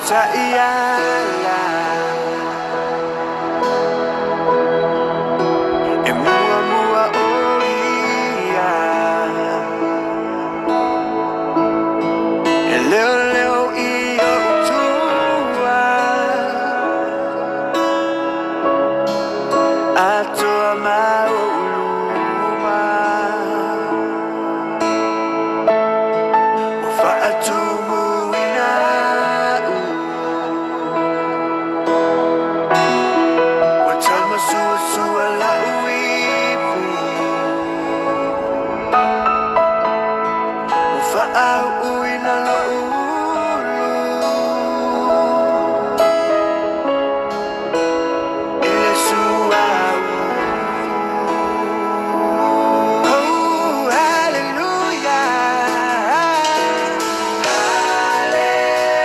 Taiala e mua mua o ia e leo leo i o tua atoa mauluma o faatumuina u wa tama sua sua la uipu o faauuina lo ulu e suau. Oh, hallelujah,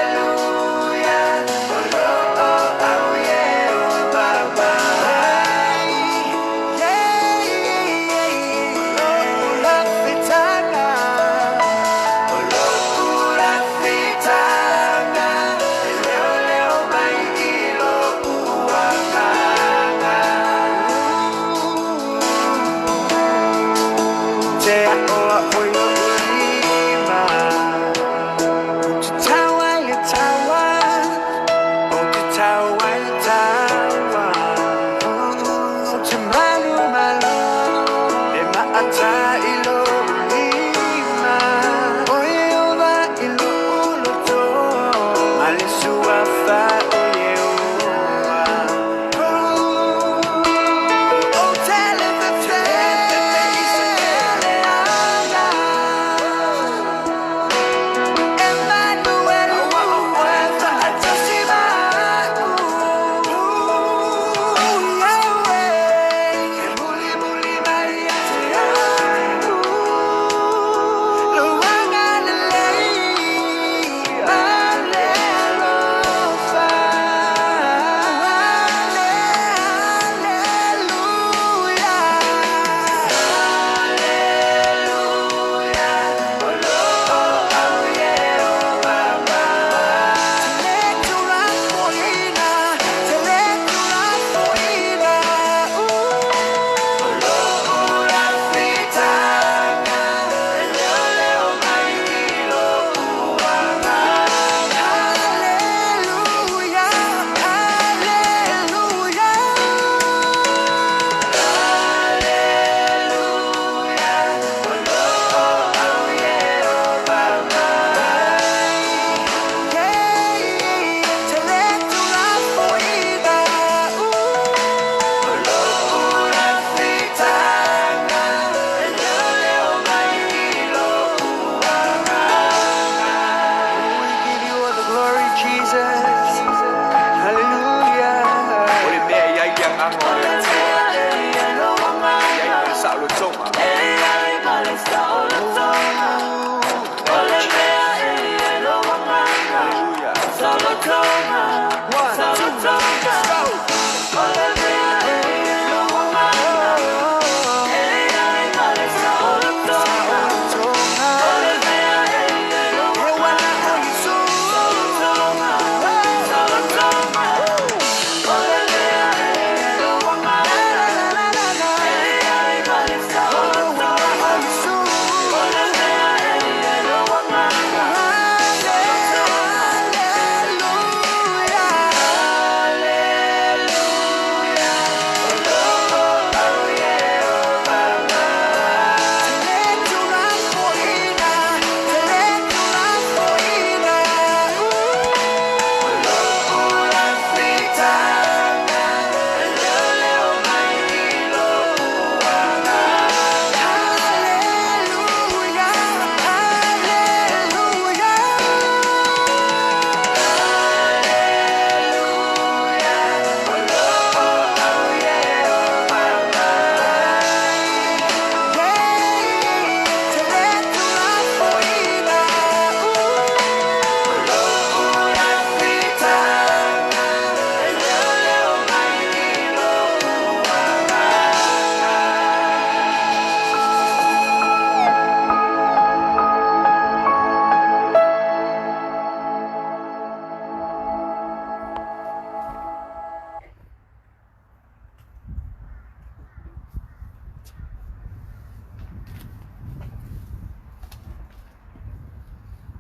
hallelujah, oh, oh, oh, yeah, oh, bye, yeah, yeah, yeah, oh, lafetana, oh,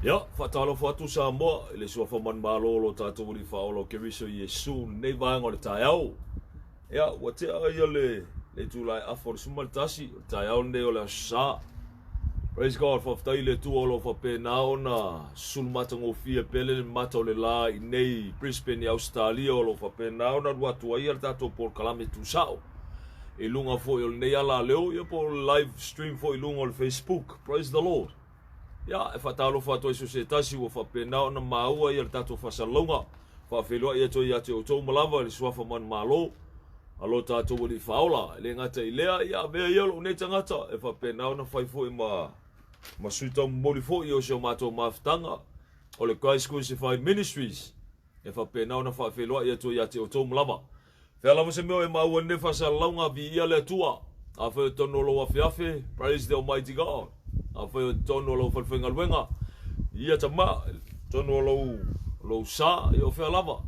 Ia, faatalofa atu Samoa i le suafa manumalo o lo tatou Alii Faaola o Keriso Iesu i lenei vaega o le taeao. Ia, ua tea ia le itula e afa o le 11 o le taeao lenei o le Aso Sa. Praise God, faafetai i le Atua o lo o faapena ona sulu matagofie pea le mata o le la i nei Brisbane i Ausetalia o lo o faapena ona alu atu ai le tatou polokalame tusao i luga foi o lenei alaleo ia po o le live stream foi i luga o le Facebook. Praise the Lord. Ia, e faatalofa atu ai so se tasi ua faapena ona maua ia le tatou faasalalauga. Faafeiloai atu ai ia te outou ma lava i le suafa manumalo a lo tatou Alii Faaola. E le gata i lea, ia avea ia lou nei tagata e faapena ona fai foi ma ma sui taumomoli foi o si o matou mafutaga o le Christ Crucified Ministries e faapena ona faafeiloai atu ai ia te outou ma lava. Fea lava se mea e maua nei faasalalauga, viia le Atua. Afai o totonu o lou afeafe, praise the Almighty God. Afai o totonu o lau falefaigaluega, ia tama, totonu o lou, lou sa, ia o fea lava.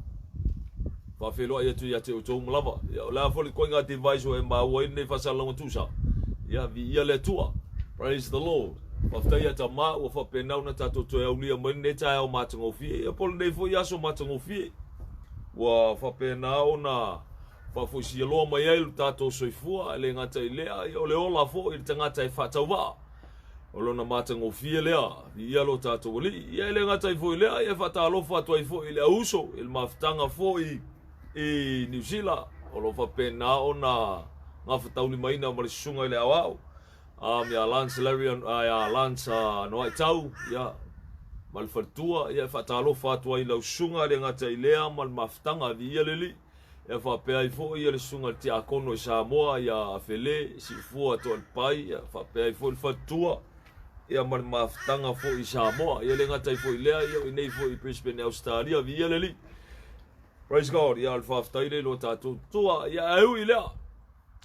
Faafeiloai atu ia te outou uma lava. Ia, o le a foi le ituaiga device o e maua ai lenei faasalalauga tusa. Ia, viia le Atua. Praise the Lord. Faafetai ia tama ua faapena ona tatou toe aulia mai lenei taeao matagofie. Ia po o lenei foi aso matagofie. Ua faapena ona faafoisia loa mai ai lo tatou soifua, e le gata i lea, ia o le ola foi i le tagata e faatauvaa. O lona matagofie lea, viia lo tatou Alii. Ia e le gata ai foi i lea, ia e faatalofa atu ai foi i le auuso, i le mafutaga foi i Niu Sila, o lo o faapena ona gafataulimaina ma le susuga i le aoao. Ia Lance Larry, ia Lance Anoaitau, ia, ma le faletua, ia, e faatalofa atu ai i lau susuga, e le gata i lea ma le mafutaga, viia le Alii. Ia faapea ai foi ia le susuga i le tiakono i Samoa, ia Afele, Siufua Toalepai, ia faapea ai foi le faletua, ia ma le mafutaga foi i Samoa. Ia le gata ai foi i lea, ia o inei foi i Brisbane, Ausetalia, viia le Alii. Praise God, ia o le faafetai lea i lo tatou tua, ia ae ui i lea,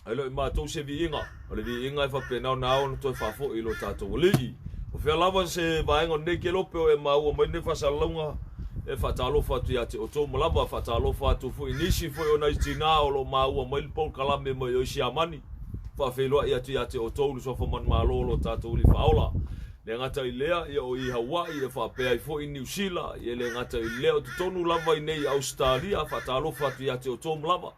E le o i matou se viiga, o le viiga e faapena ona ao ona toe faafoi i lo tatou Alii. O fea lava se vaega o lenei kelope o e maua mai lenei faasalalauga, e faatalofa atu ia te outou ma lava, faatalofa atu foi i nisi foi o nai tinā o lo o maua mai le polokalame mai o i Siamani. Faafeiloai atu ia te outou le suafa manumalo o lo tatou Alii Faaola. Le gata i lea, ia o i Hawaii e faapea ai foi Niu Sila, ia le gata i lea o totonu lava i nei Ausetalia, faatalofa atu ia te outou ma lava.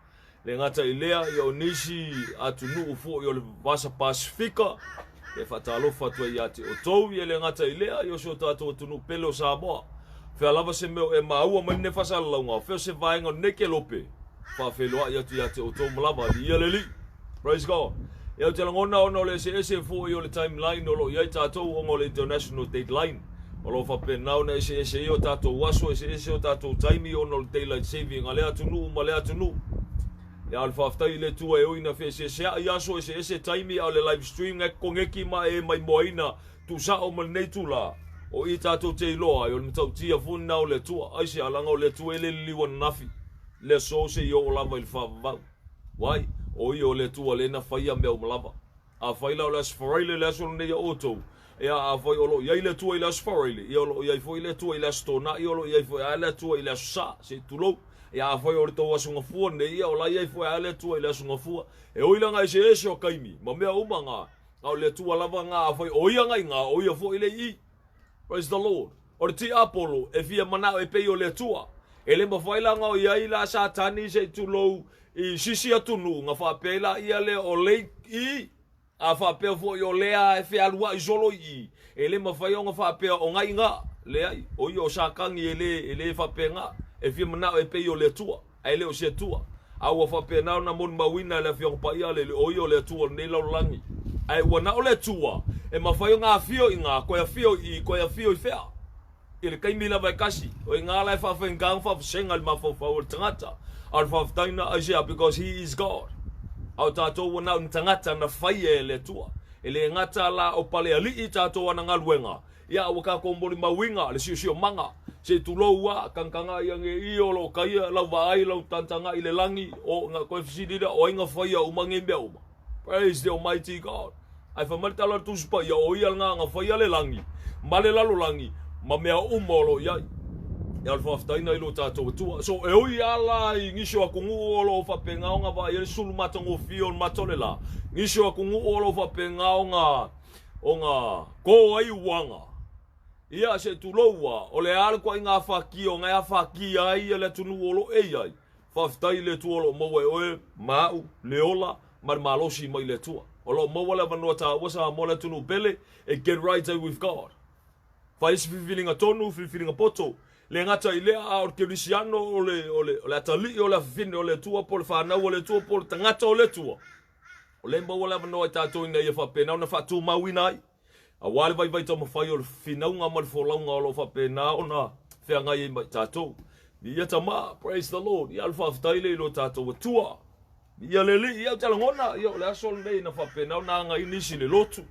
Le gata i lea, ia o nisi atunuu foi o le Vasa Pasifika, e faatalofa atu ai ia te outou, ia le gata i lea, ia o si o tatou atunuu pele o Samoa. Fea lava se mea o e maua mai lenei faasalalauga, fea se vaega o lenei kelope, faafeiloai atu ia te outou ma lava, viia le Alii. Praise God. Ia ou te lagona ona o le eseese foi o le timeline o lo o i ai tatou ona o le International Date Line. O lo o faapena ona eseese ai o tatou aso, eseese o tatou taimi ona o le daylight saving a lea atunuu ma lea atunuu. Ia o le faafetai i le Atua e ui ina feeseeseai aso, eseese taimi, a o le live stream e koneki ma e maimoaina tuusao ma lenei itula. O i tatou te iloa ai o le matautia foi lena o le Atua. Aisea? Leaga o le Atua e le liliu ananafi, le aso seia oo lava i le faavavau. Wai, o ia o le Atua lea na faia mea uma lava. Afai la o le Aso Faraile le aso lenei a outou, ia, afai o lo o i ai le Atua i le Aso Faraile, ia o lo o i ai foi le Atua i le Aso Toonai, o lo o i ai foi lava le Atua i le Aso Sa, se i tulou. Ia, afai o le tou Aso Gafua lenei, ia o la i ai foi lava le Atua i le Aso Gafua. E ui la na eseese o taimi, ma mea uma na, a o le Atua lava na, afai o ia na i na, o ia foi le i i. Praise the Lord. O le tiapolo e fia manao e pei o le Atua. E le mafai la ona i ai la Satani se i tulou i sisi atunuu na faapea ai la ia lea o le i a faapea foi o lea e fealuai solo i i. E le mafai ona faapea o na iga. Leai, o ia o Satani e le, e le faapena. E fia manao e pei o le Atua, ae le o se Atua. A ua faapena ona molimauina e le Afioga Paia a le Alii, o ia o le Atua o lenei lalolagi. Ae ua na o le Atua e mafai ona afio i ina, toe afio i i, toe afio i fea? I le taimi lava e tasi. O i ina la e faafaigata ona faavasega i le mafaufau o le tagata. A o le faafetai na, aisea? Because he is God. A o tatou ua na o ni tagata na faia e le Atua. E le gata la o palealii tatou ana galuega, Ia, ua tatou molimauina le siosiomaga, se i tulou a, tagatagai ane i o lo o taia lau vaai, lau tagatagai i le lagi, o, na toe fesili lea, o ai na faia uma nei mea uma? Praise the Almighty God. Ae fai mai le tala a le Tusi Paia, o ia lena na faia le lagi, ma le lalolagi, ma mea uma o lo o i ai. Ia, o le faafetai lena i lo tatou Atua. So, e ui lava la i nisi o atunuu o lo o faapena ona vaai ai le sulu matagofie o le mata o le la, nisi o atunuu o lo o faapena ona, ona to ai uaga. Ia, se i tulou ua, o le a le ituaiga afakia o na e afakia ai le atunuu o lo o e i ai? Faafetai i le Atua o lo o maua e oe ma au le ola ma le malosi mai le Atua. O lo o maua le avanoa taua Samoa le atunuu pele e get right with God. Fai se filifiliga tonu, filifiliga poto. Le gata i lea, a o le kerisiano o le, o le, o le atalii o le afafine o le Atua, po o le fanau a le Atua, po o le tagata o le Atua. O lea e maua le avanoa i tatou ina ia faapena ona faatumauina ai. Aua le vaivai taumafai o le finauga ma le folauga o lo o faapena ona feagai ai ma i tatou. Viia Tama, praise the Lord. Ia, o le faafetai lea i lo tatou Atua. Viia le Alii, ia ou te lagona, ia o le aso lenei na faapena ona againa nisi i le lotu.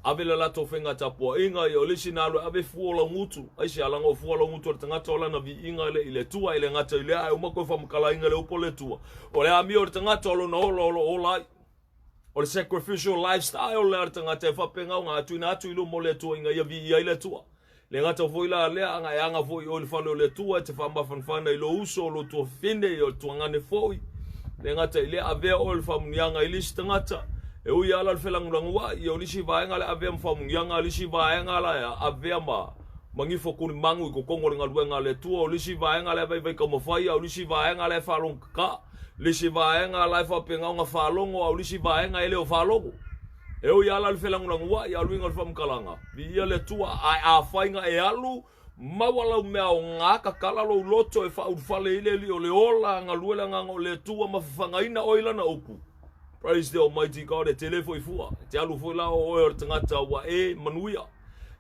Ave le latou faiga tapuaiga, ia o le isi na alu e ave fua o laugutu. Aisea, leaga o fua o laugutu a le tagata o lana viiga lea i le Atua, e le gata i lea, ae uma toe faamatalaina le upu a le Atua. O le amio o le tagata o lona ola o lo o ola ai. O le sacrificial lifestyle lea a le tagata e faapena ona tuuina atu i luma o le Atua ina ia viia ai le Atua. Le gata foi la lea, ana e aga foi oe i le fale o le Atua, e te faamafanafana i lou uso, lou tuafafine, o le tuagane foi. Le gata i lea, avea oe o le faamuniaga i le isi tagata. E ui lava la le felagulaguai, o le isi vaega le avea ma faamuniaga, o le isi vaega la e avea ma ma gifo tulimagu i totonu o le galuega a le Atua, o le isi vaega la e vaivai taumafai, a o le isi vaega la e faalogotata. Le isi vaega la e faapena ona faalogo, a o le isi vaega e le o faalogo. E ui lava la i le felagolagoai, a o le uiga o le faamatalaga, viia le Atua, ae afai na e alu, maua lau mea aoga, tatala lou loto e faaulufale ai le Alii o le ola, galue le Agaga o le Atua ma fafagaina oe i Lana upu. Praise the Almighty God, e tele foi fua, e te alu foi la o oe o le tagata ua e manuia.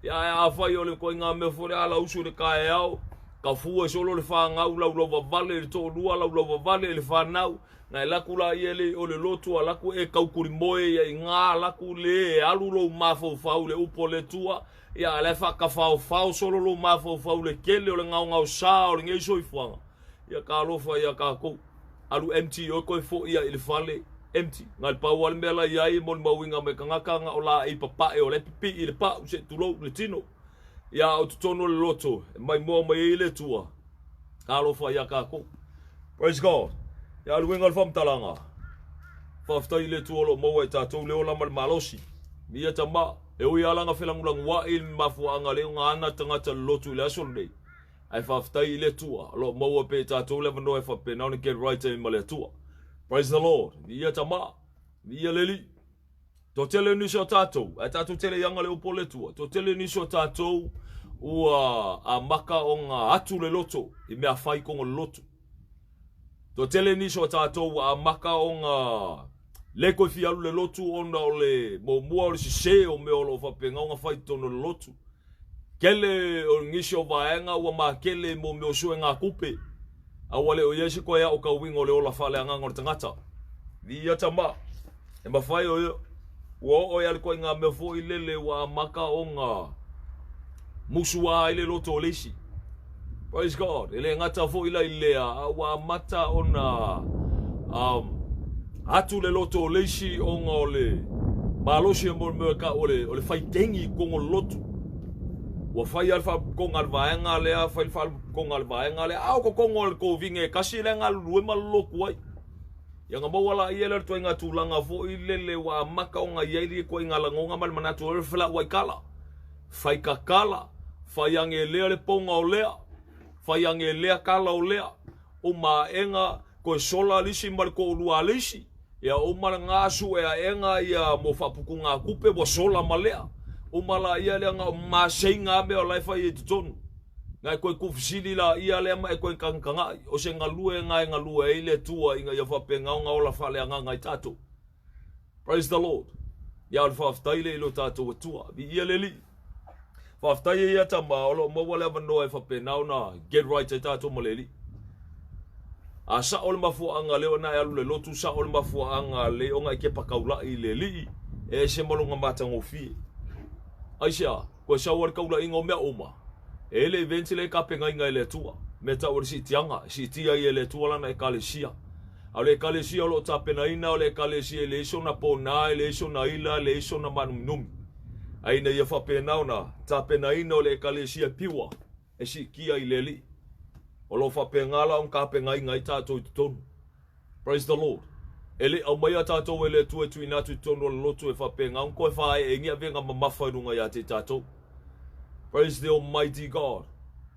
Ia, ae afai o le ituaiga mea foi lea, ala usu i le taeao, tafua solo le fanau, laulauvavale i le toalua, laulauvavale i le fanau, na e laku la ia le o le lotu, a laku e taukulimoe ia i ngā, laku le e alu lou mafaufau i le upu a le Atua, ia a la e faatafaofao solo lou mafaufau i le tele o le gaogaosa o lenei soifuaga. Ia talofa ia tatou. Alu empty oe toe foi ia i le fale empty. Na le pau lava le mea la i ai e molimauina mai tagata na o laei papae o la e pipii i le pau se i tulou le tino. Ia a o totonu o le loto e maimoa mai ai le Atua. Talofa ia tatou. Praise God. Ia le uiga o le faamatalaga. Faafetai i le Atua o lo o maua e tatou le ola ma le malosi. Ia tama, e ui lava la na felagulaguai i le mafuaaga le ona ana tagata i le lotu i le aso lenei. Ae faafetai i le Atua o lo o maua pea i tatou le avanoa e faapena ona get right ai ma le Atua. Praise the Lord. Viia Tama, viia le Alii. Toatele nisi o tatou, ae tatou tele i aga le upu o le Atua. Toatele nisi o tatou ua amata ona atu le loto i mea fai tonu o le loto. Toatele nisi o tatou ua amata ona le toe fia alu le lotu ona o le muamua o le sese o mea o lo o faapena ona fai i totonu o le lotu. Tele o nisi o vaega ua makele mo mea o suegatupe, a ua le o i ai se toe aotauina o le ola faaleagaga o le tagata. Viia tama, e mafai o ua oo ai lava le ituaiga mea foi lele ua amata ona musua ai le loto o le isi. Praise God. E le gata foi la i lea, a ua amata ona atu le loto o le isi ona o le malosi o le mea o le, o le faitegi i totonu o le lotu. Ua fai lava le faapotopotoga a le vaega lea, fai le faapotopotoga a le vaega lea, a o totonu o le tovine e tasi lea e galulue ma lolotu ai. Ia ona maua laia lea o le ituaiga tulaga foi lele ua amata ona i ai le ituaiga lagona ma le manatu o le felauai tala. Fai kakala, fai age lea le poga o lea, fai age lea kala o lea, uma aʻega toe sola le isi ma le toalua a le isi, ia uma lena sue aʻega ia mo faaputugatupe ua sola ma lea, uma laia lea na o maseiga a mea o la e fai ai i totonu. Na e toe tuufesili laia lea ma e toe tagatagai, o se galue na e galue ai le Atua ina ia faapena ona ola faaleagaga i tatou. Praise the Lord. Ia o le faafetai lea i lo tatou Atua. Viia le Alii. Faafetai ai ia tama o lo o maua le avanoa e faapena ona get right ai tatou ma le Alii. A sao le mafuaaga lea ona e alu le lotu, sao le mafuaaga lea ona e kepa taulai i le Alii, e ese ma lona matagofie. Aisea? Kua sau a le taulaiga o mea uma, e le event lea e tapenaina e le Atua, mea tau o le siitiaga, e siitia ai e le Atua lana Ekalesia. A o le Ekalesia o lo o tapenaina o le Ekalesia e leai sona ponā, e leai sona ila, e leai sona mānuminumi. A ina ia faapena ona tapenaina o le Ekalesia pure e siitia i le Alii. O lo o faapena la ona tapenaina ai tatou i totonu. Praise the Lord. E le i aumaia tatou e le Atua e tuuina atu i totonu o le lotu e faapena ona toe faaee ai ni avega mamafa i luga ia te tatou. Praise the Almighty God.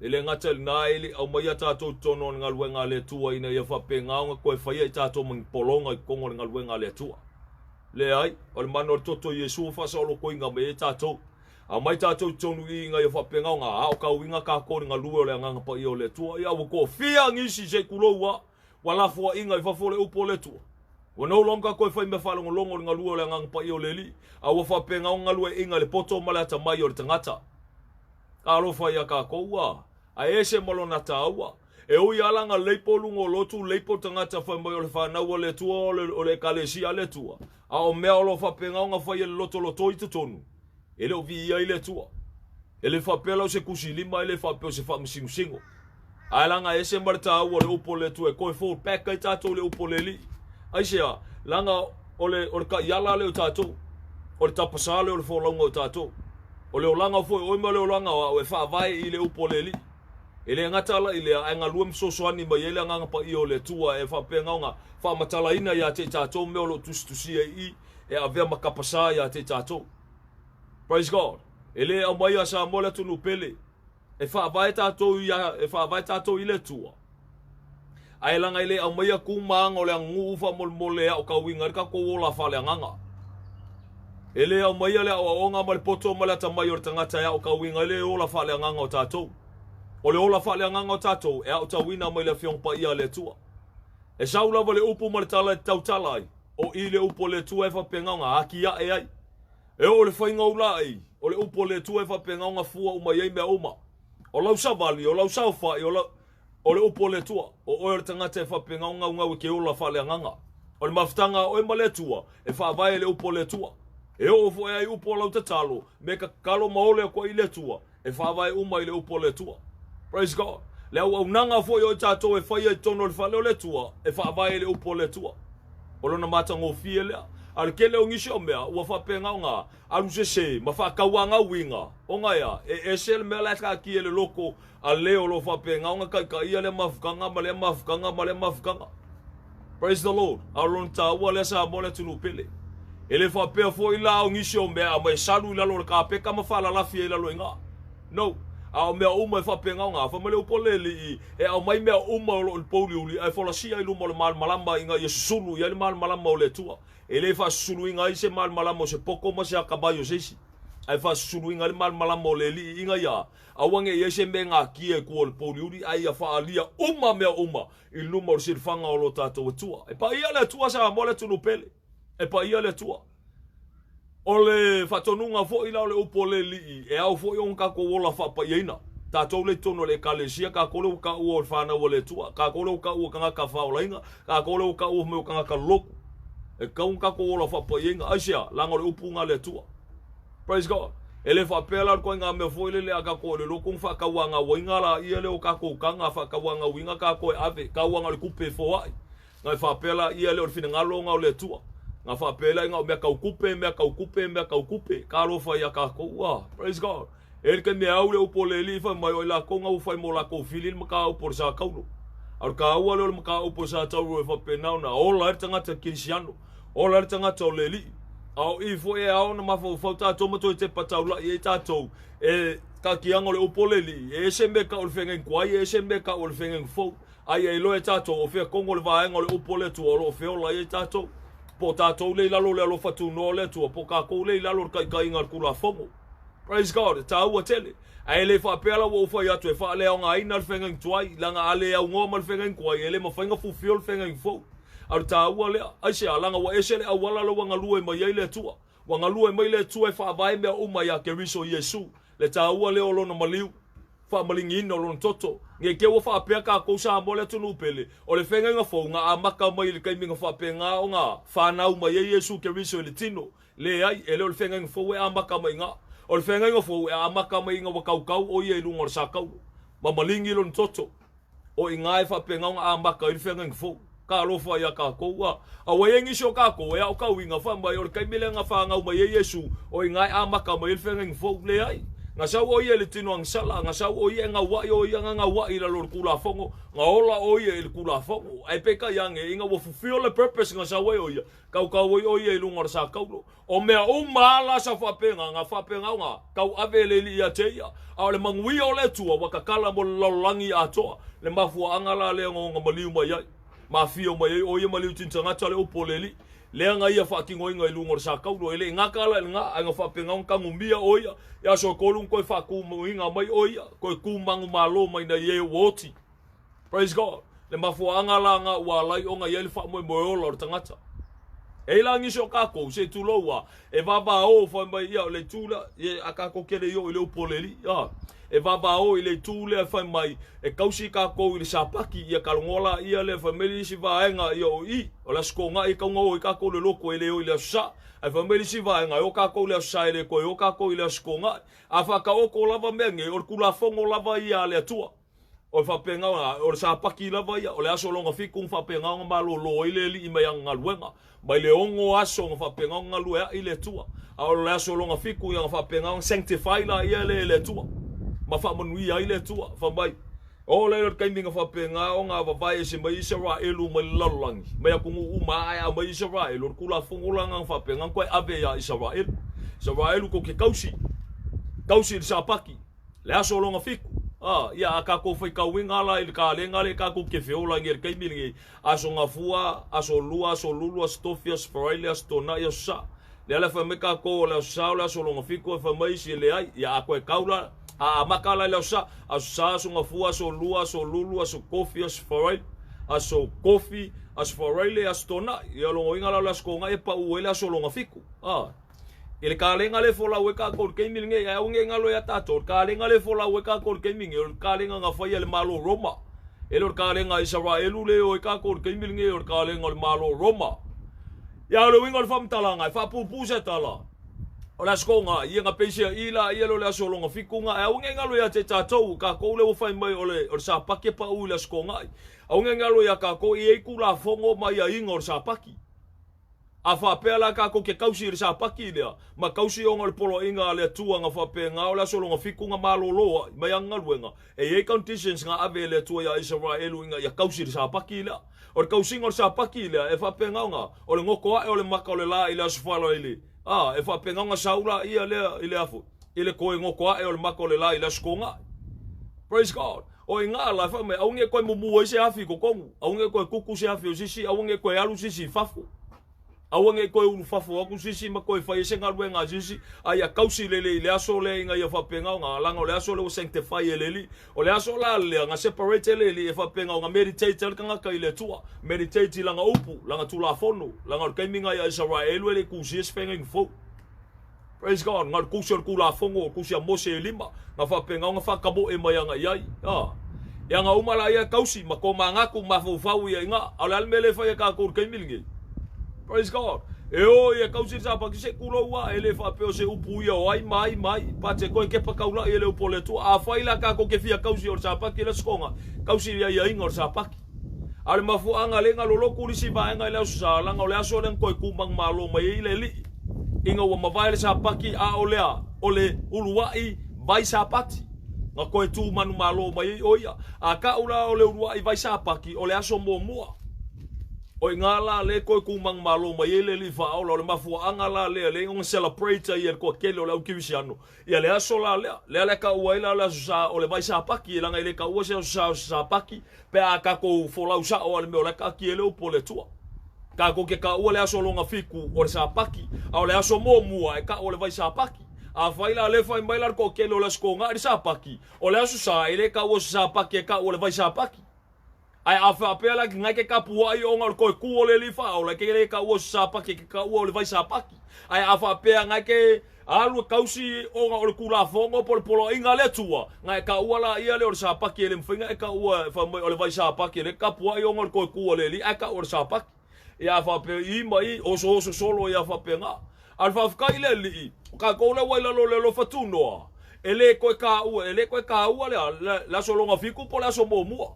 E le gata i lena, e le i aumaia tatou i totonu o le galuega a le Atua ina ia faapena ona toe faia i tatou ma ni pologa i totonu o le galuega a le Atua. Leai, o le mana o le toto o Iesu ua faasaolotoina mai ai tatou. Aumai tatou i totonu i i ina ia faapena ona aotauina tatou i le galue o le Agaga Paia o le Atua. Ia, ua toafia nisi se i tulou a, ua lafoaiina i fafo o le upu o le Atua. Ua no longer toe fai mea faalogologo i le galue o le Agaga Paia o le Alii, a ua faapena ona galueaiina i le poto ma le atamai o le tagata. Talofa ia tatou a, ae ese ma lona taua. E ui lava la na leipo luga o lotu, leipo tagata fai mai o le fanau a le Atua, o le Ekalesia a le Atua, a o mea o lo o faapena ona fai e le lotolotoi i totonu, e le o viia ai le Atua. E le faapea la o se tusi lima, e le faapea o se faamasinusino. Ae leaga e ese ma le taua o le upu o le Atua e toe fall back ai tatou i le upu o le Alii. Aisea? Leaga o le, o le taiala lea o tatou. O le tapasā lea o le folauga o tatou. O le olaga foi o oe ma le olaga o au e faavae i le upu o le Alii. E le gata la i lea, ae galue ma fesoasoani mai ai le Agaga Paia o le Atua e faapena ona faamatalaina ia te i tatou mea o lo o tusitusia i i e avea ma tapasā ia te i tatou. Praise God. E le aumaia Samoa le atunuu pele. E faavae tatou ia, e faavae tatou i le Atua. Ae leaga e le aumaia tu ma aga o le aganuu faamolemole e aotauina ai le tatou ola faaleagaga. E le aumaia le aoaoga ma le poto ma le atamai o le tagata e aotauina ai le ola faaleagaga o tatou. O le ola faaleagaga o tatou e aotauina mai le Afioga Paia a le Atua. E sau lava le upu ma le tala e tautala ai, o i le upu a le Atua e faapena ona atiae ai. E oo i le faiga o ulaei, o le upu a le Atua e faapena ona fua uma i ai mea uma. O lau savali, o lau saofai, o lau... O le upu a le Atua, o oe o le tagata e faapena ona gaugau i ke ola faaleagaga. O le mafutaga a oe ma le Atua, e faavae i le upu a le Atua. E oo foi ai upu o lau tatalo, me ka tatalo ma ole atu ai i le Atua, e faavae uma i le upu a le Atua. Praise God. Le auaunaga foi o i tatou e faia i totonu o le fale o le Atua, e faavae i le upu a le Atua. O lona matagofie lea. A o le tele o nisi o mea, ua faapena ona alu sese ma faatauagauina, ona ea, e ese le mea la e taatia i le loko a le o lo o faapena ona taitaia lea mafutaga ma lea mafutaga ma lea mafutaga. Praise the Lord. A o lona taua lea Samoa le atunuu pele. E le faapea foi la o nisi o mea aumai e salu i lalo o le kapeta ma faalalafi ai i lalo i ina. No. A o mea uma e faapena ona afa ma le upu a le Alii e aumai mea uma o lo o i le pouliuli ae folasia i luma o le malamalama ina ia susulu i ai le malamalama o le Atua. E le faasusuluina ai se malamalama o se poto ma se atamai o se isi, ae faasusuluina ai le malamalama o le Alii ina ia aua ne i ai se mea e natia i tua o le pouliuli, ae ia faaalia uma mea uma i luma o le silafaga o lo tatou Atua. E paia le Atua Samoa le atunuu pele. E paia le Atua. O le faatonuga foi la o le upu a le Alii, e ao foi ona tatou ola faapaiaina. Tatou lea i totonu o le Ekalesia, tatou lea ua taua o le fanau a le Atua, tatou lea ua taua o tagata faaolaina, tatou lea ua taua fai mai o tagata lotu. E tatau ona tatou ola faapaiaina. Aisea? Leaga o le upu lena a le Atua. Praise God. E le faapea la le ituaiga mea foi lele a tatou o le lotu ona faatauagauaina laia lea o tatou taga, faatauagauina tatou e ave, tauaga o le tupe e foai. Na e faapea la ia lea o le finagalo ona o le Atua. Na faapea la ina o mea tau tupe, mea tau tupe, mea tau tupe. Talofa ia tatou. Ah, praise God. E le taimi e au le upu o le Alii fai mai o i latou na ua fai mo latou fili le mataupu o le sa taulo. A o le taua lea o le mataupu o le sa taulo e faapena ona ola ai le tagata kerisiano, ola ai le tagata o le Alii. A o i foi e ao ona mafaufau tatou ma toe tepa taula'i ai tatou e taakiaga o le upu o le Alii, e ese mea tau o le feagaiga tuai, e ese mea tau o le feagaiga fou. A ia iloa e tatou o fea tonu o le vaega o le upu o le Atua o lo o feola ai ai tatou. Po o tatou lea i lalo o le alofa tunoa o le Atua, po o tatou lea i lalo o le taitaiga a le Tulafono. Praise God, e taua tele. Ae le faapea la ua ou fai atu e faaleaogaina le feagaiga tuai, leaga a le aunoa ma le feagaiga tuai, e le mafai ona fulfill le feagaiga fou. A o le taua lea, aisea, leaga ua ese le auala la ua galue mai ai le Atua. Ua galue mai le Atua e faavae mea uma ia Keriso Iesu, le taua lea o lona maliu, faamaligiina o lona toto. Nei te ua faapea tatou Samoa le atunuu pele, o le feagaiga fou na amata mai i le taimi na faapena ona fanau mai ai Iesu Keriso i le tino. Leai, e le o le feagaiga fou e amata mai i ina. O le feagaiga fou e amata mai ina ua tautau o ia i luga o le sa taulo, ma maligi lona toto. O i ina e faapena ona amata ai le feagaiga fou. Talofa ia tatou, a. A ua i ai nisi o tatou e aotauina, fai mai, o le taimi lea na fanau mai ai Iesu, o i ina e amata mai ai le feagaiga fou. Leai. Na sau o ia i le tino agasala, na sau o ia e gauai o ia na gauai i lalo o le Tulafono, na ola o ia i le Tulafono. Ae peitai ane, ina ua fulfill le purpose na sau ai o ia, tautau ai o ia i luga o le sa taulo. O mea uma lava la sa faapena, na faapena ona tauave e le Alii ia te ia. A o le manuia o le Atua ua tatala mo le lalolagi atoa, le mafuaaga la lea na ona maliu mai ai, ma afio mai ai o ia maliu tini tagata le upu o le Alii. Lea na ia faatinoina i luga o le sa taulo, e le i gata la i lena, ae na faapena ona tanumia o ia, i aso e tolu na toe faatumuina mai o ia, toe tu manumalo mai nai e ua oti. Praise God. Le mafuaaga la na ua alai ona i ai le faamoemoe ola o le tagata. E i ai la nisi o kākou, se i tulou a, e vavao fai mai ia o le itu lea, ia a kākou ke le i oo i le upu o le Alii, a, e vavao i le itu lea fai mai e kausi kākou i le Sapaki, ia talanoa laia lea fai mai le isi vaega ia o i, o le Aso Toonai e tatau ona o ai kākou i le lotu e le o i le Aso Sa, ae fai mai le isi vaega e o kākou i le Aso Sa e le toe o kākou i le Aso Toonai. A faataoto lava mea nei, o le Tulafono lava ia a le Atua. O le faapena ona, o le Sapaki lava ia, o le aso lona fitu na faapena ona malolo ai le Alii mai ana galuega. Mai le ono aso na faapena ona galueai le Atua. A o le aso lona fitu ia na faapena ona sanctify laia lea e le Atua, ma faamanuia ai le Atua. Fai mai, oo lea i le taimi na faapena ona vavae ese mai Isaraelu mai le lalolagi, mai atunuu uma ae aumai Isaraelu, o le Tulafono la na faapena ona toe ave ia Isaraelu. Isaraelu tou te tausi, tausi i le Sapaki. Le aso lona fitu. A, ia, a tatou faitauina la i le kalega lea tatou te feola nei i le taimi lenei, Aso Gafua, Aso Lua, Aso Lulu, Aso Tofi, Aso Faraile, Aso Toonai, Aso Sa. Lea la fai mai tatou o le Aso Sa o le aso lona fitu, ae fai mai isi e leai. Ia, a toe tau la, a amata la i le Aso Sa, Aso Sa, Aso Gafua, Aso Lua, Aso Lulu, Aso Tofi, Aso Faraile, Aso Kofi, Aso Faraile, Aso Toonai. Ia, o lona uiga la o le Aso Toonai e pau ai le aso lona fitu. A. I le kalega le folau ai kākou i le taimi lenei, ae aua ne i galo iā tātou, o le kalega le folau ai kākou i le taimi lenei, o le kalega na faia e le Malo o Roma. E le o le kalega a Isaraelu le o ai kākou i le taimi lenei, o le kalega o le Malo o Roma. Ia, o le uiga o le faamatalaga, e faapuupuu se tala, o le Aso Toonai, ia na peisiaʻi laia lea o le aso lona fitu na, ae aua ne i galo ia te tātou, kākou lea ua fai mai o le, o le Sapati e paʻu i le Aso Toonai. Aua ne i galo iā kākou, e i ai Tulafono ma aiaiga o le Sapati. A faapea la kākou ke kausi i le Sapaki lea, ma kausi ona o le poloaiga a le Atua na faapena o le aso lona fitu na malolo ai mai ana galuega, e i ai conditions na ave e le Atua iā Isaraelu ina ia kausi i le Sapaki lea. O le kausiga o le Sapaki lea, e faapena ona, o le goto ae o le maka o le lā i le aso Faraile, a, e faapena ona sau laia lea i le afo, i le toe goto ae o le maka o le lā i le Aso Toonai. Praise God! O i ngā la, e whai mai, aua ne i toe mumu ai se afi i totonu, aua ne i toe kuku se afi o sisi, aua ne i toe alu sisi i fafo, aua ne i toe ulu fafo atu sisi ma toe fai ai se galuega a sisi, a ia kausi lelei i le aso lea ina ia faapena ona, leaga o le aso lea ua sanctify e le Alii. O le aso la lea, na separate e le Alii e faapena ona meditate ai le tagata i le Atua, meditate i Lana upu, Lana Tulafono, leaga o le taimi na ia Isaraelu e le i kusia se faiga fou. Praise God, na o le tusi o le Tulafono, o le tusi a Mose e lima, na faapena ona faatamoe mai ana i ai. A. Ia na uma la ia e tausi, ma tomanatu, mafaufau ia i ina. A o le a le mea lea e fai e tatou i le taimi lenei? Praise God. E o ia e tausi le Sapati, se tulou lava, e le faapea o se upu ia o ai ma ai ma ai. Pate koe kepa taula'i e le upu o le Atua. Afai la tatou te fia tausi o le Sapati le Aso Toga, tausi i aiaiga o le Sapati. A o le mafuaaga lea na lolotu le isi vaega i le Aso Sa, leaga o le aso lea na toe tu manumalo mai ai le Alii, ina ua mavae le Sapati, a o le a? O le uluai vai Sapati na toe tu manumalo mai ai o ia. A kau la o le uluai vai Sapati, o le aso muamua. O iga la lea e toe tu manumalo mai ai le Alii Faaola, o le mafuaaga la lea, lea na celebrate ai e le toatele o le au kerisiano, Ia le aso la lea, lea la e taua ai la le aso sa o le vai Sapaki, leaga e le taua se aso sa o se Sapaki pe a tatou folau sao a le mea o la e taatia ai le upu o le Atua. Tatou te taua le aso lona fitu o le Sapaki, a o le aso muamua e tau o le vai Sapaki. Afai la lea fai mai la le toatele o le aso Toonai le Sapaki, o le aso sa e le taua o se Sapaki e tau o le vai Sapaki. Ae a faapea la ngai ke kapuaʻi ona o le toe kū o le alii faaola, e ke le kaua o se Sapaki, e ke kaua o le vai Sapaki. Ae a faapea ngai ke alu e kausi ona o le Tulafono po o le poloaiga a le Atua, ngai e kaua laia lea o le Sapaki, e le mafai ona e kaua e fai mai o le vai Sapaki, lea ke kapuaʻi ona o le toe kū a le alii, ae kaua o le Sapaki. Ia a faapea i ma i, osooso solo ia faapena. A o le faafetai i le Alii, o tatou lea ua i lalo o le alofa tunoa, e le toe taua, e le toe taua le a, le aso lona fitu po o le aso muamua.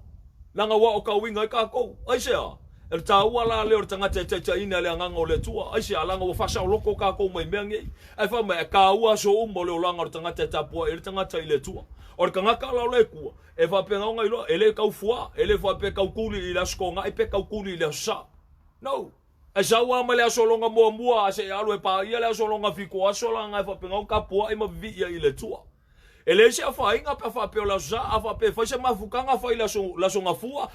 Leaga ua aotauina ai tatou. Aisea? E le tāua la lea o le tagata e taitaiina e le Agaga o le Atua. Aisea? Leaga ua faasaoloko kākou mai mea nei. Ae fai mai, e kāua aso uma o le olaga o le tagata e tapuai ai le tagata i le Atua. O le tagata la o le Atua, e faapena ona iloa, e le tau fuā, e le faapea e taukuli i le Aso Toonai pe taukuli i le Aso Sa. No. E sau lava mai le aso lona muamua a seia alu e paia le aso lona fito aso la na e faapena ona tapuai ma vivii ai i le Atua. E leai se afaina pe a faapea o le Aso Sa, a faapea e fai se mafutaga fai i le aso, le Aso Gafua,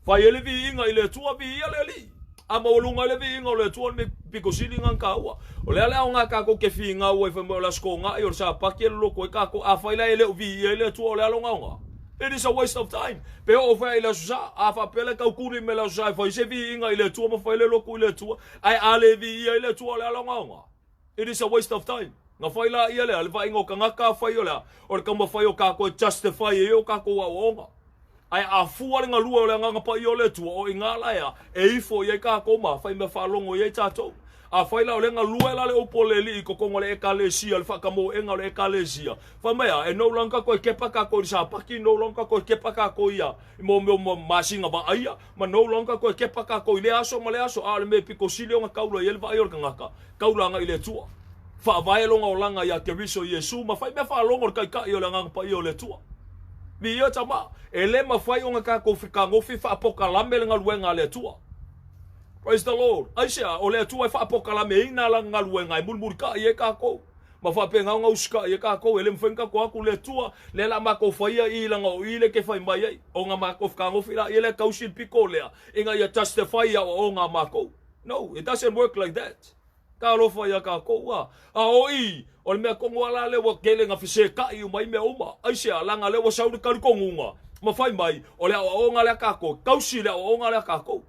fai ai le viiga i le Atua, viia le Alii. A maualuga ai le viiga o le Atua, o le mea pito sili lena na taua. O le a le aoga tatou te finau ai fai mai o le Aso Toonai, o le Sapati e loloto ai tatou, afai la e le o viia ai le Atua, o le a lona aoga? It is a waste of time. Pe oo foi i le Aso Sa, a faapea la e tautuli mai le Aso Sa e fai se viiga i le Atua ma fai le lotu i le Atua, ae a le viia ai le Atua, o le a lona aoga? It is a waste of time. Na fai la ia lea, le vaaiga o tagata afai o le a, o le taumafai o kākou e justify ai o kākou aoaoga. Ae a fua le galue o le Agaga Paia o le Atua, o i ina la ea e ifo i ai kākou ma fai mea faalogo i ai tātou. Afai la o lea galue la le upu o le Alii i totonu o le Ekalesia, le faatamoega o le Ekalesia, fai mai a, e no longer toe kepa kākou i le Sapati, no longer toe kepa kākou ia i mō mea o masina vaaia, ma no longer toe kepa kākou i lea aso ma lea aso, a o le mea e pito sili ona taula i ai le vaai o le tagata, Taulaga i le Atua. Faavae lona olaga ia Keriso Iesu ma fai mea faalogo le Taitai o le Agaga Paia o le Atua. Viia Tama, e le mafai ona tatou fetagofi faapokalame le galuega a le Atua. Praise the Lord. Aisea, o le Atua e faapokalameina lana galuega e mulimulitai ai tatou ma faapena ona usitai ai tatou. E le mafai ona tatou o atu le Atua, lea la matou faia i lana o i lea ke fai mai ai. Ona matou fetagofi laia lea tausi le pito lea ina ia justify i aoaoga a matou. No, it doesn't work like that. Talofa ia tatou a. A o i, o le mea tonu a la lea ua tele na fesetaʻi uma ai mea uma. Aisea, leaga lea ua sau le talitonuga ma fai mai, o le aoaoga lea tatou, tausi le aoaoga lea tatou.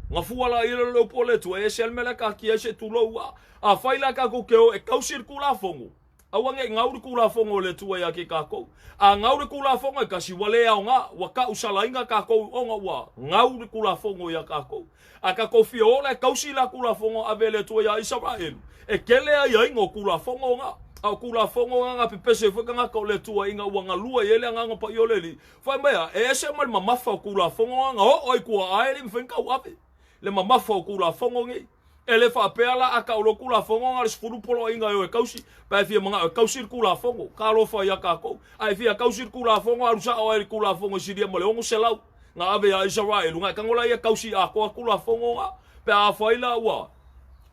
Na fua la ia le upu a le Atua, e ese le mea lea taatia ai se tulou a. Afai la tatou te o e tausi le Tulafono, Aua ne i gau le Tulafono o le Atua ia te tatou. A gau le Tulafono e tasi, ua le aoga, ua tausalaina tatou ona ua gau le Tulafono ia tatou. A tatou fia ola e tausi la Tulafono a ave e le Atua ia Isaraelu, e tele aiaiga o Tulafono na. A o Tulafono na na pepese ai foi tagata o le Atua ina ua galue i ai le Agaga Paia o le Alii. Fai mai a, e ese ma le mamafa o Tulafono na na oo ai tua ae le mafai ona tauave le mamafa o Tulafono nei. E le faapea la a tau loa Tulafono na o le 10 poloaiga e o e tausi, pe a e fia manao e tausi le Tulafono, talofa ia tatou. A e fia tausi le Tulafono, alu sao ai i le Tulafono e silia ma le 600 na ave ia Isaraelu, na e tago la ia tausi atoa Tulafono na. Pe a afai la ua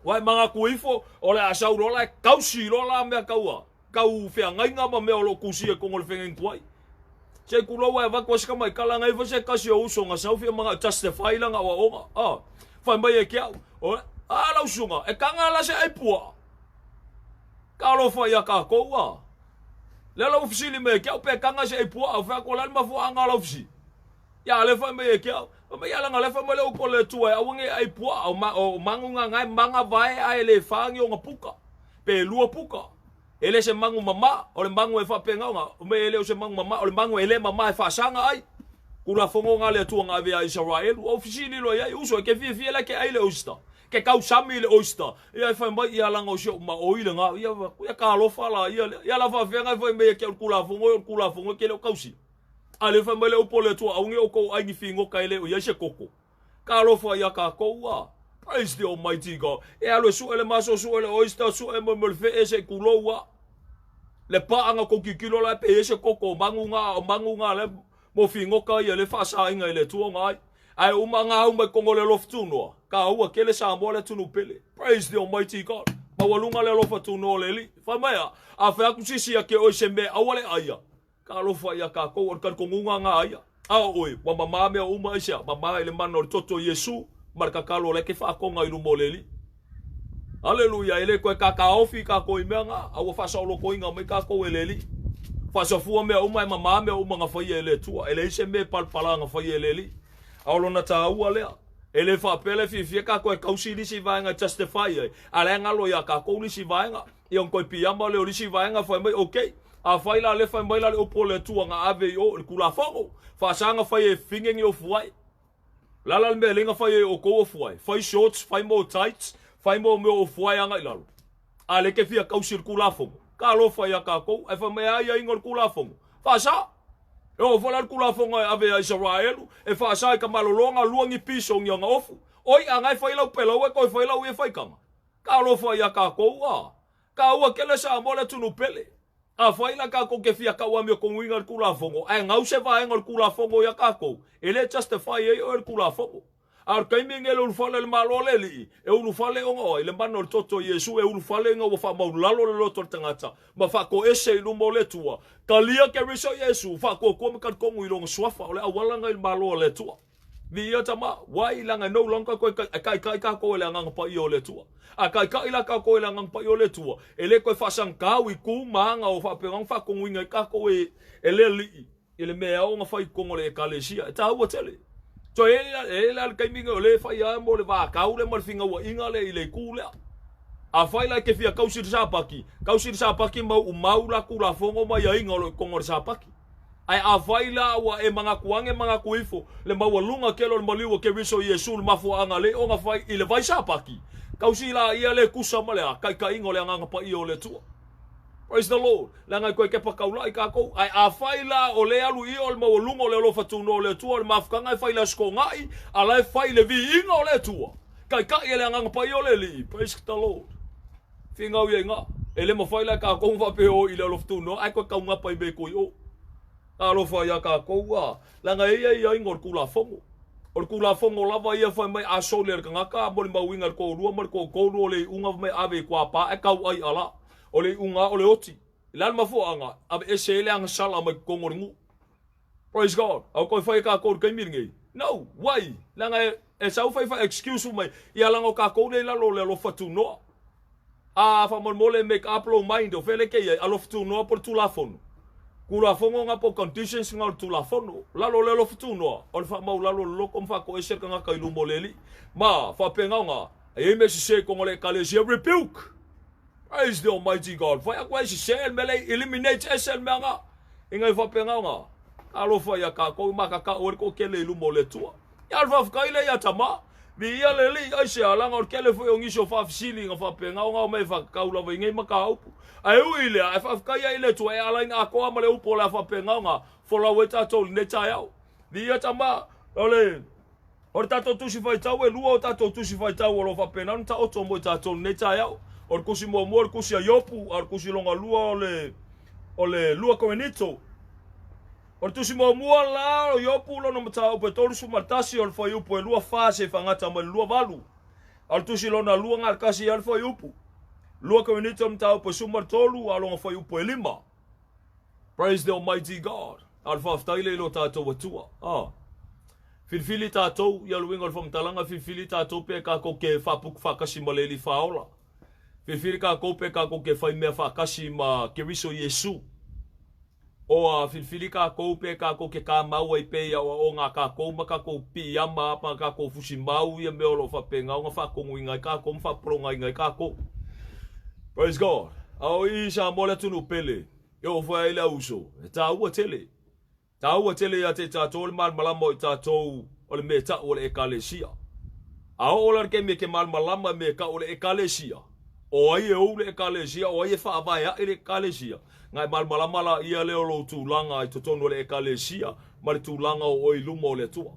ua e manatu ifo, o le a sau loa la e tausi loa la mea taua tau feagaiga ma mea o lo o tusia i totonu o le feagaiga tuai. Se i tulou ae avatu ai se tamaitala na ifo se tasi o uso na sau fia manao justify lana aoaoga. Ah, fai mai e ke au, o, a lau susuga, e taga la se ai puaa. Talofa ia tatou a. Lea lau fesili mai e ke au pe taga se ai puaa, o fai atu o le a le mafuaaga o lau fesili. Ia le fai mai e ke au, fai mai ia leaga lea fai mai le upu a le Atua e aua ne i ai puaa, o, ma, o manu na e maga vae ae le fa ni ona puka. Pe lua puka. E le se manu mama, o le manu e faapena ona, me e le o se manu mama, o le manu e le mama e faasaga ai. Tulafono na le Atua na ave ia Isaraelu. O fesili loa i ai, uso, e ke fiafia la ke ai le oyster. Ke tausami le oyster. Ia e fai mai ia langa o si ou ma oi le ngā. Ia, ia talofa la, ia, ia la faafeaga e fai mai e ke au tulafono, e o le tulafono e ke le o tausi. A le fai mai le upu o le Atua, aua ne i outou ai ni figota e le o i ai se koko. Talofa ia tatou a. Praise the Almighty God. E alu e sue le maso, sue le oyster, sue mo mo le fee se tulou a. Le paaga kou tilotilo la pe i ai se koko o manu nga, o manu nga le mo figota ia le faasaina i le Atua ona ai. Ae uma nga au mai totonu o le alofa tunoa, taua tele Samoa le atunuu pele. Praise the Almighty God. Maualuga le alofa tunoa o le Alii. Fai mai a, a fai atu sisi ia te oe se mea aua le aia. Talofa ia tatou, o le talitonuga na ia. A o oe, ua mamā mea uma aisea? Mamā i le mana o le toto o Iesu ma le tatalo o la e ke faatoga i luma o le Alii. Aleluia, e le toe kākāofi kākou i mea na, a ua faasaolotoina mai kākou e le Alii. Faasafua mea uma e mamā mea uma na faia e le Atua. E leai se mea e palapala na faia e le Alii. A o lona tāua lea, e le faapea la e fiafia kākou e tausi i nisi vaega e justify ai, a la e galo iā kākou nisi vaega. Ia ona toe piama lea o le isi vaega fai mai, okay, afai la lea fai mai la le upu o le Atua na ave i o i le Tulafono, faasaga fai e fine ni ofu ai. O le a la le mea e le na fai ai e outou ofu ai? Fai shorts, fai mo tights, fai mo mea ofu ai agai i lalo. A lea ke fia tausi i le Tulafono. Talofa ia tatou, ae fai mai e aiaiga o le Tulafono. Faasa! E oo foi la le Tulafono e ave ia Isaraelu e faasa i ka malologa lua ni piso ni ona ofu. Oi a na e fai lau pelau e toe fai lau ia faitaga. Talofa ia tatou a. Taua tele Samoa le atunuu pele. Afai la tatou te fia tau amiotonuina i le Tulafono, ae gau se vaega o le Tulafono ia tatou, e le justify ai oe e le Tulafono. A o le taimi lenei i le ulufale o le Malo a le Alii, e ulufale ona o ai? Le mana o le toto o Iesu e ulufale ina ua faamaulalo le loto o le tagata ma faatoese i luma o le Atua. Talia Keriso Iesu, faatuatua ma talitonu i Lona Suafa, o le auala lena i le Malo a le Atua. Viia Tama, wai, leaga e no longer toe e taitai tatou e le Agaga Paia o le Atua. A taitai la tatou e le Agaga Paia o le Atua, e le toe faasagitau i tu ma aga o faapena ona faatonuina ai tatou e le Alii i le mea e ao ona fai i totonu o le Ekalesia. E taua tele. So e i ai la le taimi lenei o lea e fai lava mo le vatau lea ma le finauaiga lea i le itu lea. Afai la e te fia tausi i le Sapati, tausi i le Sapati ma uumau la Tulafono ma aiaiga o lo o i totonu o le Sapati. Ae afai la ua e manatu ane manatu ifo le maualuga tele o le maliu o Keriso Iesu le mafuaaga lei ona fai i le vai Sapati, tausi la ia le tusa ma le a taitaiga o le Agaga Paia o le Atua. Praise the Lord. Leaga e toe kepa taula'i tatou. Ae afai la o le alu i o le maualuga o le alofa tunoa o le Atua, o le mafutaga e fai i le Aso Toonai, a la e fai i le viiga o le Atua, taitai e le Agaga Paia o le Alii. Praise the Lord. Finau ia i ina. E le mafai la e tatou ona faapea e o i le alofa tunoa ae toe taugapa i mea e toe i o. Talofa ia tatou a, leaga e i ai aiaiga o le Tulafono. O le Tulafono lava ia fai mai a sole e le tagata a molimauina e le toalua ma le toatolu o le iuga fai mai ave i kuapa ae tau ai ala. O le iuga o le oti. O le a le mafuaaga? Aveese ai le agasala mai totonu o le nuu. Praise God. A ua toe fai e tatou i le taimi lenei? No way! Leaga e sau fai fai excuse mai, ia leaga o tatou lea i lalo o le alofa tunoa. A faamolemole make up lou mind o fea lea e te i ai, alofa tunoa po o le Tulafono? Tulafono na po o conditions na o le Tulafono. Lalo o le alofa tunoa, o le faamaulalo o le loto ma faatoese le tagata i luma o le Alii. Ma faapena ona e i ai mea sese i totonu o le Ekalesia, rebuke! Praise the Almighty God. Fai atu ai sese le mea lea, eliminate ese le mea na. Ina ia faapena ona alofa ia tatou i makakau ai le toatele i luma o le Atua. Ia o le faafetai lea ia Tama. Viia le Alii, aisea, leaga o le tele foi o nisi o faafesili na faapena ona omai e faakakau lava i nei mataupu. Ae ui i lea, e faafetai ai i le Atua e alaina atoa ma le upu o le a faapena ona folau ai tatou i lenei taeao. Viia Tama, o le O le tatou Tusi Faitau, e lua o tatou Tusi Faitau o lo o faapena ona taoto mo i tatou i lenei taeao. O le Tusi muamua o le Tusi a Iopu, a o le Tusi longa lua o le, o le Lua Korinito. O le Tusi muamua la o Iopu lona mataupu e 31 o le fuaiupu e 24 seia faagata mai le 28. A o le Tusi lona lua na o le tasi lava le fuaiupu. Lua Korinito mataupu e 13 a o lona fuaiupu e 5. Praise the Almighty God. A o le faafetai lea i lo tatou Atua. Ah. Filifili tatou, ia le uiga o le faamatalaga, filifili tatou pe tatou te faaputu faatasi ma le Alii Faaola. Filifili tatou pe tatou te fai mea faatasi ma Keriso Iesu. Oa filifili tatou pe tatou te kamau ai pea i aoaoga a tatou ma tatou piiama ma tatou fusi mau ia mea o lo o faapena ona faatonuina ai tatou ma faapologaina ai tatou. Praise God. A o i Samoa le atunuu pele, e oo foi ai le auuso, e taua tele. Taua tele ia te i tatou le malamalama o i tatou o le mea e tau o le Ekalesia. A oo la le taimi e te malamalama i mea e tau o le Ekalesia, o ai e ou le Ekalesia, o ai e faavae ae le Ekalesia, na e malamalama laia lea o lou tulaga i totonu o le Ekalesia ma le tulaga o oe i luma o le Atua.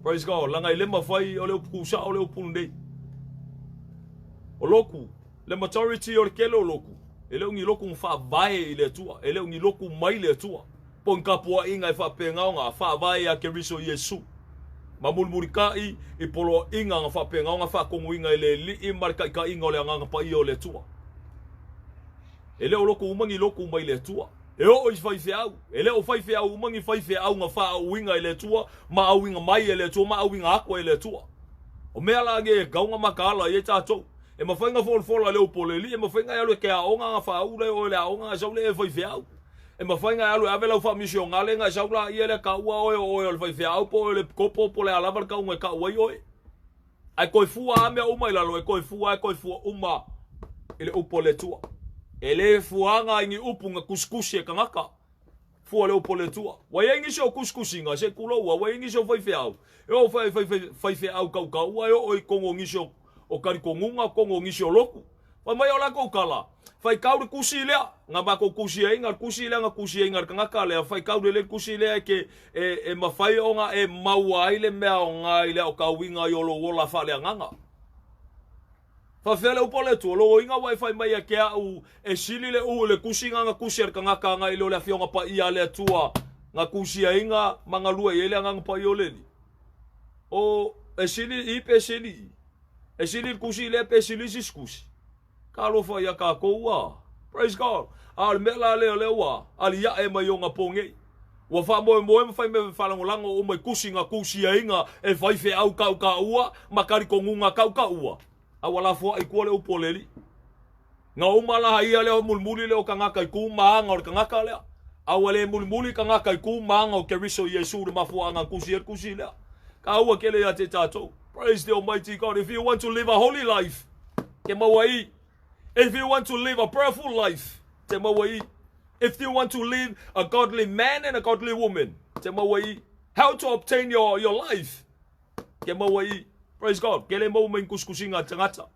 Praise God. Leaga e le mafai o le upu tusao le upu lenei. O loku, le majority o le tele o loku, e le o ni loku na faavae i le Atua, e le o ni loku mai le Atua. Po o ni tapuaiga e faapena ona faavae ia Keriso Iesu. Ma mulimulitaʻi i poloaiga na faapena ona faatonuina e le Alii ma le taitaiga o le Agaga Paia o le Atua. E le o loku uma ni loku mai le Atua. E oo i faifeau, e le o faifeau uma ni faifeau na faaauina e le Atua ma auina mai e le Atua ma auina atu e le Atua. O mea la nei e tatau ona mataala i ai tatou. E mafai ona folafola e le upu o le Alii, e mafai ona e alu e te aoga ona faauu lea oe i le aoga ona e sau lea e faifeau. E mafai ona e alu e ave lau faamisionale ona e sau laia lea taua oe o oe o le faifeau po o oe o le epikopo po o le a lava le tauga e tau ai oe. Ae toe fua lava mea uma i lalo, e toe fua, e toe fua uma i le upu a le Atua. E le fuaga i ni upu na tusitusi e tagata. Fua le upu a le Atua. Ua i ai nisi o tusitusiga, se i tulou a, ua i ai nisi o faifeau, e oo foi i faifeau tautaua, e oo i totonu o nisi o talitonuga, totonu o nisi o lotu. Fai mai o lakou tala, Faitau le tusi lea, na matou tusiaina, le tusi lea na tusiaina e le tagata lea, faitau lelei le tusi lea e te, e, e mafai ona e maua ai le mea aoga i le aotauina i o lou ola faaleagaga. Faafefea le upu a le Atua, lou oiga ua e fai mai ia te a'u e sili le u le tusiga na tusi a le tagata agai i lo le Afioga Paia a le Atua na tusiaina ma galue i ai le Agaga Paia o le Alii. O, e sili i pe sili i. E sili le tusi lea pe sili se isi tusi. Talofa ia tatou a. Praise God. A o le mea la lea o lea ua aliae mai ona po nei. Ua faamoemoe ma fai mea faalagolago uma i tusi na tusiaina e faifeau tautaua ma talitonuga tautaua. A ua lafoai i tua le upu a le Alii. Na uma la ia lea mulimuli lea o tagata i tu ma aga o le tagata lea. A ua le mulimuli tagata i tu ma aga o Keriso Iesu le mafuaaga na tusi ai le tusi lea. Taua tele ia te tatou. Praise the Almighty God. If you want to live a holy life, te maua i. If you want to live a prayerful life, te maua i. If you want to live a godly man and a godly woman, te maua i. How to obtain your, your life, te maua i. Praise God. Ke le maua mai kusikusiga a tagata.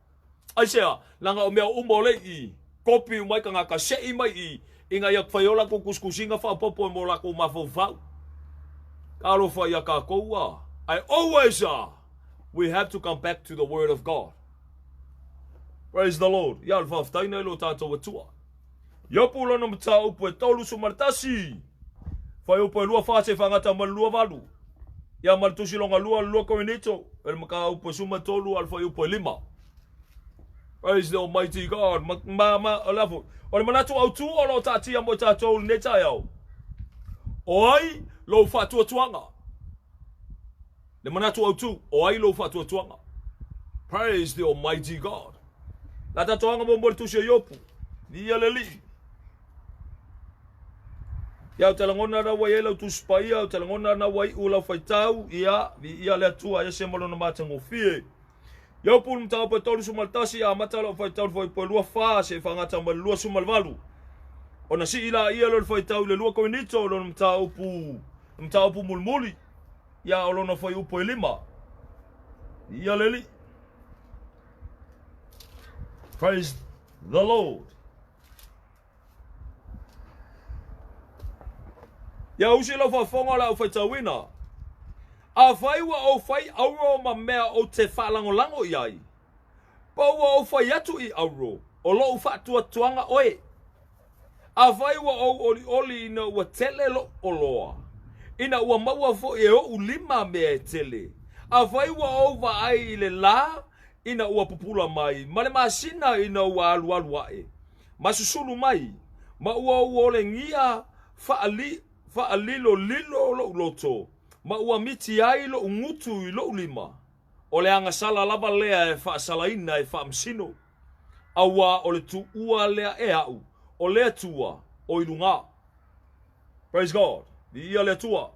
Aisea, langa o mea uma o le i, kopi umai tagata, se'i mai i, ina ia whaiola ko kusikusiga whaopopo e mō lākou mafaufau. Talofa ia kākou a. I always are. We have to come back to the word of God. Praise the Lord. Ia le whawhitaina i lo tātou atua. Iopu lona mataupu e 31. Whaiupu e lua whā se whangata ma le lua valu. Ia ma le tusi longa lua le lua Korinito. E le mataupu e 13 a le fuaiupu e lima. Praise the Almighty God. Ma, ma, ma, o le afu. O le manatu autū o lo o taatia mo i tātou lenei taeao. O ai lou faatuatuaga? Le manatu autū, o ai lou faatuatuaga? Praise the Almighty God. La tātou anga mo mo le tusi o Iopu. Viia le Alii. Ia, ou te lagona na ua i ai lau Tusi Paia, ou te lagona na ua iu lau faitau, ia, viia le Atua, ese ma lona matagofie. Iopu le mataupu e 31, amata lau faitau le fuaiupu e 24, seia faagata mai le 28. Ona sii laia lea o le faitau i le 2 Korinito, lona mataupu, le mataupu mulimuli, ia, o lona fuaiupu e 5. Viia le Alii. Praise the Lord. Ia usi lau faafofoga o le a ou faitauina. Afai ua ou fai auro ma mea ou te faalagolago i ai, po ua ou fai atu i auro, o lou faatuatuaga oe. Afai ua ou olioli ina ua tele lou oloa, ina ua maua foi e ou lima mea e tele, afai ua ou vaai i le lā ina ua pupula mai, ma le masina ina ua alualu aʻe, ma susulu mai, ma ua ou olegia faali, faalilolilo loʻu loto, ma ua miti ai loʻu gutu i loʻu lima, o le agasala lava lea e faasalaina e faamasino, auā o le tuua lea e aʻu, o le Atua o i lugā. Praise God. Viia le Atua.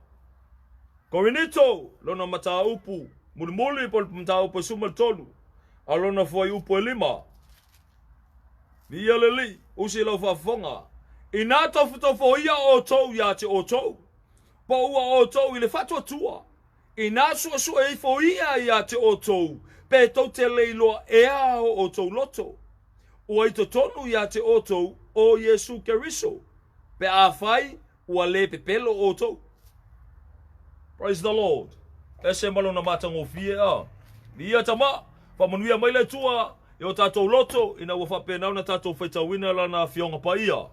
Korinito, lona mataupu mulimuli po o le mataupu e 13, a lona fuaiupu e 5. Viia le Alii, usi lau faafofoga. Inā tofotofoia outou ia te outou, po ua outou i le faatuatua, inā suesue ifo ia ia te outou, pe tou te le iloa ea o outou loto, ua i totonu ia te outou o Iesu Keriso, pe afai ua le pepelo outou. Praise the Lord. Ese ma lona matagofie a. Viia tama, faamanuia mai le Atua i o tatou loto ina ua faapena ona tatou faitauina lana Afioga Paia.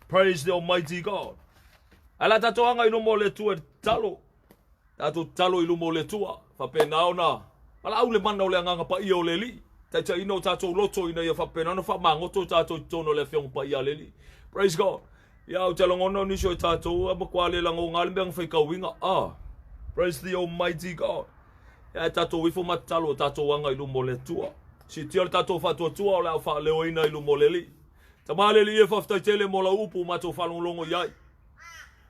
Praise the Almighty God. Ae la tatou aga i luma o le Atua i le tatalo. Tatou tatalo i luma o le Atua, faapena ona valaau le mana o le Agaga Paia o le Alii, taitaiina o tatou loto ina ia faapena ona faamagoto tatou i totonu o le Afioga Paia a le Alii. Praise God. Ia, ou te lagona o nisi o i tatou, a matua le lagona le mea na faitauina. Ah, praise the Almighty God. Ia, e tatou ifo ma tatalo o tatou aga i luma o le Atua. Siitia le tatou faatuatua o le a faaleoina i luma o le Alii. Tama le Alii e faafetai tele mo lau upu matou faalogologo i ai.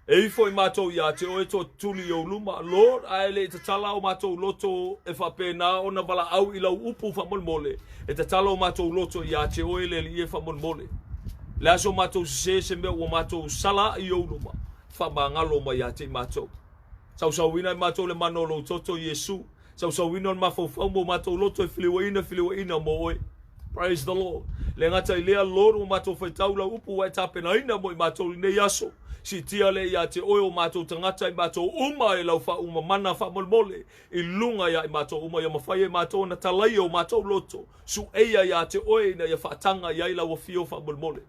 E ifo i matou ia te oe toatuli i ou luma, Lord, ae le i tatala o matou loto e faapena ona valaau i lau upu faamolemole, e tatala o matou loto ia te oe le Alii e faamolemole. Le aso matou sese se mea ua matou sala ae i ou luma, faamagalo mai ia te i matou. Sausauina i matou le mana o lou toto, Iesu. Sausauina o le mafaufau mo matou loto e feliuaina feliuaina mo oe. Praise the Lord. Le gata i lea, Lord, ua matou faitau lau upu ua e tapenaina mo i matou i lenei aso. Siitia lea ia te oe o matou tagata i matou uma e lau faauma mana faamolemole i luga ia i matou uma ia mafai e matou ona talaia o matou loto. Sueia ia te oe ina ia faataga i ai lau afio faamolemole.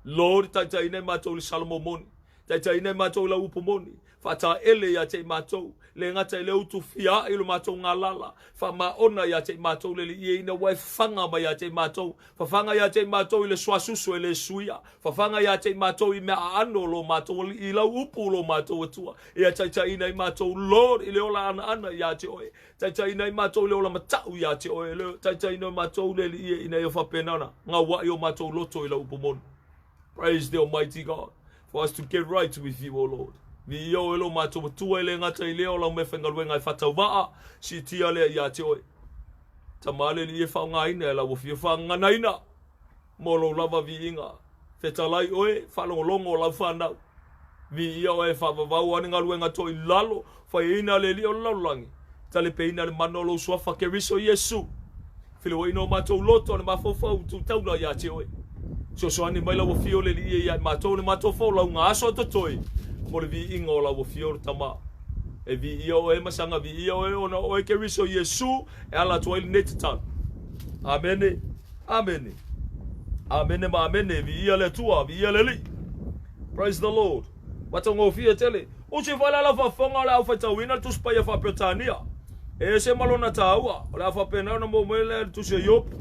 Lord, taitaiina i matou i le Salamo moni. Taitaiina i matou i lau upu moni. Faataele ia te i matou, le gata i le utu fiaai o le matou galala. Faamaona ia te i matou le liieina ua e faga mai ia te i matou. Fafaga ia te i matou i le suasusu e le suia. Fafaga ia te i matou i mea aano o lo matou Alii, i lau upu o lo matou Atua. Ia taitaiina i matou, Lord, i le ola anaana ia te oe. Taitaiina i matou i le ola matau ia te oe. Taitaiina i matou le Alii ina ia faapena ona gauai o matou loto i lau upu moni. Praise the Almighty God for us to get right with you, O Lord. Viia oe lo matou Atua e le gata i lea o lau meafaigaluega e faatauvaa, siitia lea ia te oe. Tama le alii e faaaogaina e lau afio faagaganaina mo lou lava viiga. Fetalai oe, faalogologo o lau fanau. Viia oe e faavavau a ni galuega toilalo, faiaina le alii o le lalolagi. Talepeina le mana o lou suafa Keriso Iesu. Feliuaina o matou loto le mafaufau tu taula ia te oe. Fesoasoani mai lau afio le Alii ia i matou le matou folauga aso a totoe mo le viiga o lau afio le Tama. E viia oe ma saga viia oe ona o oe Keriso Iesu e ala atu ai lenei tatalo. Amene. Amene. Amene ma amene. Viia le Atua, viia le Alii. Praise the Lord. Matagofie tele. Usi foi la lau faafofoga o le a ou faitauina le Tusi Paia Faa-Peretania. E ese ma lona taua, o le a faapena ona maua mai lea i le Tusi a Iopu.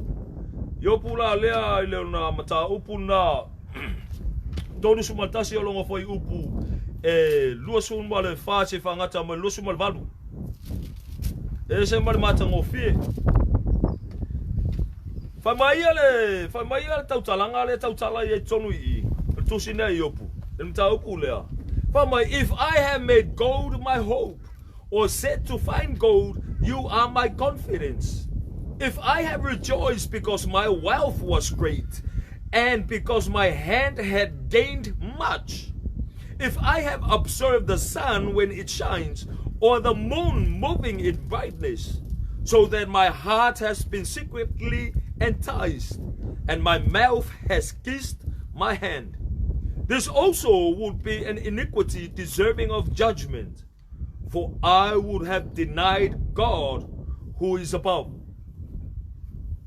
Iopu la lea i lona mataupu na 31 o lona fuaiupu e 24 seia faagata mai le 28. E ese ma le matagofie. Fai mai ia le, fai mai ia le tautalaga lea tautala i ai totonu i i, le tusi lea Iopu, le mataupu lea. Fai mai, if I have made gold my hope, or set to find gold, you are my confidence. If I have rejoiced because my wealth was great, and because my hand had gained much. If I have observed the sun when it shines, or the moon moving in brightness, so that my heart has been secretly enticed, and my mouth has kissed my hand. This also would be an iniquity deserving of judgment, for I would have denied God who is above.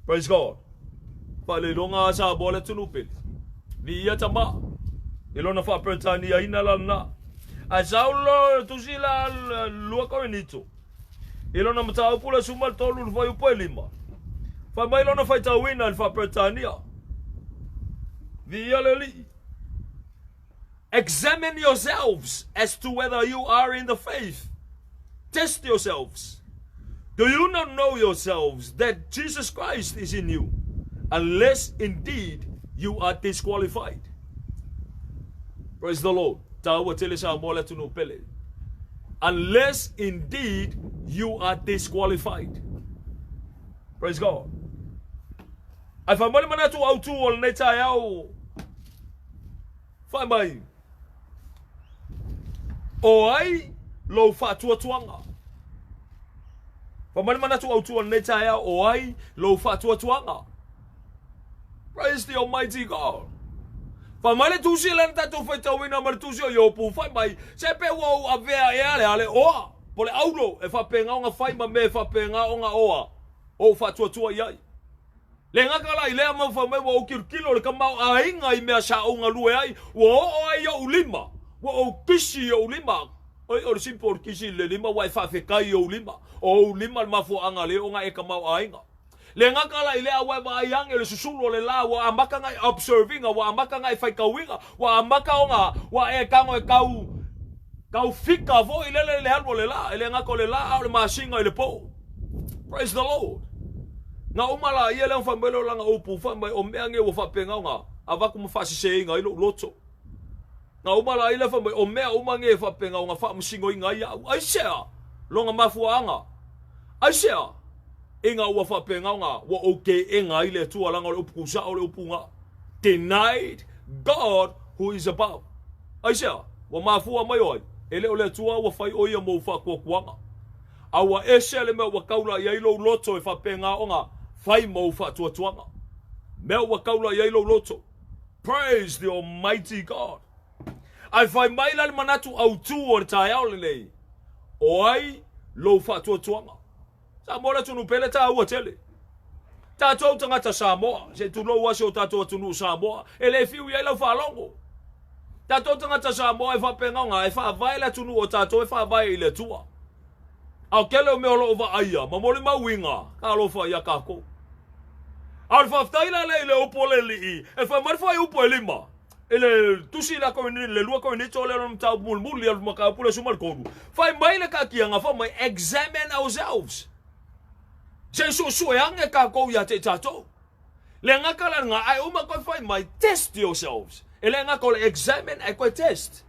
Praise God. Faailoiloga a Samoa le atunuu pele. Viia tama i lona faa-Peretaniaina la lena. Ae sau lo tusi la lua Korinito i lona mataupu le 13 le fuaiupu e lima. Fai mai lona faitauina i le faa-Peretania. Viia le Alii. Examine yourselves as to whether you are in the faith. Test yourselves. Do you not know yourselves that Jesus Christ is in you? Unless indeed you are disqualified. Praise the Lord. Taua tele Samoa le atunuu pele. Unless indeed you are disqualified. Praise God. Ae fai mai le manatu autu o lenei taeao. Fai mai, O ai lou faatuatuaga? Fai mai le manatu autu o lenei taeao, o ai lou faatuatuaga? Praise the Almighty God. Fai mai le tusi lea na tatou faitauina ma le tusi o Iopu, fai mai, se pe ua ou avea ea le ale oa, po le auro e faapena ona fai ma mea e faapena ona oa, ou faatuatua i ai. Le gata la i lea mau fai mai ua ou tilotilo i le tamaoaiga i mea sa ou galue ai, ua oo ai i ou lima, ua ou kisi i ou lima. Oi, o le simple o le kisi i le lima ua e faafetai i ou lima. O ou lima le mafuaaga lea ona e tamaoaiga. Le gata la i lea ua e vaai ane i le susulu o le la, ua amata ona e observe ina, ua amata ona e faitauina, ua amata ona ua e tago e tau tau fika foi lele le alu o le la, e le gata o le la a o le masina i le po. Praise the Lord. Na uma la ia lea fai mai lea o lana upu, fai mai o mea nei ua faapena ona avatu ma faasiseina ai lou loto. Na uma la ia fai mai o mea uma nei e faapena ona faamasinoina ai au. Aisea lona mafuaaga? Aisea ina ua faapena ona ua ou teena ai le Atua leaga o le upu tusao o le upu na denied God who is above. Aisea ua mafua mai o ai? E le o le Atua ua fai o ia mou faatuatuaga. A ua ese le mea ua taula i ai lou loto e faapena ona fai ma ou faatuatuaga. Mea ua kaula i ai lou loto. Praise the Almighty God. Ae fai mai la le manatu autū o le taeao lenei, o ai lou faatuatuaga? Samoa le atunuu pele taua tele. Tatou tagata Samoa, se tulou lava si o tatou atunuu Samoa, e le fiu i ai lau faalogo. Tatou tagata Samoa e faapena e faavae le atunuu o tatou e faavae i le Atua. A o tele o mea o lo o vaaia ma molimauina, talofa ia tatou. A o le faafetai la lea i le upu o le Alii, e fai mai le fuaiupu e 5, i le tusi la Korinito, le 2 Korinito lea o le mataupu mulimuli o le mataupu le 13, fai mai le taatiaga, fai mai, examine ourselves. Se i suesue ane tatou ia te i tatou. Le gata la lena, ae uma toe fai mai, test yourselves. E le gata o le examine, ae toe test.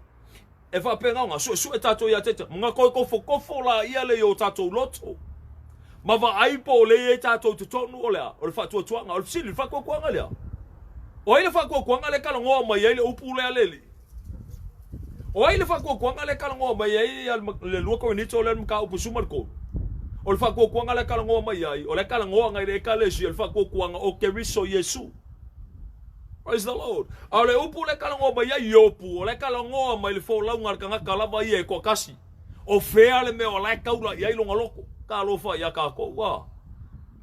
E faapena ona suesue tatou ia te tatou, ma toe tofotofo laia le i o tatou loto. Ma vaai po o le i ai tatou i totonu o le a? O le faatuatuaga. O le fesili, le faatuatuaga lea? O ai le faatuatuaga lea e talanoa mai ai le upu lea le alii? O ai le faatuatuaga lea e talanoa mai ai le 2 Korinito lea le mataupu 13? O le faatuatuaga lea e talanoa mai ai, o lea e talanoa agai le Ekalesia, le faatuatuaga o Keriso Iesu. Praise the Lord. A o le upu lea e talanoa mai ai Iopu, o lea e talanoa mai le folauga a le tagata lava ia e toatasi. O fea le mea o la e taula i ai lona loto? Talofa ia tatou, a.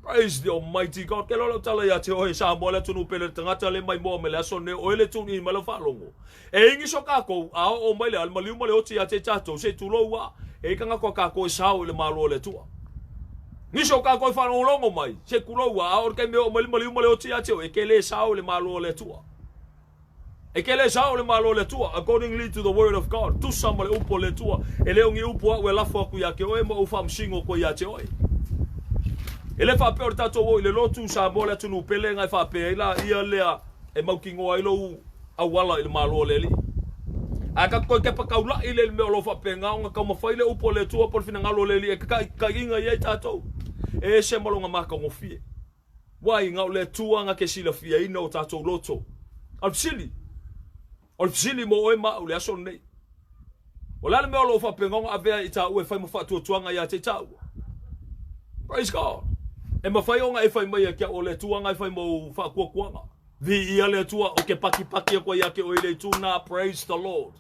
Praise the Almighty God. Ke loa lau tala ia te oe, Samoa le atunuu pele le tagata le maimoa mai le aso nei, oe le tune in mai lau faalogo. E ingi so kākou, a oo mai le a le maliu ma le oti ia te tatou, se i tulou a, e i tagata o kākou e sao i le Malo o le Atua. Nisi o kākou e faalogologo mai, se i tulou a, a oo le taimi e oo mai le maliu ma le oti ia te oe, e ke le sao i le Malo o le Atua. E ke le sao i le Malo o le Atua, accordingly to the word of God, tusa ma le upu o le Atua, e le o ni upu a'u e lafo aku ia te oe ma ou faamasino koe ia te oe. E le faapea o le tatou o i le lotu, Samoa le atunuu pele na e faapea ai la ia lea e mautinoa ai lou auala i le Malo o le Alii. Ae tatou toe tepa taula'i lea i le mea o lo o faapena ona taumafai le upu a le Atua po o le finagalo o le Alii e tataiina i ai tatou. E ese ma lona matagofie. Wai, na o le Atua na te silafiaina o tatou loto. A o le fesili, o le fesili mo oe ma au i le aso lenei. O le a le mea o lo o faapena ona avea i tāua e fai ma faatuatuaga ia te i tāua? Praise God. E mafai ona e fai mai ia te au o le Atua na e fai ma ou faatuatuaga. Viia le Atua, o ke pakipaki aku ai ia te oe i le itu na, praise the Lord.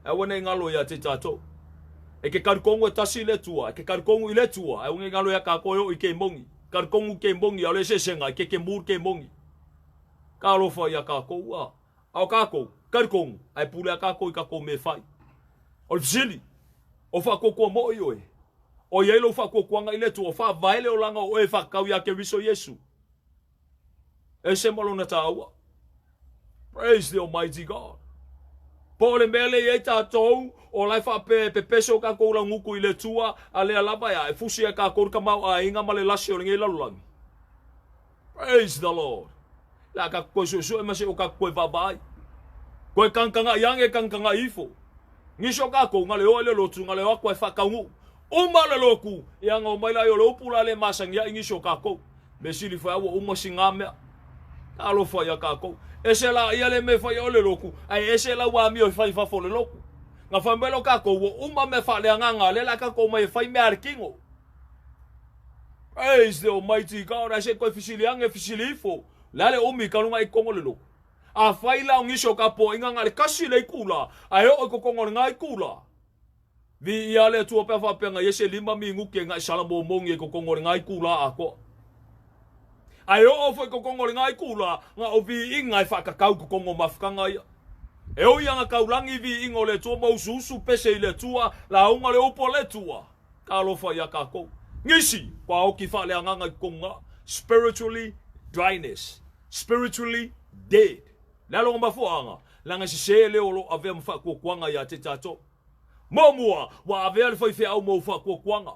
E aua nei galo ia te tatou. E ke karikongu e tasi le Atua, e ke karikongu i le Atua, e aua nei galo ia kākou e o i ke mongi. Karikongu ke mongi, a o le eseesega, e ke ke mur ke mongi. Ka alofa ia kākou, a. A o kākou, karikongu, a e pule a kākou i kākou me whai. O le fesili, o whaakuakua mo i oe. O i ai lou whaakuakuanga i le Atua, o whaavae le olanga o oe e whakakau ia Keriso Iesu. Ese ma lona taua. Praise the Almighty God. Po o le mea le i ai tatou, o la e faapea e pepeso kākou laugutu i le Atua, a lea lava ea, e fusi ai kākou le tamaoaiga ma le lasi o lenei lalolagi. Praise the Lord. Le a tatou toe suesue ma se o tatou toe vaavaai. Toe kagakaga'i ane, kagakaga'i ifo. Nisi o kākou, na le o ai le lotu, na le o atu ai faataunuu. Uma le lotu, ia na omai laia o le upu la le masani ai nisi o kākou. Mea sili foi a ua uma sina mea. Talofa ia tatou. Ese la ia le mea e fai o le lotu, ae ese la ua amio e fai i fafo o le lotu. Na fai mai lea o tatou, ua uma mea faaleagaga, lea la tatou omai e fai mea a le kino. Praise the Almighty God, ae se i toe fesili ane, fesili ifo, le a le umi talu ona e i totonu o le lotu? Afai la o nisi o tapuaiga na o le kasi le itula, ae oo i totonu o lena itula, Viia le Atua pe a faapea na i ai se 5 minute na i salamomongi ai totonu o lena itula atoa. Ae oo foi totonu o lena itula, na o viiga e faakakau totonu o mafutaga ia. E ui ana taulagi viiga o le Atua ma usuusu pese i le Atua, lauga le upu a le Atua, talofa ia tatou. Nisi, kua oki faaleagaga i totonu na, spiritually dryness, spiritually dead. Le a lona mafuaaga, leaga e sese leo o lo o avea ma faatuatuaga ia te tatou. Muamua, ua avea le faifeau ma ou faatuatuaga.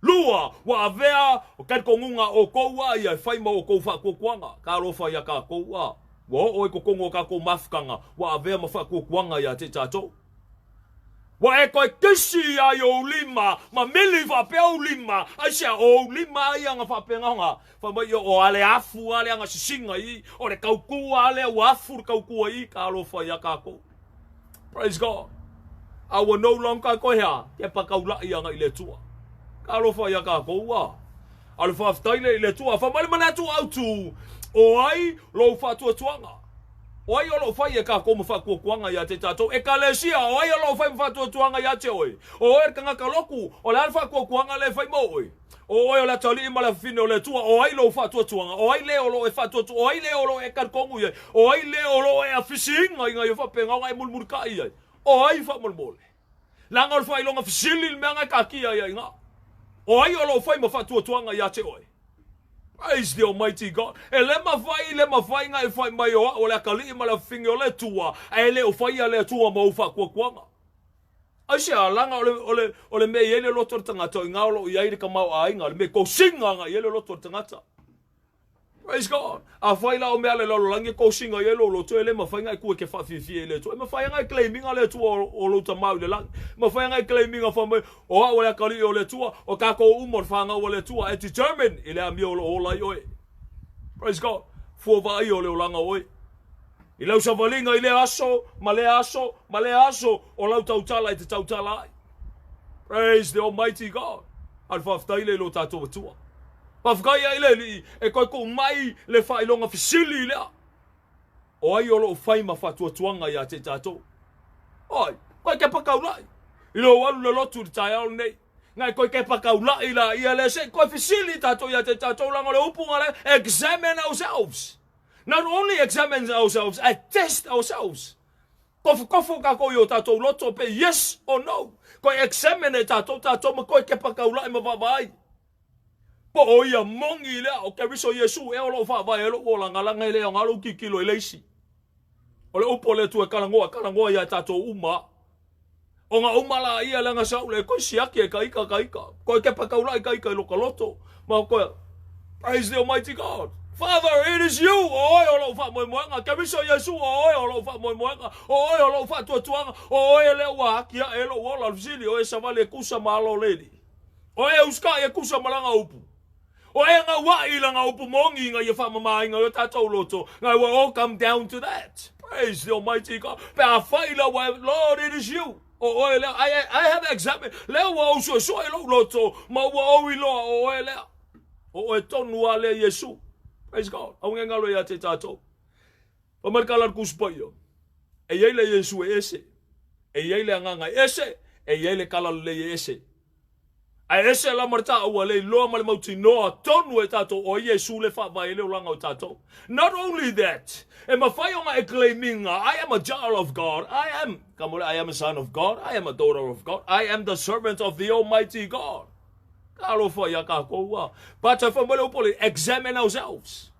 Lua, ua avea o talitonuga a outou a ia e fai ma outou faatuatuaga. Talofa ia tatou a ua oo i totonu o tatou mafutaga, ua avea ma faatuatuaga ia te tatou. Ua e toe kisi ia i ou lima, ma mili faapea ou lima, aisea o ou lima a ia na faapena ona fai mai ia o ale afu a lea na sisiga i, o le taukua a lea ua afu le taukua i, talofa ia tatou. Praise God. A ua no longer koe hea, kepa taula'i agai i le Atua. Talofa ia tatou a. A o le faafetai lea i le Atua. Fai mai le manatu autu, o ai lou faatuatuaga? O ai o lo o fai e kākou ma faatuatuaga ia te tatou? Ekalesia, o ai o lo o fai ma faatuatuaga ia te oe? O oe le tagata lotu, o le a le faatuatuaga lea e fai mo oe? O oe o le atalii ma le afafine o le Atua, o ai lou faatuatuaga? O ai le o lo o e faatuatua? O ai le o lo o e talitonu i ai? O ai le o lo o e afisiina ina ia faapena ona e mulimulitai i ai? O ai faamolemole? Leaga o le faailoga fesili le mea na e taatia ai i ina. O ai o lo o fai ma faatuatuaga ia te oe? Praise the Almighty God. E le mafai, le mafai na e fai mai o au o le atalii ma le afafine o le Atua, ae le o faia le Atua ma ou faatuatuaga. Aisea, leaga o le, o le, o le mea e i ai le loto o le tagata, o i ina o lo o i ai le tamaoaiga, le mea tosiga na i ai le loto o le tagata. Praise God. Afai la o mea a le lalolagi e tosiga i ai lou loto, e le mafai ona e tu e ke faafiafia i le Atua. E mafai ona e claim ina le Atua o lou tamau i le lagi. E mafai ona e claim ina fai mai, o au o le atalii o le Atua, o tatou uma o le fanau a le Atua, e determine i le amio o lo o ola ai oe. Praise God. Fua vaaia o le olaga o oe. I lau savaliga i lea aso, ma lea aso, ma lea aso, o lau tautala e te tautala ai. Praise the Almighty God. A le faafetai lea i lo tatou Atua. Faafetai ai le Alii e toe tuu mai le faailoga fesili lea. O ai o lo o fai ma faatuatuaga ia te tatou? Oi, koe kepa taulai. I lou alu le lotu i le taeao lenei. Ngai koe kepa taulai la ia le se koe fesili tatou ia te tatou leaga o le upu nga le examine ourselves. Not only examine ourselves, I test ourselves. Kofokofo kākou i o tātou loto pe yes or no. Koe examine e tātou tātou ma koe kepa kaulaʻi ma vaavaai. Po o ia moni lea o Keriso Iesu ea o lou faavae ai lou olaga laga e le aoga lou tilotilo i le isi. O le upu a le Atua e kalagoa, kalagoa ia tatou uma. O nga uma la ia leaga sa ule koe siaki e ka ika ka ika. Koe kepa kaulaʻi ka ika i loka loto. Ma koe, Praise the Almighty God. Father, it is you, o oe o lou faamoemoega. Keriso Iesu, o oe o lou faamoemoega. O oe o lou faatuatuaga. O oe lea ua haki aʻe e lou ola. O le fesili, o e savali e kusa ma alo o le alii. O e usikai e kusa ma lana upu. O e gauaʻi i lana upu moni ina ia faamamaina i o tatou loto. Now we all come down to that. Praise the Almighty God. Pe afai la ua, Lord, it is you. O oe lea. I have examined. Lea ua ou suesue i lou loto, ma ua ou iloa o oe lea. O oe tonu a lea Iesu. Praise God. Aua ne i galo ia te tatou. Fai mai le tala a le Tusi Paia, E i ai le Iesu e ese, e i ai le Agaga e ese, e i ai le Talalelei e ese. Ae ese la ma le taua le iloa ma le mautinoa tonu e tatou o Iesu le faavae ai le olaga o tatou. Not only that, e mafai ona e claiminga, I am a child of God, I am, ka mole, I am a son of God, I am a daughter of God, I am the servant of the Almighty God. Talofa ia kākou a. But fai mai le upu o le examine ourselves.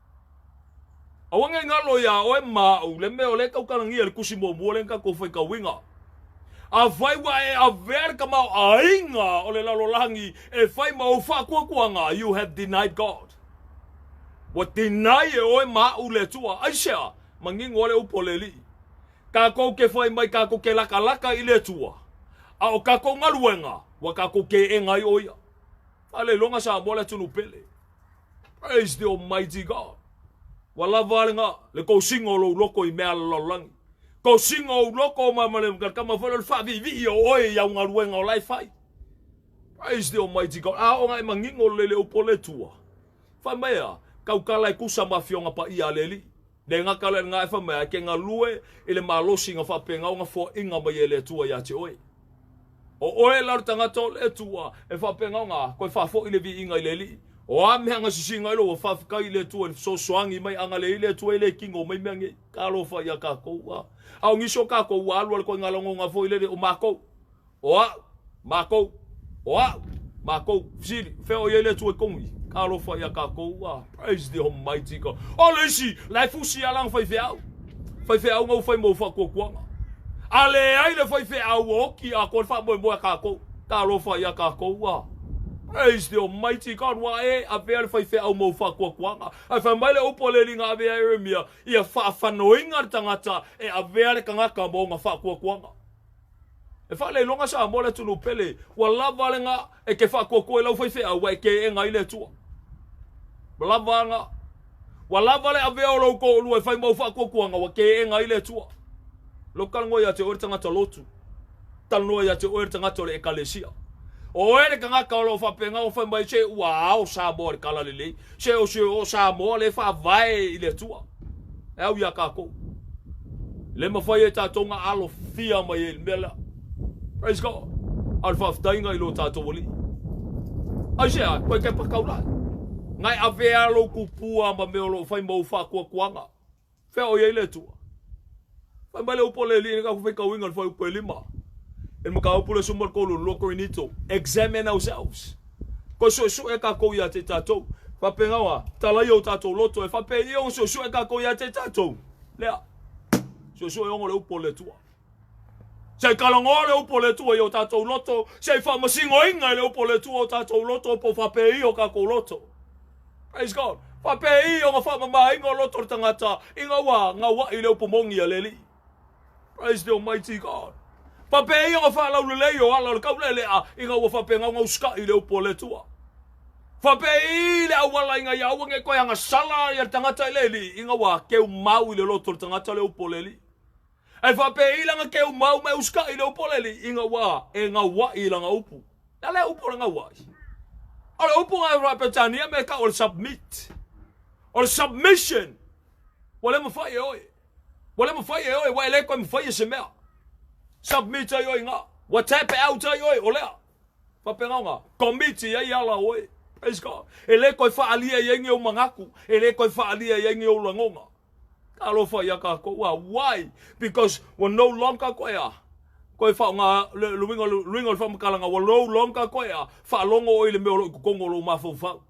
Aua ne i galo iā oe ma au le mea o lea e tautalagia i le tusi muamua lea na tatou faitauina. Afai ua e avea le tamaoaiga o le lalolagi e fai ma ou faatuatuaga, you have denied God. Ua deny e oe ma au le Atua. Aisea? Manino lava le upu a le Alii. Tatou ke fai mai tatou ke lakalaka i le Atua, a o tatou galuega, ua tatou keena ai o ia. Faleiloga Samoa le atunuu pele. Praise the Almighty God. Ua lava le ga, le tosiga o lou loto i mea a le lalolagi. Tosiga o ou loto ma, ma le, le tama foi lea o le faaviivii o oe i au galuega o la e fai. Praise the Almighty God. A oo na e manino lelei le upu o le Atua. Fai mai a, tautala e tusa ma afioga paia a le Alii. Le gata lea lena e fai mai a, e ke galue i le malosi na faapena ona foaiina mai e le Atua ia te oe. O oe la o le tagata o le Atua, e faapena ona toe faafoi le viiga i le Alii. O a mea na sisiga ai lou faafetai i le Atua i le fesoasoani mai agalelei le Atua e le kino mai mea nei. Talofa ia tatou a. A o nisi o tatou ua alu a le ituaiga lagona foi lele o matou. O au, matou, o au, matou, fesili, fea o i ai le Atua i tonu i? Talofa ia tatou a. Praise the Almighty God. O le isi, la e fusi lava lana faifeau. Faifeau na ua fai mo faatuatuaga. A leai le faifeau ua oti atoa le faamoemoe a tatou. Talofa ia tatou a. Praise the Almighty God. Ua e avea le faifeau mo faatuatuaga. Ae fai mai le upu a le Alii na avea e Ieremia, ia faafanoina le tagata e avea le tagata mo ona faatuatuaga. E faaleiloga Samoa le atunuu pele, ua lava le ga e ke faatuatua i lau faifeau ua e keena ai le Atua. Ua lava ga. Ua lava le avea o lou toalua e fai mau faatuatuaga ua keena ai le Atua. Lou talanoa ia te oe le tagata lotu. Talanoa ia te oe le tagata o le ekalesia. O oe le tagata o lo o faapena ona fai mai se ua ao Samoa i le talalelei, se o se o Samoa lea e faavae i le Atua. E au iā tatou. E le mafai e tatou ona alofia mai ai i le mea lea. Praise God. A o le faafetaiga i lo tatou Alii. Aisea? Koe kepa taulai. Ngai avea lou tupua ma mea o lo o fai ma ou faatuatuaga. Fea o i ai le Atua? Fai mai le upu a le Alii, ka faitauina le fuaiupu e lima i le mataupu le 13 o le 2 Korinito, examine ourselves. Toe suesue tatou ia te tatou. Faapena wa, talaia o tatou loto e faapea ia ona suesue tatou ia te tatou. Lea, suesue ona le upu a le Atua. Se i talanoa le upu a le Atua i o tatou loto, se i faamasinoina e le upu a le Atua o tatou loto po o faapea ia o tatou loto. Praise God. Faapea i ona faamamaina o loto o le tagata ina ua gauai le upu moni a le Alii. Praise the Almighty God. Faapea i ona faalaulelei o ala o le taulelea ina ua faapena ona usitai le upu a le Atua. Faapea i le auala ina ia aua ne i toe agasala ia le tagata i le Alii ina ua teumau i le loto o le tagata le upu a le Alii. Ae faapea i lana teumau ma e usitai i le upu a le Alii ina ua e gauai i lana upu. Le a le upu o le gauai? O le upu na Peretania mea e tau o le submit. O le submission. Ua le mafai e oe. Ua le mafai e oe, ua e le toe mafaia se mea. Submit ai oe i ina. Ua tap out ai oe, o lea. Faapena ona commit i ai ala o oe. Praise God. E le toe faaalia i ai ni ou manatu. E le toe faaalia i ai ni ou lagona. Talofa ia tatou. Ah, why? Because ua no longer koe a koe faaaoga le luiga luiga o le faamatalaga ua no longer koe a faalogo oe i le mea o lo o i totonu o lou mafaufau.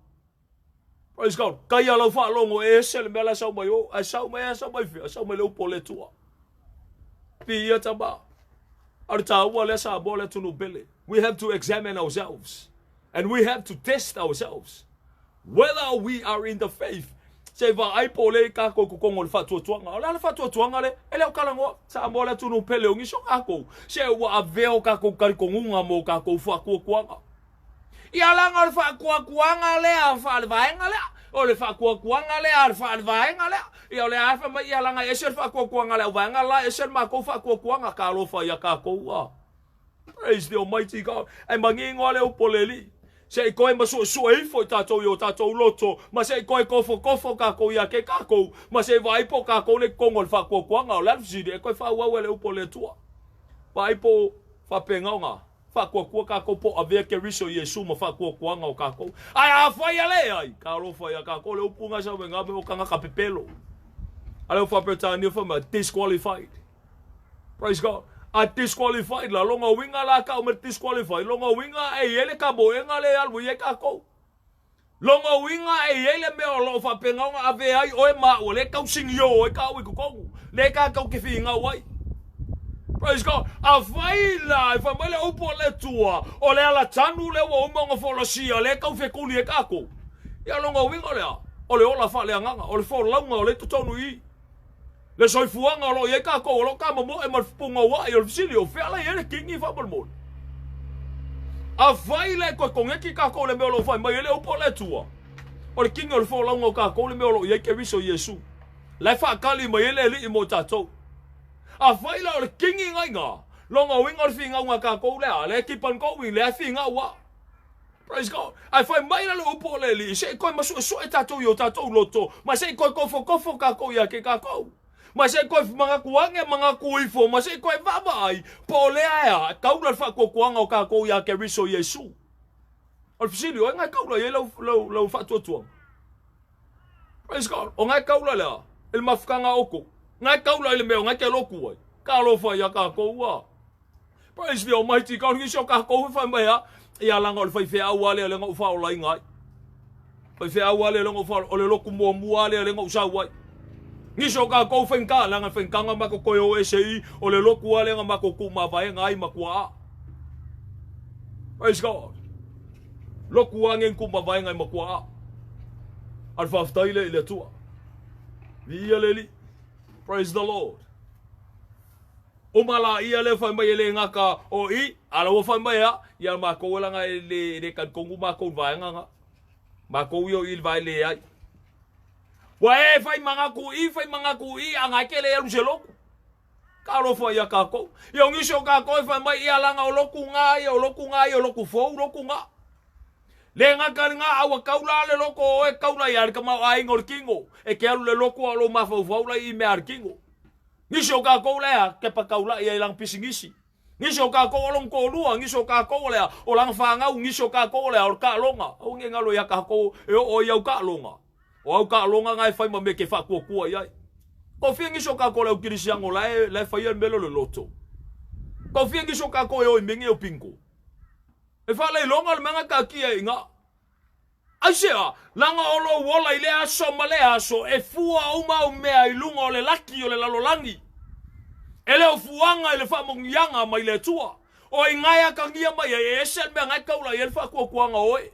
Praise God. Kai a lau faalogo e ese le mea la e sau mai o, ae sau mai ae sau mai fea, sau mai le upu o le Atua. Viia Tama. A o le taua lea Samoa le atunuu pele. We have to examine ourselves and we have to test ourselves whether we are in the faith. Se i vaai po o lea i kākou totonu o le faatuatuaga. O le a le faatuatuaga lea? E le o talanoa. Samoa le atunuu pele o nisi o kākou. Se ua avea o kākou talitonuga mo kākou faatuatuaga. Ia leaga o le faatuatuaga lea faale-vaega lea, o le faatuatuaga lea faale-vaega lea. Ia o lea lava fai mai, ia leaga e ese le faatuatuaga a le auvaega la, ese le matou faatuatuaga. Talofa ia tatou a. Praise the Almighty God. Ae manino lava le upu a le Alii. Se i toe ma suesue ifo i tatou i o tatou loto, ma se i toe tofotofo tatou ia te tatou, ma se i vaai po o tatou le i totonu o le faatuatuaga. O le a le fesili? E toe faaauau e le upu a le Atua. Vaai po o faapena ona faatuatua tatou po o avea Keriso Iesu ma faatuatuaga o tatou. Ae afai a leai, talofa ia tatou, le upu na sau e na mea o tagata pepelo. A lea o Faa-Peretania fai mai, disqualified. Praise God. A disqualified la, longa uiga la kau me disqualified, longa uiga e i ai le kamoega le alu i ai tatou. Lona uiga e i ai le mea o lo o faapena ona ave ai oe ma au, o lea e tau sigio ai ka au i totonu, lea e tatou te finau ai. Praise God. Afai la e fai mai le upu a le Atua, o le alatanu lea ua uma ona folasia, lea e tau fetuli ai tatou. Ia lona uiga o le a? O le ola faaleagaga, o le folauga o lea e i totonu i i. Le soifuaga o lo o i ai tatou, o lo o tamomoe ma le fupugauai o le fesili, o fea la e i ai le kini faamolemole? Afai la e toe koneti tatou i le mea o lo o fai mai ai le upu a le Atua, o le kini o le folauga o tatou le mea o lo o i ai Keriso Iesu, la e faatali mai ai le Alii mo tatou. Afai la o le kini na i ina, lona uiga o le finauga a tatou lea, lea e keep on going, lea e finau lava. Praise God. Ae fai mai la le upu o le Alii, se i toe masuesue tatou i o tatou loto, ma se i toe kofokofo tatou ia ke tatou. Ma se i toe manatu ane, manatu ifo, ma se i toe vaavaai, po o lea e a, e taula le faatuatuaga o tatou ia Keriso Iesu. O le fesili, o ai na e taula i ai lau, lau, lau faatuatuaga? Praise God. O na e taula le a? I le mafutaga a outou. Na e taula i le mea o na e te lotu ai. Talofa ia tatou a. Praise the Almighty God. Nisi o kākou e fai mai a, ia langa o le faifeau a lea lea na ou faaolaina ai. Faifeau a lea lea na ou faaola, o le lotu muamua a lea lea na ou sau ai. Nisi o kākou faigata, leaga faigataga matou toe o ese i, o le lotu a lea na matou tuumavaega ai ma tuaa. Praise God. Lotu a nei tuumavaega ai ma tuaa. A le faafetai lea i le Atua. Viia le Alii. Praise the Lord. Uma la ia lea fai mai e le gata o i, a la ua fai mai a, ia matou e laga e le, le talitonu matou i le vaega na. Matou ia o i le vae leai. Ua e fai manatu i, fai manatu i, a na e ke le alu se lotu. Talofa ia kākou. Ia o nisi o kākou e fai mai ia langa o loku ngā ia o loku ngā ia o loku fou loku ngā. Le ngaka le ngā aua kaula le loko o e kaula ia le kamau aiga o le kingo. E ke alu le loko a lo mafaufau la i mea le kingo. Nisi o kākou lea kepa kaula ia i langa pisinisi. Nisi o kākou o long kōlua, nisi o kākou o lea o langa whāngau, nisi o kākou o lea o le kaʻalonga. Aua nge ngalo ia kākou e o o i au kaʻalonga. O au kaʻalonga ngā e whai ma me ke whaakuakua i ai. Ko fia nisi o kākou le au kirisiango la e, la e whai al melo le loto. Ko fia nisi o kākou e oi menge o pinko. E whalei longa le manga ka kia i ngā. Aisea, langa o lou ola i le aso ma le aso, e fua uma au mea i luga o le laki o le lalolagi. E le o fuaga i le faamogiaga mai le Atua. O ai ngae akagia mai ai, e ese le mea ngae kaula i ai le faakuakuaga o oe.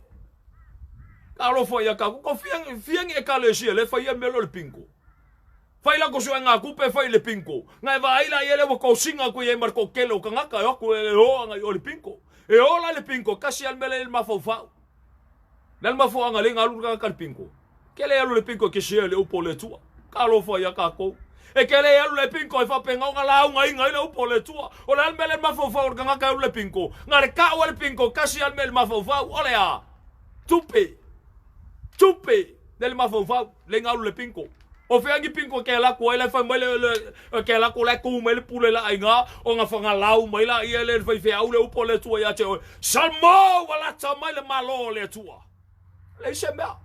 Talofa ia kākou, ko fia, fia ni ekalesia le fai ia mea le pinko. Fai la ko suenga kupe fai le pinko. Ngae vaai la ia le ua kosinga ku ia mar ko kele o kangaka e aku e o anga i o le pinko. E ola le pinko, kasi al mele il mafaufau. Le le mafuanga le ngalu ka ka pinko. Kele alu le pinko ke sia le upo le tua. Ka lofa ia ka kou. E kele alu le pinko e fapenga o ngala unga inga ile upo le tua. O le al mele mafaufau o kangaka alu le pinko. Nga le ka o le pinko kasi al mele mafaufau o le a. Tupe. Tupe. Le le mafaufau le ngalu le pinko. O fea ni pinko ke la ko ele fai mai le le ke la ko le ku mai le pule la inga o nga fanga lau mai la ia le fai fea le upo le tua ia te o Salmo wala ta mai le malo le tua. Le se mea.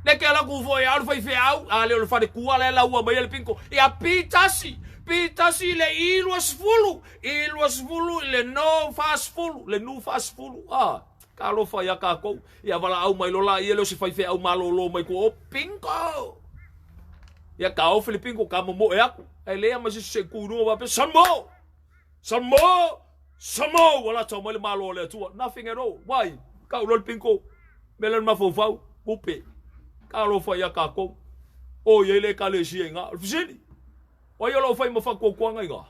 Le ke la ku fo ia fai fea au a le o le fare kua le la ua mai le pinko. Ia pitasi pitasi le ilua sefulu ilua sefulu le no fa sefulu le nu fa sefulu ah Talofa ia kākou, ia walaau mai lola ia leo se fai wheau malolo mai ko o pinko. Ia ka o Filipinko ka momo e aku. E lea mai se se kuru wa pe Samo! Samo! Samo! Wala tau mai le malo le atua. Nothing at all. Why? Ka ulo le pinko. Mele le mafaufau. Kupe. Talofa ia kākou. O ia le ekalesia i ngā. Fisili. O ai o lou fai ma faakuakuaga i ngā?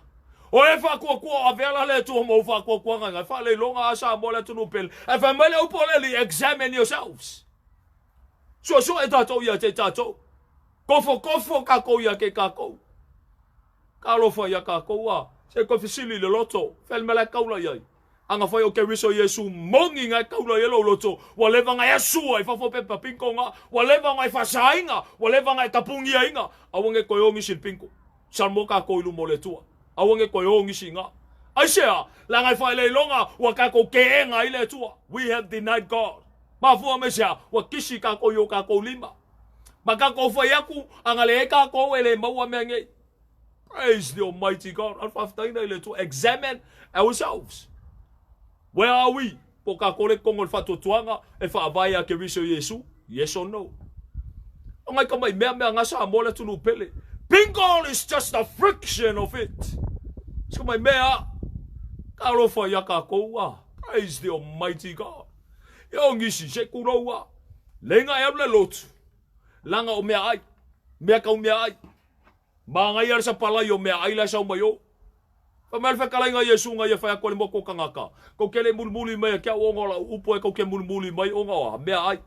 O e faakuakua o avea la le Atua ma ou faakuakuaga i ngā? E faaleiloga a Samoa le atunuu pele. Ae fai mai le upu o le Alii, examine yourselves. Suesue tātou ia te tātou. Kofokofo kākou ia ke kākou. Talofa ia kākou a. Se koe fesili le loto. Fea le mea la e kaula i ai. Anga fai o Keriso Iesu mongi ngai kaula i lou loto. Ua leva ngai asua i fafo pepa pinko nga. Ua leva ngai fasainga. Ua leva ngai tapungia inga. Aua nge koe ongi sil pinko. Salmo kākou i luma o le Atua. Aua nge koe ongi si nga. Aisea, la ngai whae leiloga, ua kākou keʻenga i le Atua. We have denied God. Mafua me sea, ua kisi kākou i o kākou lima. Ma kākou whai aku, anga le e kākou e le maua mea ngei. Praise the Almighty God. Al whawhitaina i le Atua. Examine ourselves. Where are we? Po ka kore kongo le whatuatuanga e whaavae a Keriso Iesu? Yes or no? O ngai ka mai mea mea ngā sa mo le tunu pele. Bingo is just a friction of it. Ska mai mea, ka alofa ia kākou a. Praise the Almighty God. Ia o ngisi, se kurau a. Lenga e alu le lotu. Langa o mea ai. Mea kau mea ai. Māngai a le sapalai o mea ai la sau mai o. Fai mai le fetalaiga a Iesu nga ia fai atu a le motu o tangata, Kou ke le mulimuli mai a ke au ona o lau upu e kou ke mulimuli mai ona o a mea ai.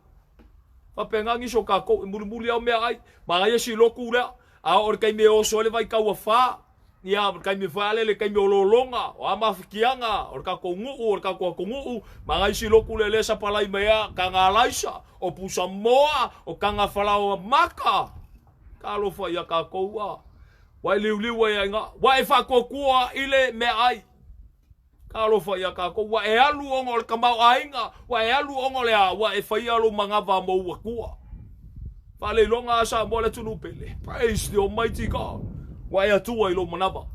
Faapena nisi o kakou e mulimuli ao mea ai, māngai si lotu lea, a o le taimi e oso ai le vaitau a fa, ia o le taimi foi ale le taimi o lologa, o a mafitiaga, o le tatou nuu, o le tatou atunuu, māngai si lotu lea lea sapalai mai a taga alaisa, o pusa moa, o taga falaoa maka. Talofa ia kakou a. Ua e liuliu ai ai ngā. Ua e whaakuakua i le mea ai. Talofa ia kākou. Ua e alu ona o le kamau aiga. Ua e alu ona o le a. Ua e whai alo mangawa mo ua kua. Whaleiloga a Samoa le tunu pele. Praise the Almighty God. Ua e atua i lo manawa.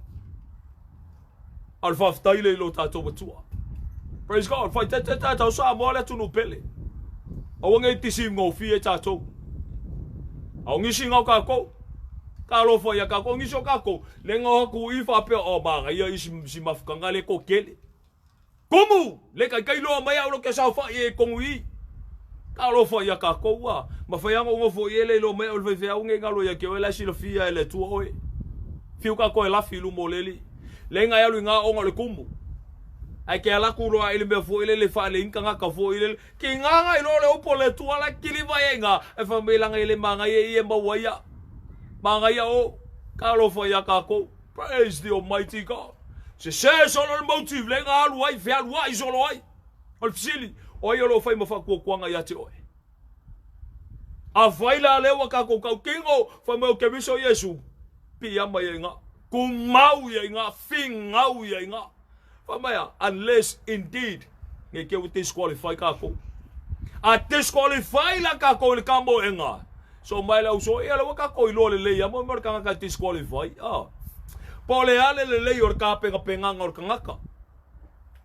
A le whawhitai le i lo tātou atua. Praise God. Whai te te tātou Samoa le tunu pele. Aua ngei tisi ngō e tātou. Au ngisi ngau kākou. Ka alofa ia kākou. Ngisi o kākou. Le ngau haku i whapea o mānga ia i si mafukanga le ko kele. Kumu! Le kai kai loa mai au lo ke sau whai e kongu i. Ka alofa ia kākou a. Ma whai anga unga fo i ele lo mai au le whai whai ngalo ia ke oe la silafia e le tua oe. Fiu kākou e lafi lumo leli. Le ngai alu i ngā onga o le kumu. Ai ke alaku loa i le mea fo i le le wha le inka ngaka fo i le ki ngā ngai lo le upo le tua la kili vai e ngā e wha mai langa i le māngai e i e maua ia. Māngai ia o. Ka alofa ia kākou. Praise the Almighty God. Sese solo le motive le ga alu ai, fealuai solo ai. O le fesili, o ai o lo o fai ma faakuakuaga ia te oe? Afai la lea ua tatou tautino, fai mai o Keriso Iesu, piiama ia i ina, tumau ia i ina, figau ia i ina. Fai mai a, unless indeed, ne i te ua disqualify tatou. A disqualify la tatou i le kamoega, so mai le auso, ia lea ua tatou iloa lelei lava mo mea o le tagata e disqualify. Ah. Po o le a le lelei o le tapenapenaga o le tagata.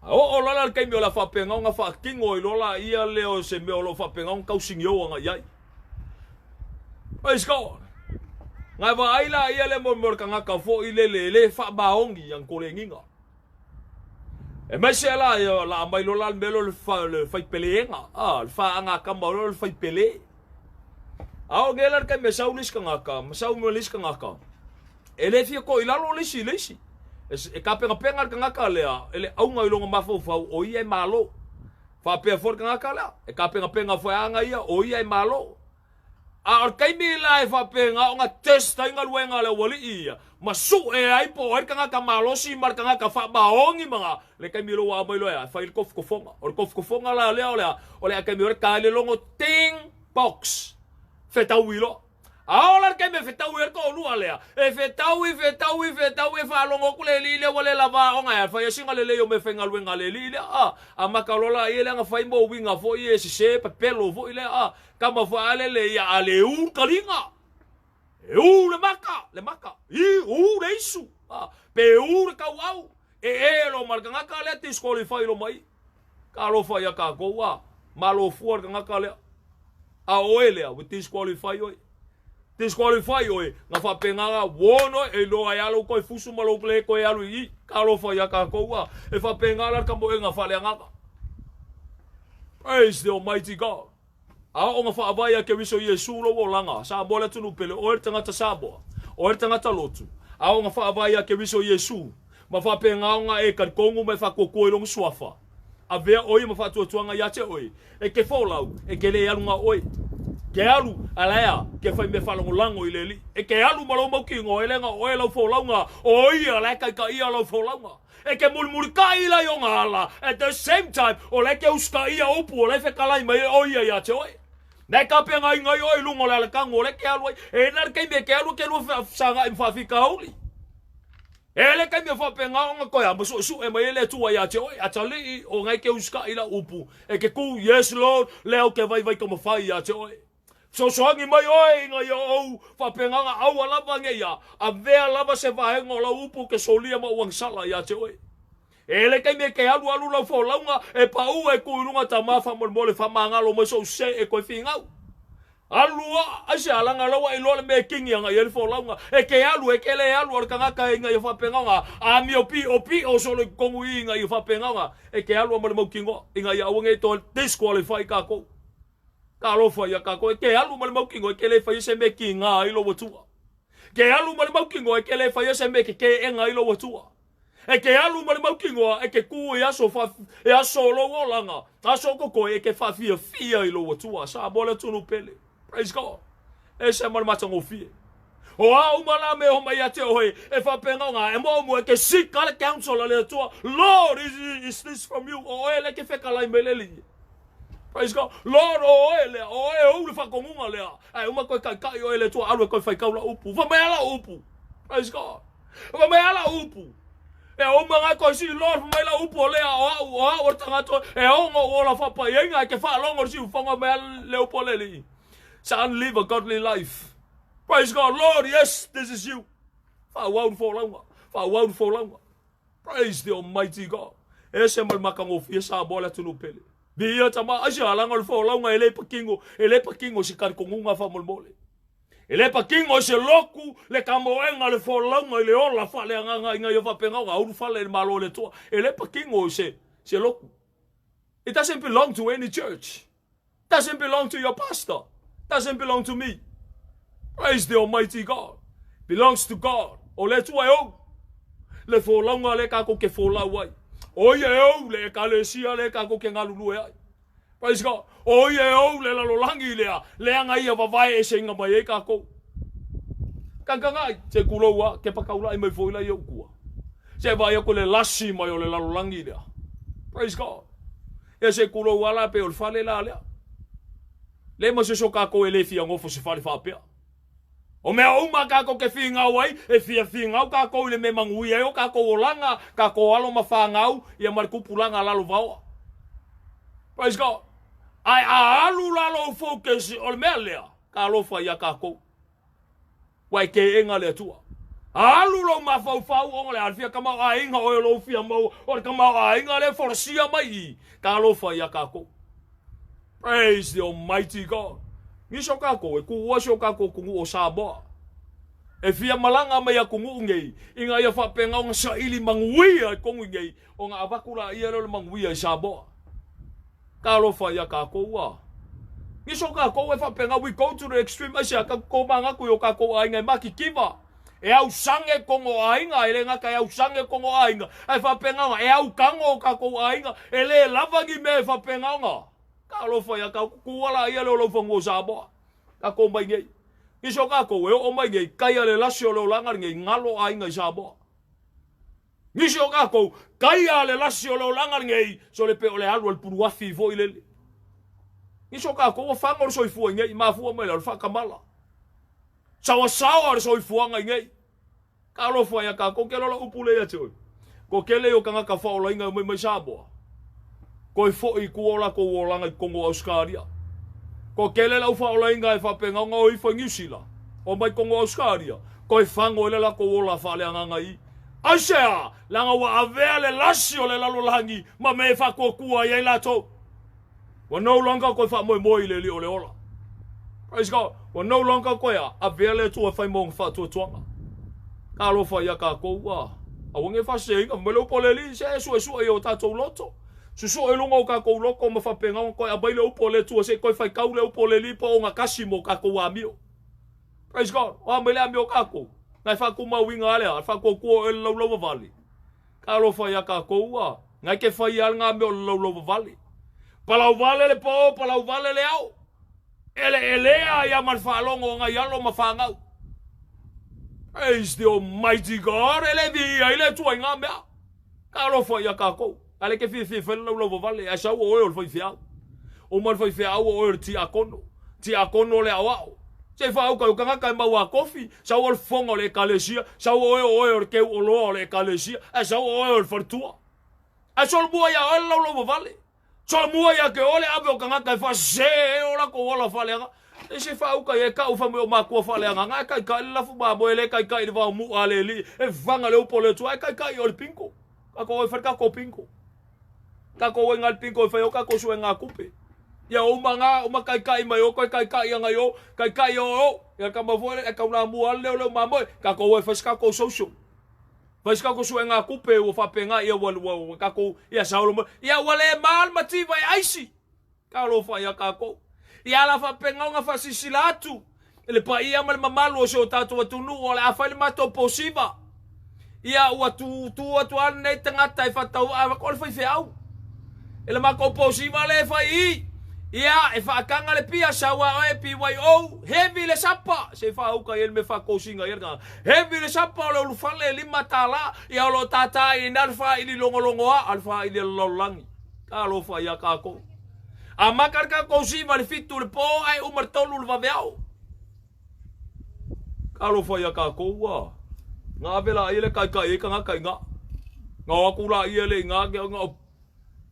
A oo loa la le taimi o le a faapena ona faatino ai loa laia lea o se mea o lo o faapena ona tausinio agai i ai. Praise God! Na e vaai laia lea mo le tagata foi lele e le faamaoni i ana koleniga. E mai se la ia la mai loa la le mea lea o le faipeleega, a, le faagatama loa le faipele. A oo nei la le taimi e sau le isi tagata ma sau ma le isi tagata, E le fia toʻi lalo le isi i le isi. E tapenapena le tagata lea e le auga i lona mafaufau o ia e malo. Faapea foi le tagata lea, e tapenapena foi ana ia o ia e malo. A o le taimi la e faapena ona test ai galuega a le aualii ia, ma sue ai po o ai le tagata malosi ma le tagata faamaoni ma na, le taimi loa ua aumai loa e a, e fai le tofotofoga. O le tofotofoga la lea o le a, o le a taimi o le ta i le logo ting box, fetaui loa. A oo la le taimi e fetaui ai le toalua lea, e fetaui, fetaui, fetaui, e faalogo atu le alii lea ua le lava aoga e fai ai sina lelei o meafaigaluega a le alii lea, a, amata loa laia lea na fai mo uiga foi e sese pepelo foi lea, a, tama foi a lele ia, a le u le taliga, e u le maka, le maka, i, u le isu, a, pe u le tauau, e e loa ma le tagata lea disqualify loa ma i. Talofa ia tatou, a, malo fua le tagata lea. A o oe lea, ua disqualify oe. Disqualify oe, na faapena la, warn oe, e iloa ai lava lou toe fusu ma lou le toe alu i i. Talofa ia tatou, a, e faapena la le tamoega faaleagaga. Praise the Almighty God. A oo na faavae ia Keriso Iesu lou olaga, Samoa le atunuu pele, oe le tagata Samoa, oe le tagata lotu. A oo na faavae ia Keriso Iesu, ma faapena ona e talitonu ma e faatuatua i lona suafa, avea oe ma faatuatuaga ia te oe, e ke folau, e ke le alu na oe. Ke alu, a la ea, ke fai mea faalagolago i le Alii. E ke alu ma lou mautinoa, e le na oe lau folauga, o ia la e taitaia lau folauga. E ke mulimulitai la i ona ala, at the same time, o la e ke usitaia upu o la e fetalai mai ai o ia ia te oe. Na e tapenaina ai oe i luga o le alatago o la e ke alu ai. E na le taimi e ke alu e ke lua fesagai ma faafitauli. E le taimi e faapena ona toe a ma suesue mai ai le Atua ia te oe, atalii, o na e ke usitai lau upu, e ke ku, yes Lord, lea ou te vaivai taumafai ia te oe. Fesoasoani mai oe ina ia ou faapegaga aua lava nei ia avea lava se vaega o lau upu ke solia ma ou agasala ia te oe. E le taimi e ke alualu lau folauga e pau e tu i luga tama faamolemole faamagalo mai sou se e toe finau. Alu a, aisea laga lau a iloa le mea e kini aga i ai le folauga. E ke alu, e ke le alu a le tagata ina ia faapegaga amio piopio solo i totonu i i ina ia faapegaga e ke alu a ma le mautinoa ina ia aua nei toe disqualify takou. Talofa ia tatou, e ke alu ma le mautinoa e ke le faia se mea kīgā ai lou Atua. Ke alu ma le mautinoa e ke le faia se mea ke keʻena ai lou Atua. E ke alu ma le mautinoa e ke kū i aso fa, e aso o lou olaga, aso o kokoe e ke faafiafia i lou Atua. Samoa le atunuu pele. Praise God. Ese ma le matagofie. O a uma la mea e homai ia te oe, e faapena ona e moomua e ke seek a le counsel a le Atua. Lord, is this from you? O oe lea ke fekalai mai le Alii. Praise God. Lord, o oe lea, o oe ou le faatonuga lea. Ae uma koe taitai oe le Atua alu e koe faitau lau upu. Fai mai a lau upu. Praise God. Fai mai a lau upu. E uma ngai koe si Lord, fai mai lau upu o lea, o au, o au o le tagata e ono ou ola faapaiaiga, e ke faalogo le siufaga mai a le upu a le Alii. Son, live a godly life. Praise God. Lord, yes, this is you. Faaauau le folauga. Faaauau le folauga. Praise the Almighty God. Ese ma le matagofie Samoa le atunuu pele. Viia tama, aisea laga o le folauga e le pakingo, e le pakingo se talitonuga faamolemole. E le pakingo i se loku le kamoega le folauga i le ola faaleagaga ina ia faapena ona ulufale i le Malo o le Atua. E le pakingo i se, se loku. It doesn't belong to any church. Doesn't belong to your pastor. Doesn't belong to me. Praise the Almighty God. Belongs to God. O le Atua e ou. Le folauga le kākou ke folau ai. O ia e ou le ekalesia le kākou ke galulue ai. Praise God. O ia e ou le lalolagi lea, leaga ia vavae eseiga mai ai kākou. Kagaga'i, se kulou a, ke pakaula'i mai foi laia ou tua. Se vaai aku i le lasi mai o le lalolagi lea. Praise God. Ia se kulou a la pei o le fale la lea. Le ma se so kākou e le fia gofo se fale faapea. O mea uma kākou ke figau ai, e fia figau kākou i le mea manuia ai o kākou olaga, kākou alo ma fanau, ia ma le tupulaga lalo vaoa. Praise God. Ae a alu la lou focus o le mea lea, talofa iā kākou. Ua e keʻena le Atua. Alu lou mafaufau ona le alifia tamaoaiga oe o lou fia maua o le tamaoaiga lea e folasia mai i talofa iā kākou. Praise the Almighty God. Nisi o kākou e kuʻua si o kākou atunuu o Samoa. E fia malaga mai atunuu nei ina ia faapena ona saili manuia i tonu i nei ona avatu laia lea o le manuia i Samoa. Talofa iā kākou a. Nisi o kākou e faapena we go to the extreme aisea ka tomanatu i o kākou aiga e makikiva. E ausage kono aiga, e le gata e ausage kono aiga, ae faapena ona e aukago o kākou aiga, e le lava ni mea e faapena ona. Talofa iā kākou, kua laia lea o lau fanua o Samoa. Kākou mai nei. Nisi o kākou e oo mai nei, kai a le lasi o le olaga lenei, galo aiga i Samoa. Nisi o kākou, kai a le lasi o le olaga lenei, sole pe o le alu a le puluafi foi lele. Nisi o kākou ua faga o le soifua i nei, mafua mai la o le faakamala. Saoasaoa le soifuaga i nei. Talofa iā kākou, ke lola upu lea ia te oe. Ko kele o kangaka whaolainga mai mai Samoa. Koe foʻi i kua o lakou olaga i Kongo Auskalia. Ko kele lau whaolainga e whapengaonga o ifo i Niu Sila, o mai Kongo Auskalia, koe fago i le lakou ola faaleagaga i Aisea, leaga ua avea le lasi o le lalolagi ma mea e faakuakua ai ai latou. Ua no longer koe faamoemoe i le Alii o le ola. Praise God. Ua no longer koe a avea le Atua e fai mo ona faatuatuaga. Talofa ia kākou ua aua nei faaseseina. Fai mai le upu a le Alii, se e suesue i o tātou loto. Susue i luga o kākou loto ma faapena ona toe aumai le upu a le Atua se i toe faitau le upu a le Alii po o ogatasi mo kākou amio. Praise God. O a mai le amio o kākou? Na e faatumauina a le a? Le faatuatua o e le laulauvavale. Talofa iā kākou ua ngai ke fai ia ngā mea o le laulauvavale. Palauvale le pō, palauvale le ao. Eleelea ia ma le faalogo o ngai alo ma fanau. Praise the Almighty God, e le viia ai le Atua i ngā mea. Talofa iā kākou. A le ke fiafia e fai le laulauvavale, ae sau o oe o le faifeau. Uma le faifeau o oe o le tiakono. Tiakono o le aoao. Se i faauka i o tagata e mau a kofi, sau o le fofoga o le ekalesia, sau o oe o oe o le keu oloa o le ekalesia, ae sau o oe o le faletua. Ae solomua iā oe le laulauvavale. Solomua iā ke oe le ave o tagata e faasese e o lakou ola faaleaga. E se faauka ia e kau fai mai o makua faaleagaga ae kaikai le lafu mamoe e le kaikai le vao mu'a a le alii e faga le upu o le Atua ae kaikai o le pinko. Kakou e fai le kakou pinko. Kakou e nga le pinko e fai o kakou suega kupe. Ia uma nga uma kaikai mai o koe kaikai anga i o kaikai o o. Ia kama foi le e kau la mua le leo mamoe. Kakou e fai se kakou social. Fai se kakou suega kupe ua faapena ia ua ua kakou ia saulo mai. Ia ua le ma le mativa e aisi. Talofa iā kākou. I ala faapegaoga faasilasila atu i le paia ma le mamalu o si o tātou atunuu o le a fai le matou posiva. Ia ua tu, tu atu lava lenei tagata e faatauvaa o le faifeau. I le matou posiva lea e fai i, ia e faataga le pia sau a oe BYO, heavy le sapa, se i faauka i ai le mea faatosina i ai le tagata. Heavy le sapa o le ulufale e $5, ia o lo o tātā i ina le faaili logologoa a le faaili a le lalolagi. Talofa iā kākou. Amata le tatou siva i le 7 i le pō ae uma le 3 i le vaveao. Talofa iā kākou ua na ave laia le kaikai ai tagata i na. Na o atu laia le i na na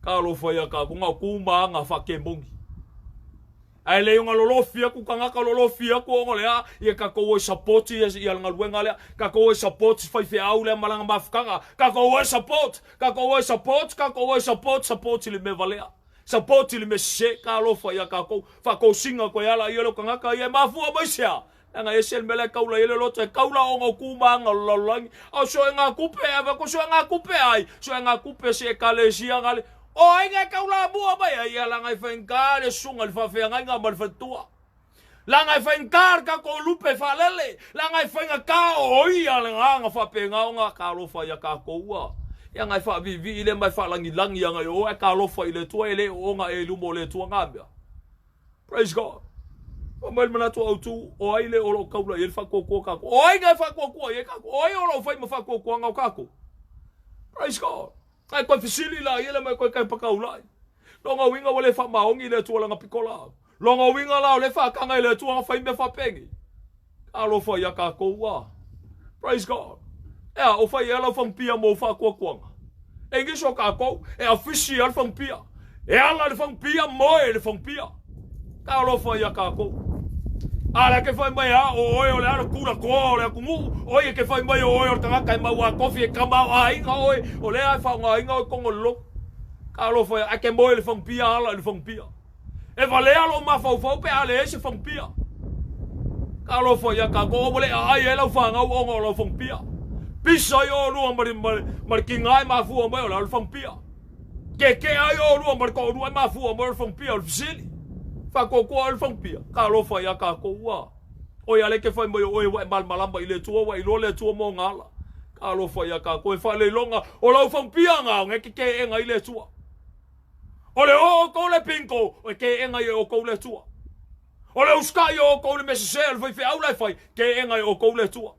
talofa iā kākou na o ku ma aga faakemoni. Ae le ona lolofi atu tagata lolofi atu ona o le a ia tatou o e support ia ia le galuega lea tatou o e support faifeau lea ma lana mafutaga tatou o e support Kakou e support, kakou e support, support i le mea valea. Support i le mea sese, talofa ia kakou. Faatosina koe ala ia leo tagata ia e mafua mai sea. Leaga e ese le mea la e kaula i le loto, e kaula ona o ku ma aga o le lalolagi. A o soega kupe, e ave ko soega kupe ai, soega kupe se ekalesia ngale. O ai nga e kaula mua mai ai, ia leaga e faigata le susuga i le faafeagaiga ma le faletua. Leaga e faigata le tatou lupe faalele, leaga e faigata o ia le agaga faapena ona talofa ia tatou ua. Leaga e faaviivii lea ma e faalagilagi aga i o ae talofa i le Atua e le o ona e i luma o le Atua ngā mea. Praise God. Fai mai le manatu autu, o ai le o lo o taula i ai le faatuatua tatou? O ai na e faatuatua i ai tatou? O ai o lo o fai ma faatuatuaga o tatou? Praise God. Ae toe fesili la ia le mai toe kai pataulai. Lona uiga ua le faamaoni le Atua lana pitolau. Lona uiga la o le faataga i le Atua na fai mea faapenei. Talofa ia tatou a. Praise God. Ea, o fai ea lau fagupia mo faatuatuaga. E nisi o tatou, e afisi a le fagupia. E ala le fagupia, moe le fagupia. Talofa ia tatou. A le ke fai mai a o oe o le ala kula toa o le atunuu, oi e ke fai mai o oe o le tagata e mau a tofi e kama o aiga oe, o lea e faaaogaina oe tonu o le lotu. Talofa ia, ae ke moe le fagupia ala i le fagupia. E valea lou mafaufau pe a leai se fagupia. Talofa ia tatou, ua le aai ai lau fanau ona o lau fagupia. Pisa ai oulua ma le, ma le, ma le tiga e mafua mai o le a o le fagupia. Kekea ai oulua ma le toalua e mafua mai o le fagupia, o le fesili. Faatuatua ai le fagupia. Talofa ia tatou, ua. Oi a le ke fai mai o oe ua e malamalama i le Atua, ua e iloa le Atua ma ona ala. Talofa ia tatou, e faaleiloga o lau fagupia na, e kekeega ai le Atua. O le o outou le bingo, e keega ai e outou le Atua. O le usitai o outou i le mea sese a le faifeau la e fai, keega ai e outou le Atua.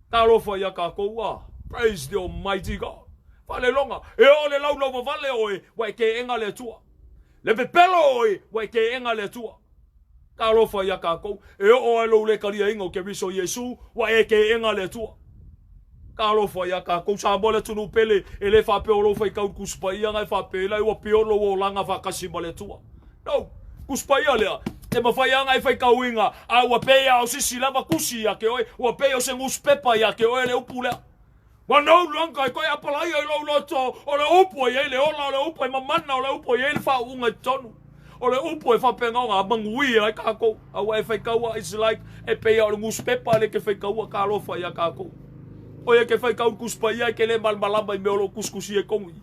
Talofa ia tatou a. Praise the Almighty God. Faaleloga, e oo le laulau vavale oe, ua e keega le Atua. Le pepelo oe, ua e keega le Atua. Talofa ia tatou, e oo ai lou le taliaina o Keriso Iesu, ua e keega le Atua. Talofa ia tatou, Samoa le atunuu pele, e le faapea o lou faitau i le Tusi Paia na e faapea ai ua pio lou olaga faatasi ma le Atua. No, Tusi Paia lea, e mafai lava ona e faitauina, a ua pei lava o sisi lava tusi ia te oe, ua pei o se nusipepa ia te oe le upu lea. Ua no longer e toe apalaia i lou loto, o le upu e i ai le ola, o le upu e mamana, o le upu e i ai le faauuga i totonu. O le upu e faapena ona manuia ai tatou. A ua e faitaua, it's like e pei o le nusipepa lea e te faitaua, talofa ia tatou. O ia ke faitau i le Tusi Paia e ke le malamalama i mea o lo o tusitusia i totonu i i.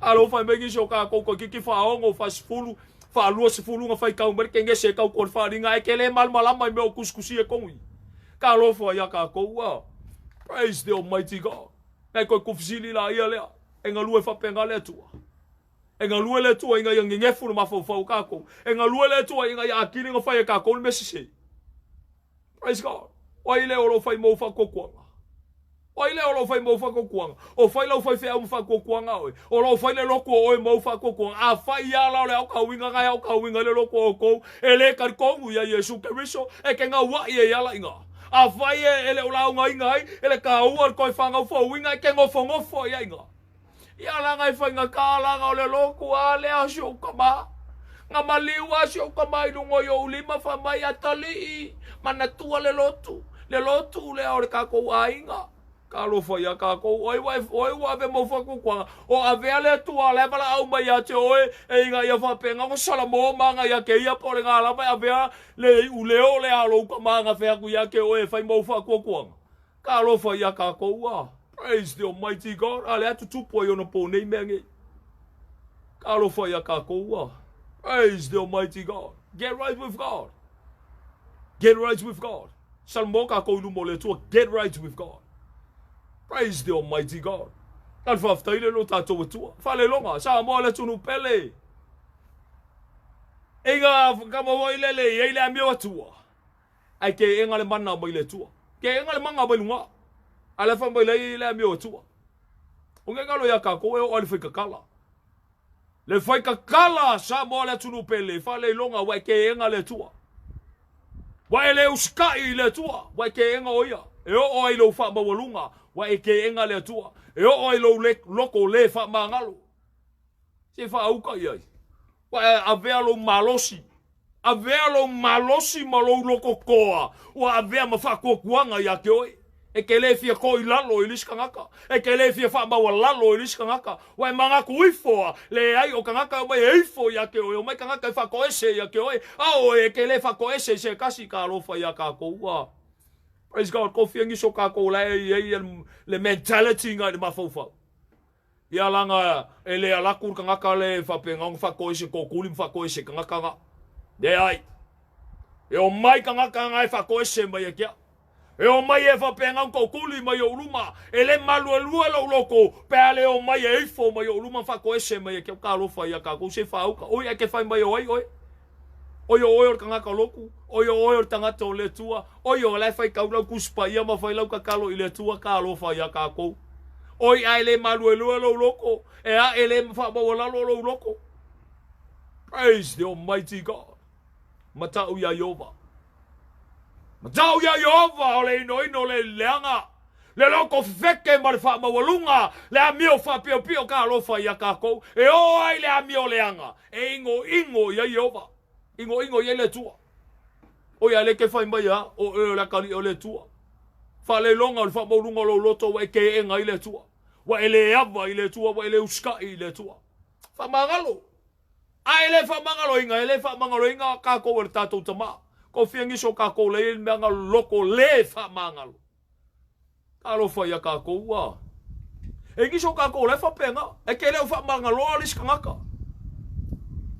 A lo fai mai nisi o tatou toeitiiti faaono, faasefulu, faaluasefulu na faitau mai le kenese e tau le faaaliga ae ke le malamalama i mea o tusitusia i totonu i i. Talofa ia tatou a. Praise the Almighty God. Nai koe kufisili la ia lea. E galue faapena le Atua. E galue le Atua ina ia gegefu le mafaufau o tatou. E galue le Atua ina ia atili ona fai e tatou le mea sese. Praise God. O ai lea o lo o fai mo faatuatuaga? O ai lea o lo o fai mo faatuatuaga? O fai lau faifeau ma faatuatuaga oe. O lo o fai le lotu o oe ma ou faatuatuaga. A fai ia la o le aotauina na e aotauina i le lotu o outou, e le talitonu ia Iesu Keriso, e ke gauaʻi e ala iga. A fai e le o laugaina ai, e le kāua le toe fanau fouina, e ke nofonofo ai iga. Ia laga e faigata laga o le lotu a lea si ou tama. Na maliu a si ou tama i luga i ou lima fai mai, Atalii, manatua le lotu, le lotu lea o le tatou aiga. Talofa ia tatou, o ai ua, o ai ua ave mau faatuatuaga, o avea le Atua la e valaau mai ia te oe, e ina ia faapena ona salamo ma aga ia te ia po o le na lava e avea le iuleo lea a lou tama na fai atu ia te oe e fai mau faatuatuaga. Talofa ia tatou a. Praise the Almighty God. A lea tutupu ai ona po nei mea nei. Talofa ia tatou a. Praise the Almighty God. Get right with God. Get right with God. Salmo tatou i luma o le Atua. Get right with God. Praise the Almighty God. A le faafetai le lo tatou Atua. Faaleloga, Samoa le atunuu pele. E ngā kama wai lele i ei le amio Atua. Ae keega le mana mai le Atua. Keega le mana mai luga. A le fai mai lai le amio Atua. O nge galo ia tatou e oo ai le faikakala. Le faikakala Samoa le atunuu pele, faaleiloga ua e keega le Atua. Ua e le usikai i le Atua, ua e keega o ia. E oo ai lou faamaualuga, ua e keega le Atua. E oo ai lou le, loko le faamagalo. Se faauka i ai. Ua e avea lou malosi. Avea lou malosi ma lou loko toa, ua avea ma faatuatuaga ia te oe. E te le fia to i lalo i le isi tagata. E te le fia faamaualalo i le isi tagata. Ua e manatu ifo a, leai o tagata e omai e ifo ia te oe, omai tagata e faatoese ia te oe, a oe e te le faatoese i se tasi ka alofa ia tatou. Ua Praise God, ko fia nisi o tatou la e i ai le mentality nga i le mafaufau. Ia laga e le alaku le tagata le e faapena ona faatoese tootuli ma faatoese tagata na. Leai. E omai tagata na e faatoese mai e ke au. E omai e faapena ona tootuli mai ou luma. E le maluelue lou loto pe a le omai e ifo mai ou luma ma faatoese mai e ke au. Talofa ia tatou se faauka. Oi ae ke fai mai o ai oe. Oi o oe o le tagata lotu, oi o oe o le tagata o le Atua, oi o la e faitau lau Tusi Paia ma fai lau tatalo i le Atua, talofa iā tatou. Oi ae le maluelue lou loto, e a e le faamaualalo lou loto. Praise the Almighty God. Matau iā Ieova. Matau iā Ieova o le inoino le leaga, le loto fefete ma le faamaualuga, le amio faapiopio talofa iā tatou. E oo ai le amio leaga, e inoino i ai Ieova, inoino i ai le Atua. O ia le ke fai mai a, o oe o le atalii o le Atua. Faaleiloga o le faamaualuga o lou loto ua e keega ai le Atua. Ua e le ava i le Atua, ua e le usitai i le Atua. Faamagalo! A e le faamagaloina, e le faamagaloina tatou e le tatou Tama. Kofia nisi o tatou lea i le mea na loko le faamagalo. Talofa ia tatou ua. E nisi o tatou la e faapena, e te le o faamagaloa le isi tagata.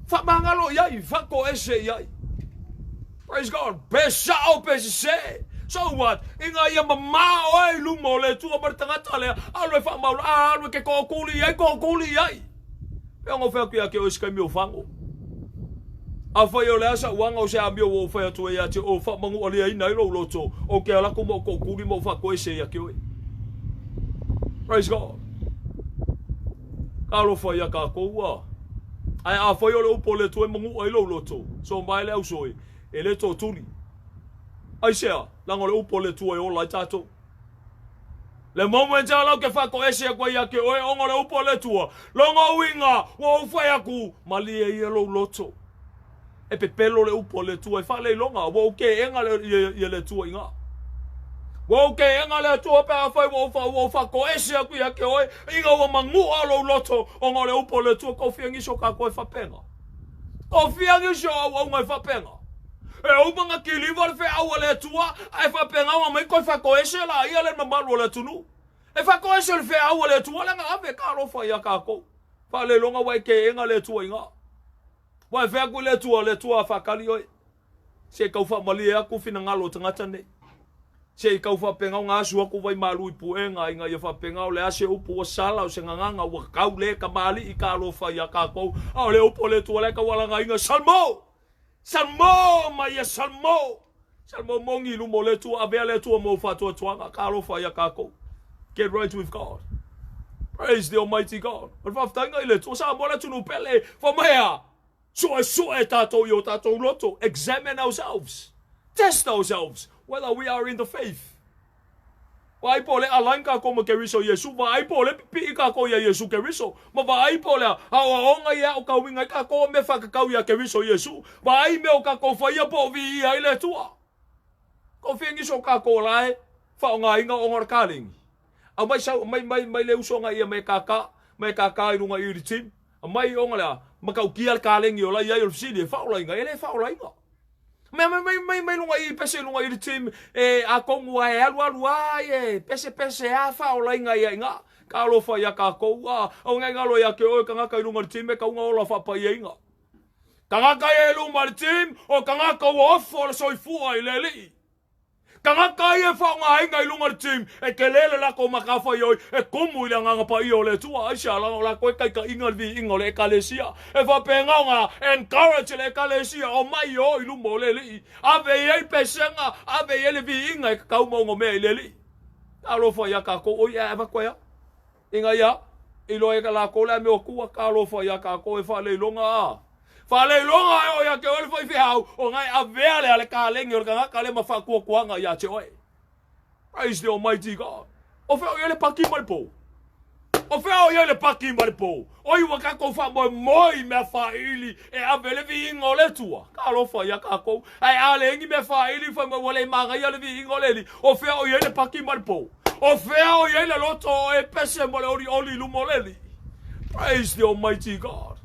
Faamagalo i ai, faatoese i ai. Praise God. Pe sao pe sese. So what? Ina ia mamao oe i luma o le Atua ma le tagata lea, alu e faamaula, a alu e ke tootuli i ai, tootuli i ai. Pe ona fai atu ia te oe se taimi o fago. Afai o le a sa'u aga o se amio ua ou fai atu ai ia te oe, faamanualiaina ai lou loto, ou te alu atu ma ou tootuli ma ou faatoese ia te oe. Praise God. Talofa ia tatou ua. Ae afai o le upu o le Atua e manua ai lou loto, so mai le auso e, e le tootuli. Aisea, leaga o le upu o le Atua e ola ai tatou. Le moment a lau ke faatoese atu ai ia te oe ona o le upu a le Atua, lona uiga ua ou fai atu, malie ia lou loto. E pepelo le upu a le Atua e faaleiloga, ua ou keega le, ia, ia le Atua i ina. Ua ou keega le Atua pe afai ua ou, ua ou faatoese atu ia te oe, ina ua manua lou loto ona o le upu a le Atua, kofia nisi o tatou e faapena. Kofia nisi o auauna e faapena. E uma na kiliva le feau a le Atua, ae faapena ona mai toe faatoese laia le mamalu o le atunuu. E faatoese le feau a le Atua lea na ave, talofa ia tatou. Faaleiloga ua e keega le Atua i ina. Ua e fai atu i le Atua, le Atua a faatali oe. Se i tau faamalie atu finagalo o tagata nei. Se i tau faapena ona asu atu vaimalu i puega ina ia faapena o le a se upu ua sala o se gagana ua tau le kamali'i talofa ia tatou. A o le upu a le Atua la e taualagaina, Salmo! Salmo ma ia Salmo! Salmo moni i luma o le Atua, avea le Atua mo faatuatuaga, talofa ia tatou. Get right with God. Praise the Almighty God. O le faafetaiga i le Atua, Samoa le atunuu pele, fai mai a, suesue tatou i o tatou loto. Examine ourselves. Test ourselves whether we are in the faith. Vaai po o le align tatou ma Keriso Iesu, vaai po o le pipii tatou ia Iesu Keriso, ma vaai po o le aoaoga ia o kauiga ai tatou o mea whakakau ia Keriso Iesu, vaai mea o tatou whaia po o viia ai le Atua. Ko whia nisi o tatou la e whaongainga o ngā kalegi. Aumai sau, mai, mai, mai le usoga ia mai kaka, mai kaka i lunga i le team. Aumai ona lea, matautia le kalegi o la i ai o le fesili e faaolaina, e le faaolaina. Mai, mai, mai, mai, mai lunga i pese lunga i le team, e atonu a e alu alu a e pese pese a faaolaina ia ina. Talofa ia tatou, a, au ngai ngalo ia ke oe tagata i lunga i le team e kauga ola faapaiaina. Tagata ia i luma i le team, o tagata ua ofo le soifua i le Alii. Tagata ia e faaaogaina i luga o le team, e tele le latou matafaioi e tumu i le Agaga Paia o le Atua. Aisea? Leaga o latou e taitaiina le viiga o le Ekalesia. E faapena ona encourage le Ekalesia, omai e o i luma o le Alii. Ave i ai pesega, ave i ai le viiga e tatau ma ona mea i le Alii. Talofa ia tatou, oi ae avatu ai a. Ina ia iloa ai e latou le amio atua, talofa ia tatou e faaleiloga a. Faaleiloga e oo ia te oe le faifeau, ona e avea lea le kalegi o le tagata lea ma faatuatuaga ia te oe. Praise the Almighty God. O fea o i ai le paki ma le pou? O fea o i ai le paki ma le pou? Oi ua tatou faamoemoe i mea faaili e ave le viiga o le Atua. Talofa ia tatou. Ae a leai ni mea faaili fai mai ua le manaia le viiga o le Alii. O fea o i ai le paki ma le pou? O fea o i ai le loto o e pese ma le olioli i luma o le Alii? Praise the Almighty God.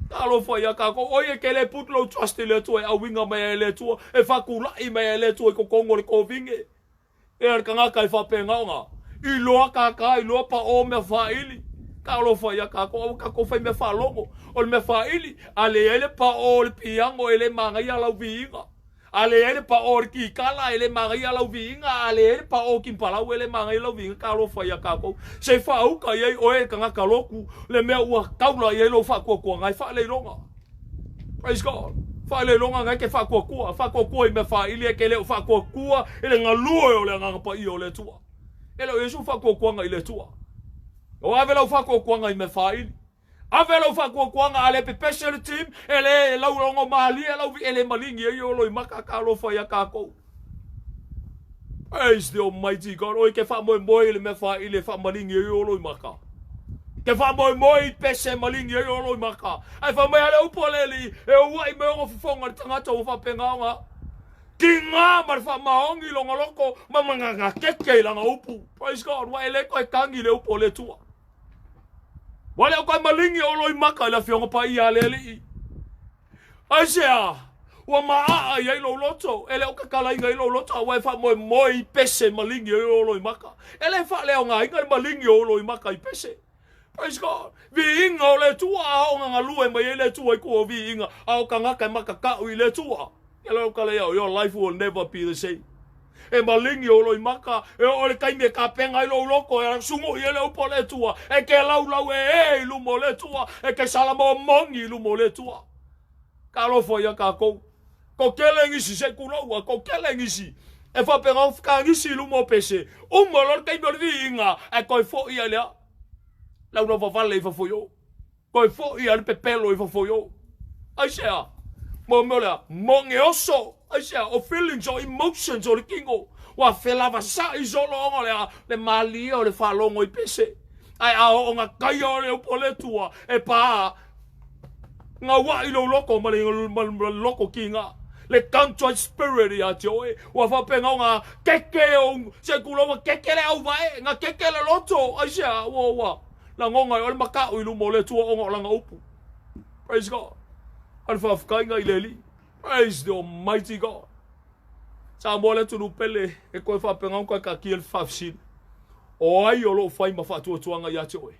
Talofa ia tatou. Oi e ke le put lou trust i le Atua e auiga mai ai e le Atua, e faatulai mai ai e le Atua i totonu o le kovine. E le tagata e faapena ona iloa kākā, iloa paʻō mea faaili. Talofa ia tatou, aua tatou fai mea faalogo. O le mea faaili, a leai le paʻō o le piano e le manaia lau viiga. A leai le paʻō o le kikala e le manaia lau viiga. A leai le paʻō o kimpalau e le manaia lau viiga. Talofa ia tatou. Se faauka i ai oe e le tagata lotu le mea ua taula i ai lou faatuatuaga e faaleiloga. Praise God. Faailoiloga na e ke faatuatua, faatuatua i mea faaili ae ke le o faatuatua i le galue o le Agaga Paia o le Atua. E le o i ai sou faatuatuaga i le Atua. O ave lau faatuatuaga i mea faaili. Ave lau faatuatuaga a le pepese le team, e le laulogo malie lau vi, e le maligi ai o loimaka talofa ia tatou. Praise the Almighty God. Oi ke faamoemoe i le mea faaili e faamaligi ai o loimaka. Ke faamoemoe i pese e maligi ai o loimaka. Ae fai mai a le upu a le Alii, e ua'i mai ona fofoga le tagata ua faapena ona tiga ma le faamaoni i lona loto ma magagakeke i lana upu. Praise God. Ua e le toe tagi i le upu a le Atua. Ua le o toe maligi o loimaka i le Afioga Paia a le Alii. Aisea? Ua maaa i ai lou loto, e le o tatalaina ai lou loto, a ua e faamoemoe i pese maligi ai ou loimaka. E le faaleaogaina le maligi o ou loimaka i pese. Praise God. Viiga o le Atua, a oo na galue mai ai le Atua i tua o viiga, a o tagata e matatau i le Atua. Ia lau tala ia, your life will never be the same. E maligi ou loimaka, e oo i le taimi e tapena ai lou loto, e sugu'i ai le upu a le Atua, e te laulau e e i luma o le Atua, e te salamomoni i luma o le Atua. Talofa ia tatou. Tokele nisi se i tulou a, tokele nisi. E faapena ona fekagisi i luma o pese, uma loa le taimi o le viiga, ae toe foi ai lea. Laulavavale i fafo i o. Toe foi a le pepelo i fafo i o. Aisea? Mo mea o lea, moge oso. Aisea? O feelings, o emotions o le tino. Ua felavasa'i solo ona o lea, le malie o le faalogo i pese. Ae a oo na taia o le upu a le Atua, e pā gaua'i lou loto ma le, ma le loto kiga. Le contrite spirit ia te oe. Ua faapena ona keke ou, se tulou ua keke le auvae, na keke le loto. Aisea? Ua, ua. Lagona ai oe le makaʻu i luma o le Atua ona o lana upu. Praise God. A le faafetaiga i le Alii. Praise the Almighty God. Samoa le atunuu pele e toe faapena ona toe taatia le faafesili. O ai o lo o fai ma faatuatuaga ia te oe?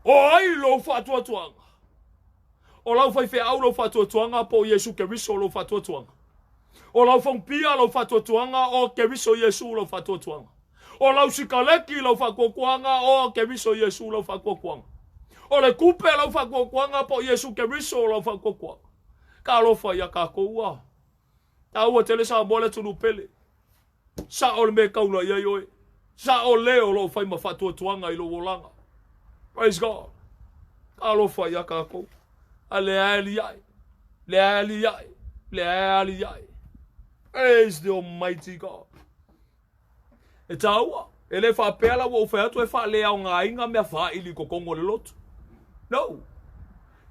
O ai lou faatuatuaga? O lau faifeau lou faatuatuaga po o Iesu Keriso lou faatuatuaga? O lau faupia lou faatuatuaga o Keriso Iesu lou faatuatuaga? O lau sikaleki lau faatuatuaga o Keriso Iesu lau faatuatuaga? O le tupe lau faatuatuaga po o Iesu Keriso lau faatuatuaga? Talofa ia tatou a. Taua tele Samoa le atunuu pele. Sao le mea e taula i ai oe. Sao le o lo o fai ma faatuatuaga i lou olaga. Praise God. Talofa ia tatou. A le aliae. Le aliae. Le aliae. Praise the Almighty God. E taua, e le faapea la ua ou fai atu e faaleaogaina mea faaili i totonu o le lotu. No.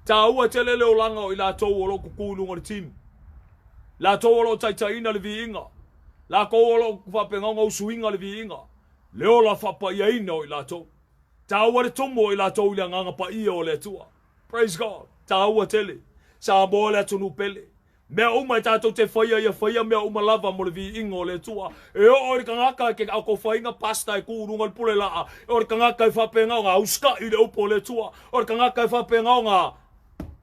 Taua tele le olaga o i latou o lo o tutu i luga o le team. Latou o lo o taitaiina le viiga. Latou o lo o faapena ona usuina le viiga. Le ola faapaiaina o i latou. Taua le tumu o i latou i le agaga paia o le Atua. Praise God. Taua tele. Samoa le atunuu pele. Mea uma e tatou te faia, ia faia mea uma lava mo le viiga o le Atua. E oo i le tagata e ke aokofaina pastor e ku i luga o le pule laa, o le tagata e faapena ona usita'i i le upu o le Atua, o le tagata e faapena ona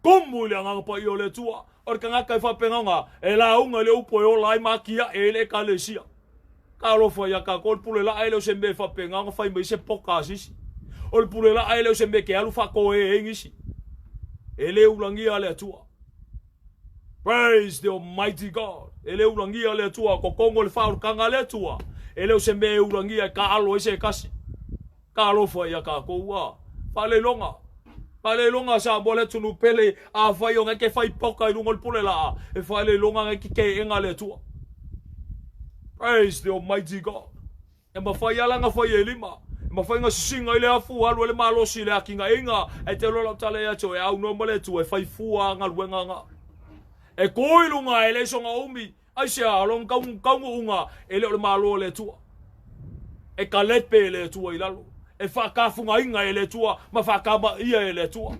tumu i le Agaga Paia o le Atua, o le tagata e faapena ona e lauga i le upu e ola ai ma atia'e ai le Ekalesia. Talofa ia tatou, o le pule laa e le o se mea e faapena ona fai mai se poka a se isi. O le pule laa e le o se mea e te alu faatoē ai nisi. E le ulagia le Atua. Praise the Almighty God. E le ulagia le Atua, totonu o le faaolataga a le Atua. E le o se mea e ulagia e taaalo ai se tasi. Talofa ia tatou a. Faaleiloga. Faaleiloga Samoa le atunuu pele, afai ona e ke fai poka i luga o le pule laa, e faaleiloga na e ke keega le Atua. Praise the Almighty God. E mafai lava la ona fai e lima. E mafai ona sisiga i le afu, alu ai le malosi i le atinaeina. Ae te iloa lau tala ia te oe, e aunoa ma le Atua e fai fua a galuega na. E tu i luga, e leai sona umi. Aisea, o lona taunuuga, e le o le Malo o le Atua. E kalepe e le Atua i lalo. E faatafugaina e le Atua ma faatamaia e le Atua.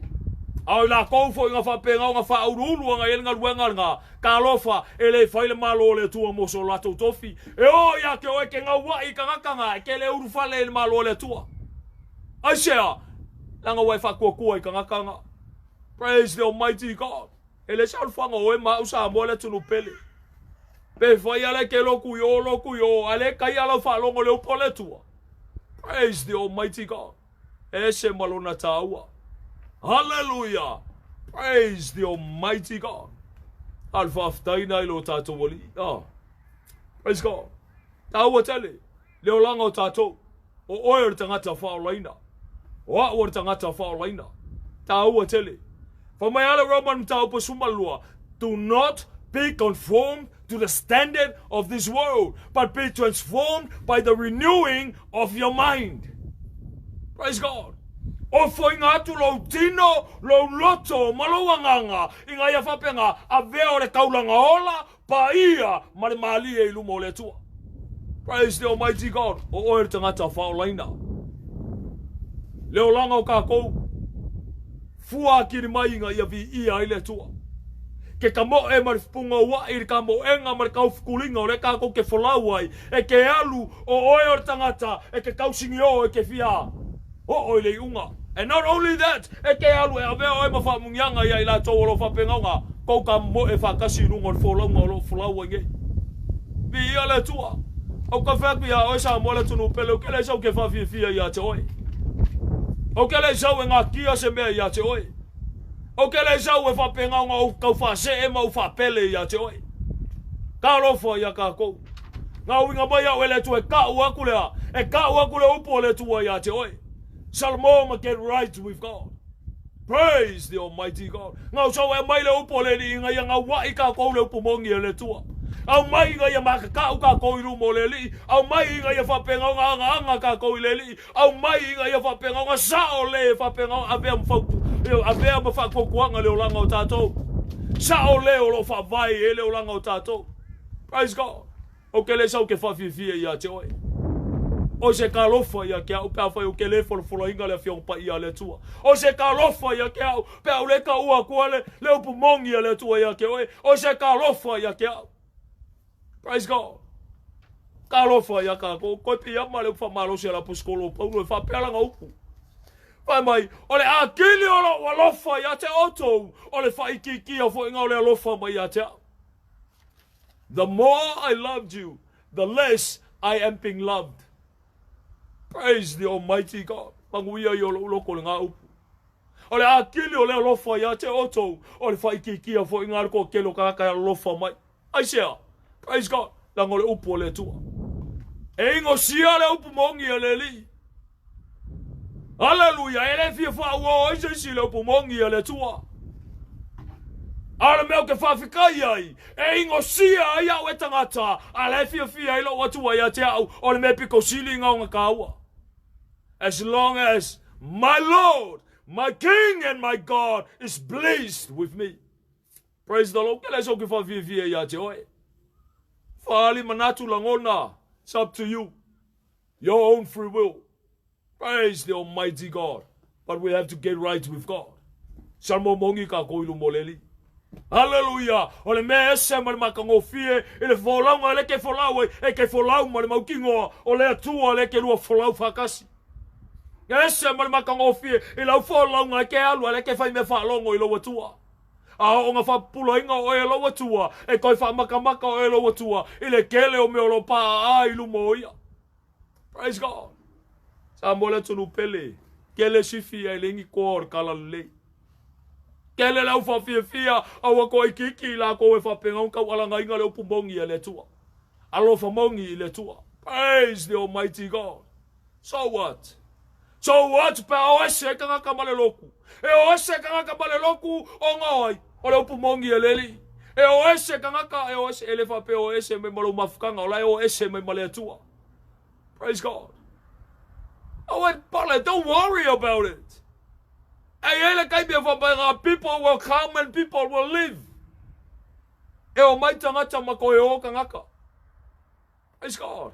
A o i latou foi na faapena ona faauluulu ana i ai le galuega lena, talofa, e le fai le Malo o le Atua mo so latou tofi. E oo ia te oe ke gauaʻi i tagata na, e ke le ulufale i le Malo o le Atua. Aisea? Leaga ua e faatuatua i tagata na. Praise the Almighty God. E le se alofaga o oe ma au Samoa le atunuu pele. Pe fai ala e ke loku i o, loku i o, a le kai ala u faalogo le upu a le Atua. Praise the Almighty God. Ese ma lona taua. Hallelujah. Praise the Almighty God. A o le faafetai lena i lo tatou Alii. Ah. Praise God. Taua tele le olaga o tatou. O oe o le tagata faaolaina. O au o le tagata faaolaina. Taua tele. Fai mai a le Roman mataupu 12, Do not be conformed to the standard of this world, but be transformed by the renewing of your mind. Praise God. Ofoinga atu lou tino, lou loto ma lou agaga i ngā ia faapea avea o le kaulanga ola, paia ma le mālie i luma o le Atua. Praise the Almighty God. O oe le tagata whaolaina. Le olaga o kākou, fua akili mai inga ia vi ia ai le Atua. Ke kamoe ma le fupunga ua'i le kamoenga ma le kaufukulinga o le kākou ke folau ai, e ke alu o oe o le tagata, e ke kausingi o e ke fia oo i le iuga. And not only that, e ke alu e avea oe ma faamugiaga ia i latou o lo o faapegaoga, kou kamoe faatasi i luga o le folauga o lo o folau ai nei. Viia le Atua. Ou ka fai atu iā oe Samoa le atunuu pele, ou ke le sau ke faafiafia iā te oe. Ou ke le sau e gakia se mea iā te oe. Ou ke le sau e faapegaoga ou kau faasee ma ou faapele iā te oe. Talofa iā kākou. Ngā uiga mai au e le Atua e ka'u aku le a, e ka'u aku le upu a le Atua iā te oe. Salmo ma get right with God. Praise the Almighty God. Ngau sau e mai le upu a le Alii ina ia gaua'i kākou le upu moni a le Atua. Aumai ina ia makaka'u kākou i luma o le Alii. Aumai ina ia faapegaoga agaaga kākou i le Alii. Aumai ina ia faapegaoga sa'o le faapegaoga avea ma fautu, avea ma faatuatuaga le olaga o tatou. Sa'o le o lo o faavae ai le olaga o tatou. Praise God. Ou ke le sau ke faafiafia iā te oe. O se talofa ia ke au pe afai ou ke le folafolaina le Afioga Paia a le Atua. O se talofa ia ke au pe a ou le taua atua le, le upu moni a le Atua ia ke oe. O se talofa ia ke au. Praise God. Talofa ia kākou. Koe piama le upu faamalosi a le aposetolo o Paulo e faapea lana upu. Fai mai, o le akili o lou alofa ia te outou, o le faaitiitia foiga o le alofa mai ia te au. The more I loved you, the less I am being loved. Praise the Almighty God. Manuia ia o lou loko le ngā upu. O le akili o le alofa ia te outou, o le faaitiitia foiga le toatele o tagata e alofa mai. Aisea? Praise God. Leaga o le upu a le Atua. E ingosia le upu moni a le Alii. Aleluia! E le fia faauau ai se isi i le upu moni a le Atua. A o le mea ou te faafetai ai, e ingosia ai au e tagata, a la e fiafia ai lou Atua ia te au, o le mea pito sili ina ona taua. As long as my Lord, my King and my God is pleased with me. Praise the Lord. Ke le sau ke faafiafia ia te oe. Faali manatu lagona. It's up to you. Your own free will. Praise the Almighty God. But we have to get right with God. Salmo mongi ka ko ilu moleli. Hallelujah. O le mea ese ma le makagofie i le folauga le ke folau ai, e ke folau ma le mautinoa o le Atua le ke lua folau faatasi. Ese ma le makagofie i lau folauga e ke alu a le ke fai mea faalogo i lou Atua. A oo na faapupulaina oe e lou Atua, e toe faamakamaka oe e lou Atua i le tele o mea o lo o paaa i luma o ia. Praise God. Samoa le atunuu pele, kele sifi ai le ni koa o le kala lelei. Kele le au faafiafia, aua koa ikiiki i lakou e faapenga taualagaina le upu moni a le Atua. Alofa moni i le Atua. Praise the Almighty God. So what? So what pe a o ese ai tagata ma le lotu? E o ese tagata ma le lotu o nga ai? O le upu moni e le alii. E o ese tagata, e o ese, e le faapea o ese mai ma lou mafutaga, o la e o ese mai ma le Atua. Praise God. Aua e pale, don't worry about it. E i ai le taimi e faapea, people will come and people will leave. E o mai tagata ma toe o tagata. Praise God.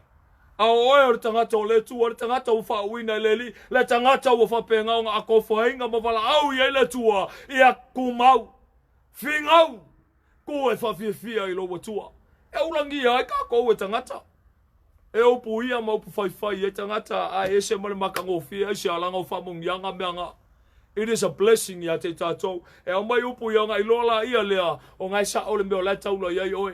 A o oe o le tagata o le Atua, le tagata ua faauuina e le Alii, le tagata ua faapena ona atofaina ma valaau i ai le Atua, ia tumau, finau, tu e faafiafia i lou Atua. E ulagia ai kākou e tagata. E upu ia ma upu faifai ai tagata, a e ese ma le matagofie ai se alaga o faamanuiaga mea na. It is a blessing ia te tātou. E aumai upu ia ona iloa laia lea, o nga e sa'o le mea o la e taula i ai oe.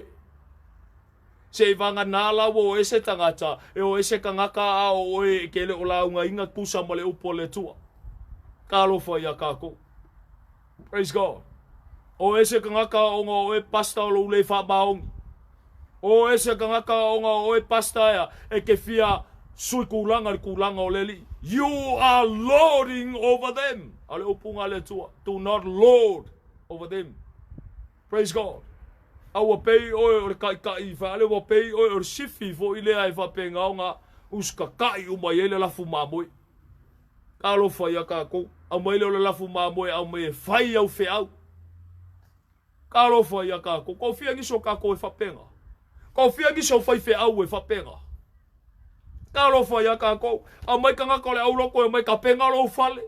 Se i vagana la ua o ese tagata, e o ese kangaka a o oe e ke le o laugaina tusa ma le upu a le Atua. Talofa ia kakou. Praise God. O ese tagata ona o oe pastor o lou le faamaoni. O ese tagata ona o oe pastor ea e te fia sui tulaga i le tulaga o le Alii. You are lording over them. A o le upuga a le Atua, do not lord over them. Praise God. A ua pei oe o le taitai faale, ua pei oe o le sifi foi lea e faapena ona usitatai uma i ai le lafu mamoe. Talofa ia tatou, aumai lea o le lafu mamoe aumai e fai au feau. Talofa ia tatou, kofia nisi o tatou e faapena. Kofia nisi o faifeau e faapena. Talofa ia tatou, aumai tagata o le aulotu e omai tapena lou fale.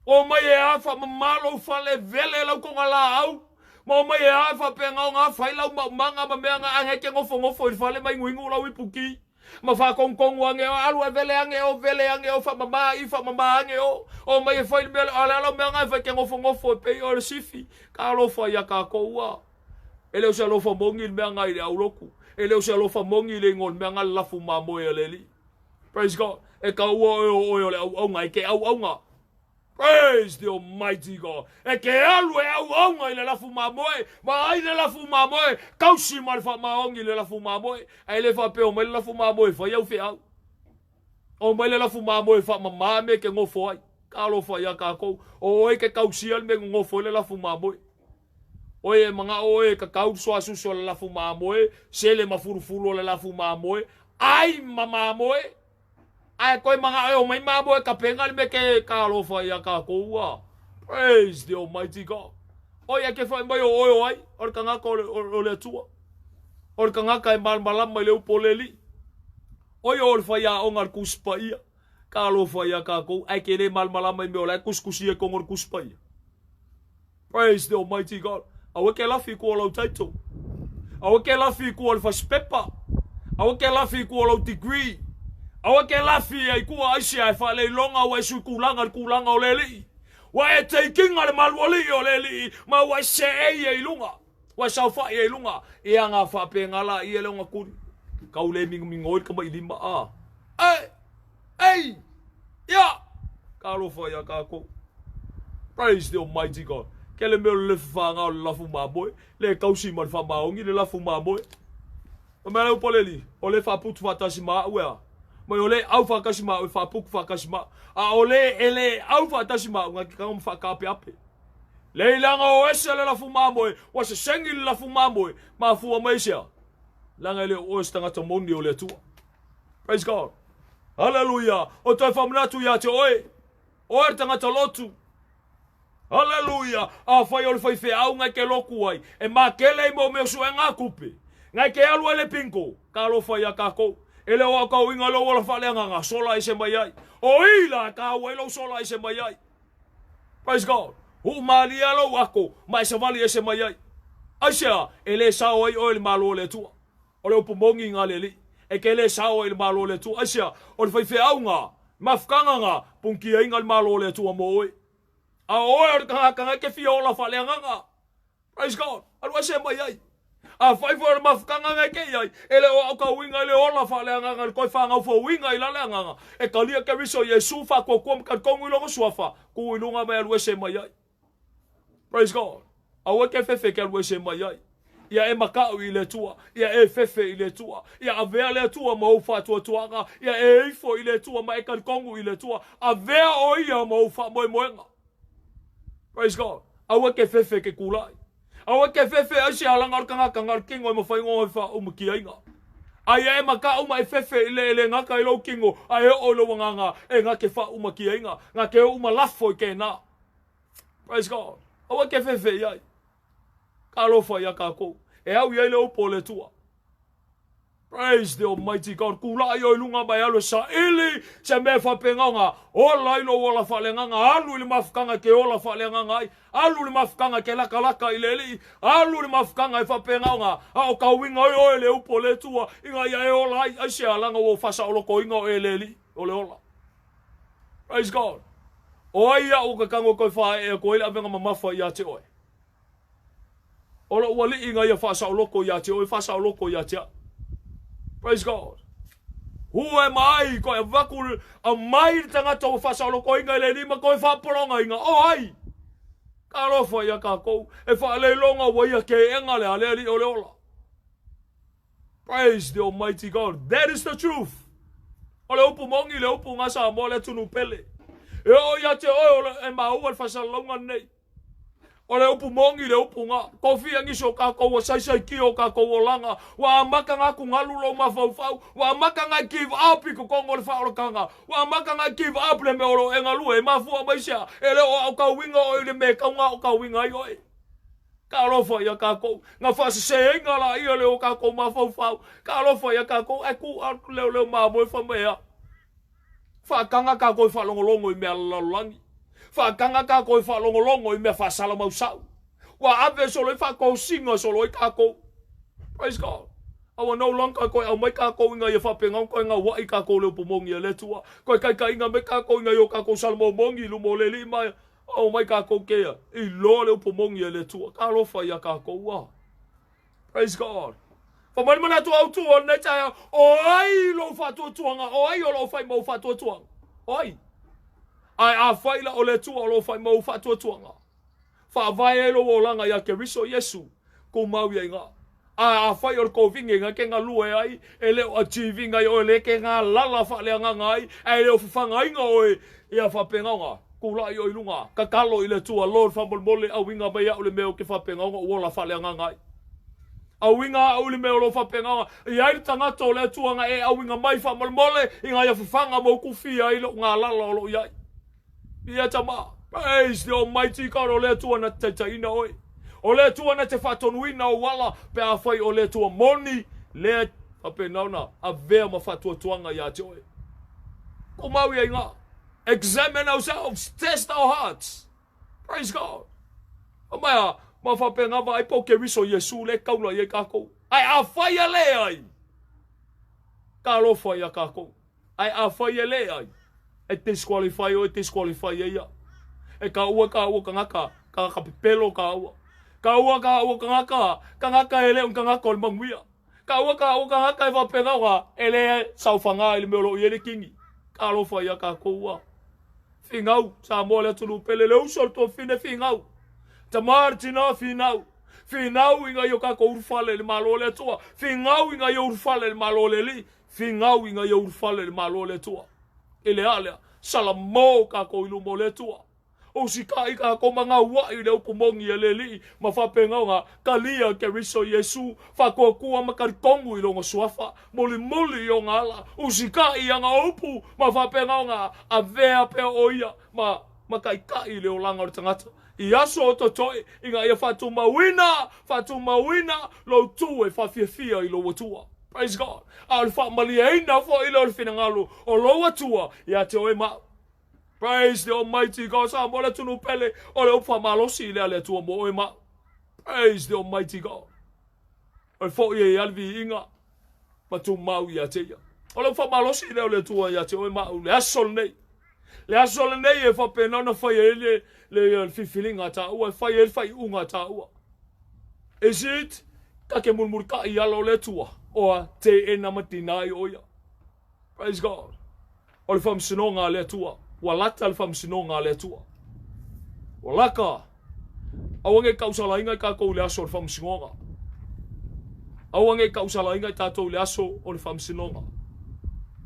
Omai e a faamama lou fale, vele lau togalaau. Ma omai e a faapena ona fai lau maumaga ma mea na ae ke nofonofo i le fale ma inuinu lau ipuki. Ma faatonutonu ane o, alu e vele ane o, vele ane o, faamama i, faamama ane o. Omai e fai le mea lea, a o le a lau mea na e fai e te nofonofo e pei oe o le sifi. Talofa ia tatou a. E le o se alofa moni le mea na i le aulotu. E le o se alofa moni le igoa o le mea na le lafu mamoe a le Alii. Praise God. E taua oe o oe o le auauna, e te auauna. Praise the Almighty God. E te alu e auauna i le lafu mamoe, vaai le lafu mamoe, tausi ma le faamaoni i le lafu mamoe. Ae le faapea omai le lafu mamoe e fai au feau. Omai le lafu mamoe e faamama mea e te nofo ai. Talofa ia tatou. O oe ke tausia le mea e nonofo ai le lafu mamoe. Oe e manao oe e kakau le soasusu o le lafu mamoe, sele ma fulufulu o le lafu mamoe, ai ma mamoe. Ae koe manao e omai mamoe tapena le mea ke talofa ia tatou a. Praise the Almighty God. Oi e ke whai mai o oe o ai, o le tagata o le Atua. O le tagata e malamalama i le upu o le Alii. Oi o le faiaoga a le Tusi Paia. Talofa ia tatou, ae ke le malamalama i mea o la e tusitusia i totonu o le Tusi Paia. Praise the Almighty God. Aua ke lafi i tua o lau title. Aua ke lafi i tua o le fasipepa. Aua ke lafi i tua o lau degree. Aua ke lafi ai tua aisea e faaleiloga ua e sui tulaga i le tulaga o le Alii. Ua e teikiga le malualii o le Alii ma ua e seei ai i luga. Ua e saofai ai i luga. Ia nga faapena laia le ogatuli. Kau le mingomingoi le tamailima a. Ei! Ei! Ia! Talofa ia tatou. Praise the Almighty God. Ke le mea o le lefafaga o le lafu mamoe, le tausi ma le faamaoni le lafu mamoe. O mea leu poleli, o le faaputu faatasi ma au ea. Mai o le au faatasi ma au e faaputu faatasi ma au. A o le e le au faatasi ma au, na te tago ma faataapeape. Leilaga o ese le lafu mamoe, ua sesegi le lafu mamoe, mafua mai sea. Leaga e le o oe se tagata moni o le Atua. Praise God. Haleluia. O toe faamanatu ia te oe. Oe le tagata lotu. Haleluia. Afai o le faifeau ngai ke lotu ai, e makele i mo mea suega a tupe. Ngai ke alu ai le bingo. Talofa ia tatou. E le o au kauiga lou ola faaleagaga, sola ese mai ai. O i la e kāua ai lou sola ese mai ai. Praise God. Huu malie lou ako, ma e savali ese mai ai. Aisea, e le sao ai oe i le Malo o le Atua. O le upu moni nga le Alii, e ke le sao ai i le Malo o le Atua. Aisea, o le faifeau nga, mafutaga nga, punikiaiga le Malo o le Atua mo oe. A o oe o le tagata nga e ke fia ola faaleagaga. Praise God. Alu ese mai ai. Afai foi o le mafutaga nga e ke i ai, e le o au kauiga i le ola faaleagaga i le toe fagaufouiga i la le agaga, e talia Keriso Iesu faatuatua ma talitonu i lona suafa, tu i luga ma e alu ese mai ai. Praise God. Aua ke fefe ke alu ese mai ai. Ia e maka'u i le Atua, ia e fefe i le Atua, ia avea le Atua ma ou faatuatuaga, ia e ifo i le Atua ma e talitonu i le Atua, avea o ia ma ou faamoemoega. Praise God. Aua ke fefe ke kula'i. Aua ke fefe ai se alaga o le tagata na o le kino e mafai ona e faaumatiaina. A ia e maka'u ma e fefe i le e le gata i lou kino, a e oo i lou agaga e na te faaumatiaina, na te oo ma lafo i kēnā. Praise God. Aua ke fefe i ai. Talofa ia tatou. E au i ai le upu o le Atua. Praise the Almighty God. Kula'i oe i luga ma e alu e saili se mea e faapena ona ola ai lou ola faaleagaga. Alu i le mafutaga e ke ola faaleagaga ai. Alu i le mafutaga e ke lakalaka i le Alii. Alu i le mafutaga e faapena ona aokauina ai oe le upu o le Atua ina ia e ola ai. Aisea leaga ua ou faasaolotoina oe e le Alii o le ola. Praise God. O ai au o ke tago e toe faaee atu ai le avega mamafa ia te oe? O lou alii ina ia faasaoloko ia te oe, faasaoloko ia te au. Praise God. Who am I? Koe avatu aumai le tagata ua faasaolokoina i le alii ma toe faapologaina. O ai? Talofa ia kākou, e faaleiloga ua ia keega le a le Alii o le ola. Praise the Almighty God. That is the truth. O le upu moni le upu nga Samoa le atunuu pele. E oo ia te oe o le, e maua le faasalalauga lenei. O le upu moni le upu nga. Kofia nisi o kākou ua saisaitia o kākou olaga. Ua amata nga atugalu lou mafaufau. Ua amata nga e give up i totonu o le faaolataga. Ua amata nga e give up le mea o lo o e galue. E mafua mai se a? E le o aotauina oe i le mea e tau nga aotauina ai oe. Talofa ia kākou. Na faaseseina laia le o kākou mafaufau. Talofa ia kākou. Ae tu atu leoleo mamoe fai mai ea. Faataga kākou e faalogologo i mea lalolagi. Faataga kākou e faalogologo i mea faasalamausau. Ua ave solo ai faatosina solo ai kākou. Praise God. A ua no longer koe aumai kākou i ngā ia faapena ona toe gauaʻi kākou le upu moni a le Atua. Toe taitaiga mai kākou i ngā i o kākou salamaumoni i luma o le Alii ma Ao mai kākou kēia, i loa le upu moni a le Atua, talofa iā kākou a. Praise God. Fai mai le manatu autū o lenei taeao, o ai lou faatuatuaga, o ai o loo fai ma ou faatuatuaga? O ai? Ae afai la o le Atua o loo fai ma ou faatuatuaga, faavae ai lou olaga iā Keriso Iesu, tumau ia i gā. A afai o le kovine na ke galue ai, e le o achieve ina i oe le ke galala faaleagaga ai, ae le o fafagaina oe ia faapena ona tulai oe i luga, tatalo i le Atua, Lord faamolemole auina mai au le mea ou te faapena ona ou ola faaleagaga ai. Auina au i le mea o lo o faapena ona i ai le tagata o le Atua na e auina mai faamolemole ina ia fafaga ma utufia ai lou galala o lo o i ai. Ia tama, praise the Almighty God, o le Atua na te taitaiina oe. O le Atua na te faatonuina ou ala, pe afai o le Atua moni, lea faapena ona avea ma faatuatuaga ia te oe. Tumau ia i ngā. Examine ourselves, test our hearts. Praise God. O mai a, ma faapena vaai po Keriso Iesu le kaula i ai kākou. Ae afai e le ai, talofa ia kākou. Ae afai e leai, e disqualify oe, disqualify e ia. E kaua kaua tagata, tagata pepelo kaua. Kaua kaua tagata, tagata e le o ni tagata o le manuia. Kaua kaua tagata e faapena ona e le saofaga i le mea o lo o i ai le kini. Talofa ia tatou a. Finau, Samoa le atunuu pele, le uso le tuafafine finau. Tama le tina finau. Finau ina ia o tatou ulufale i le Malo o le Atua. Finau ina ia ulufale i le Malo o le Alii. Finau ina ia ulufale i le Malo o le Atua. I le a lea? Salamo kākou i luma o le Atua. Usitai kākou ma gauaʻi i le upu moni a le Alii ma faapena ona talia Keriso Iesu, faatuatua ma talitonu i lona suafa, mulimuli i ona ala, usitai i ana upu ma faapena ona avea pea o ia ma ma taitai i le olaga o le tagata. I aso o totoe ina ia faatumauina, faatumauina lou tu e faafiafia i lou Atua. Praise God. A o le faamalieina foi lea o le finagalo o lou Atua ia te oe ma au. Praise the Almighty God. Samoa le atunuu pele o le upu faamalosi lea a le Atua mo oe ma au. Praise the Almighty God. O le foi e ia le viiga ma tumau ia te ia. O le upu faamalosi lea o le Atua ia te oe ma au le aso lenei. Le aso lenei e faapena ona fai ai le, le, le filifiliga a tāua, e fai ai le faaiuga a tāua. Is it ta te mulimulitai i ala o le Atua, oa teena ma deny o ia. Praise God. O le faamasinoga a le Atua. Ua lata le faamasinoga a le Atua. Ua lata. Aua nei tausalaina i tatou i le aso o le faamasinoga. Aua nei tausalaina i tatou i le aso o le faamasinoga.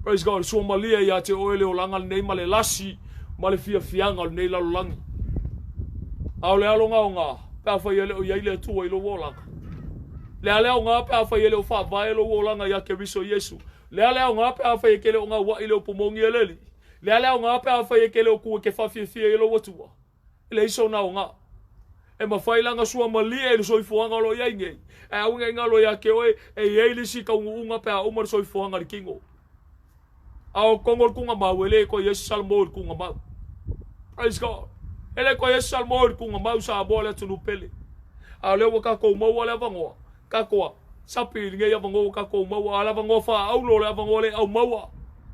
Praise God. Suamalie ia te oe le olaga lenei ma le lasi ma le fiafiaga o lenei lalolagi. A o le aloga aoga, pe afai e le o i ai le Atua i lou olaga. Le a le aoga pe afai e le o faavae lou olaga ia Keriso Iesu. Le a le aoga pe afai e ke le o gauaʻi le upu moni e le Alii. Le a le aoga pe afai e ke le o ku e ke faafiafia i lou Atua. E leai sona aoga. E mafai la ona suamalie i le soifuaga o lo o i ai nei, ae aua ne i galo ia te oe e i ai le isi taunuuga pe a uma le soifuaga i le kino. A o totonu o le tuugamau, e le toe i ai se salamo i le tuugamau. Praise God. E le toe i ai se salamo i le tuugamau, Samoa le atunuu pele. A o lea ua tatou maua le avanoa, tatou a sapi i lenei avanoa ua tatou maua, a o le avanoa faaauro, o le avanoa le aumaua,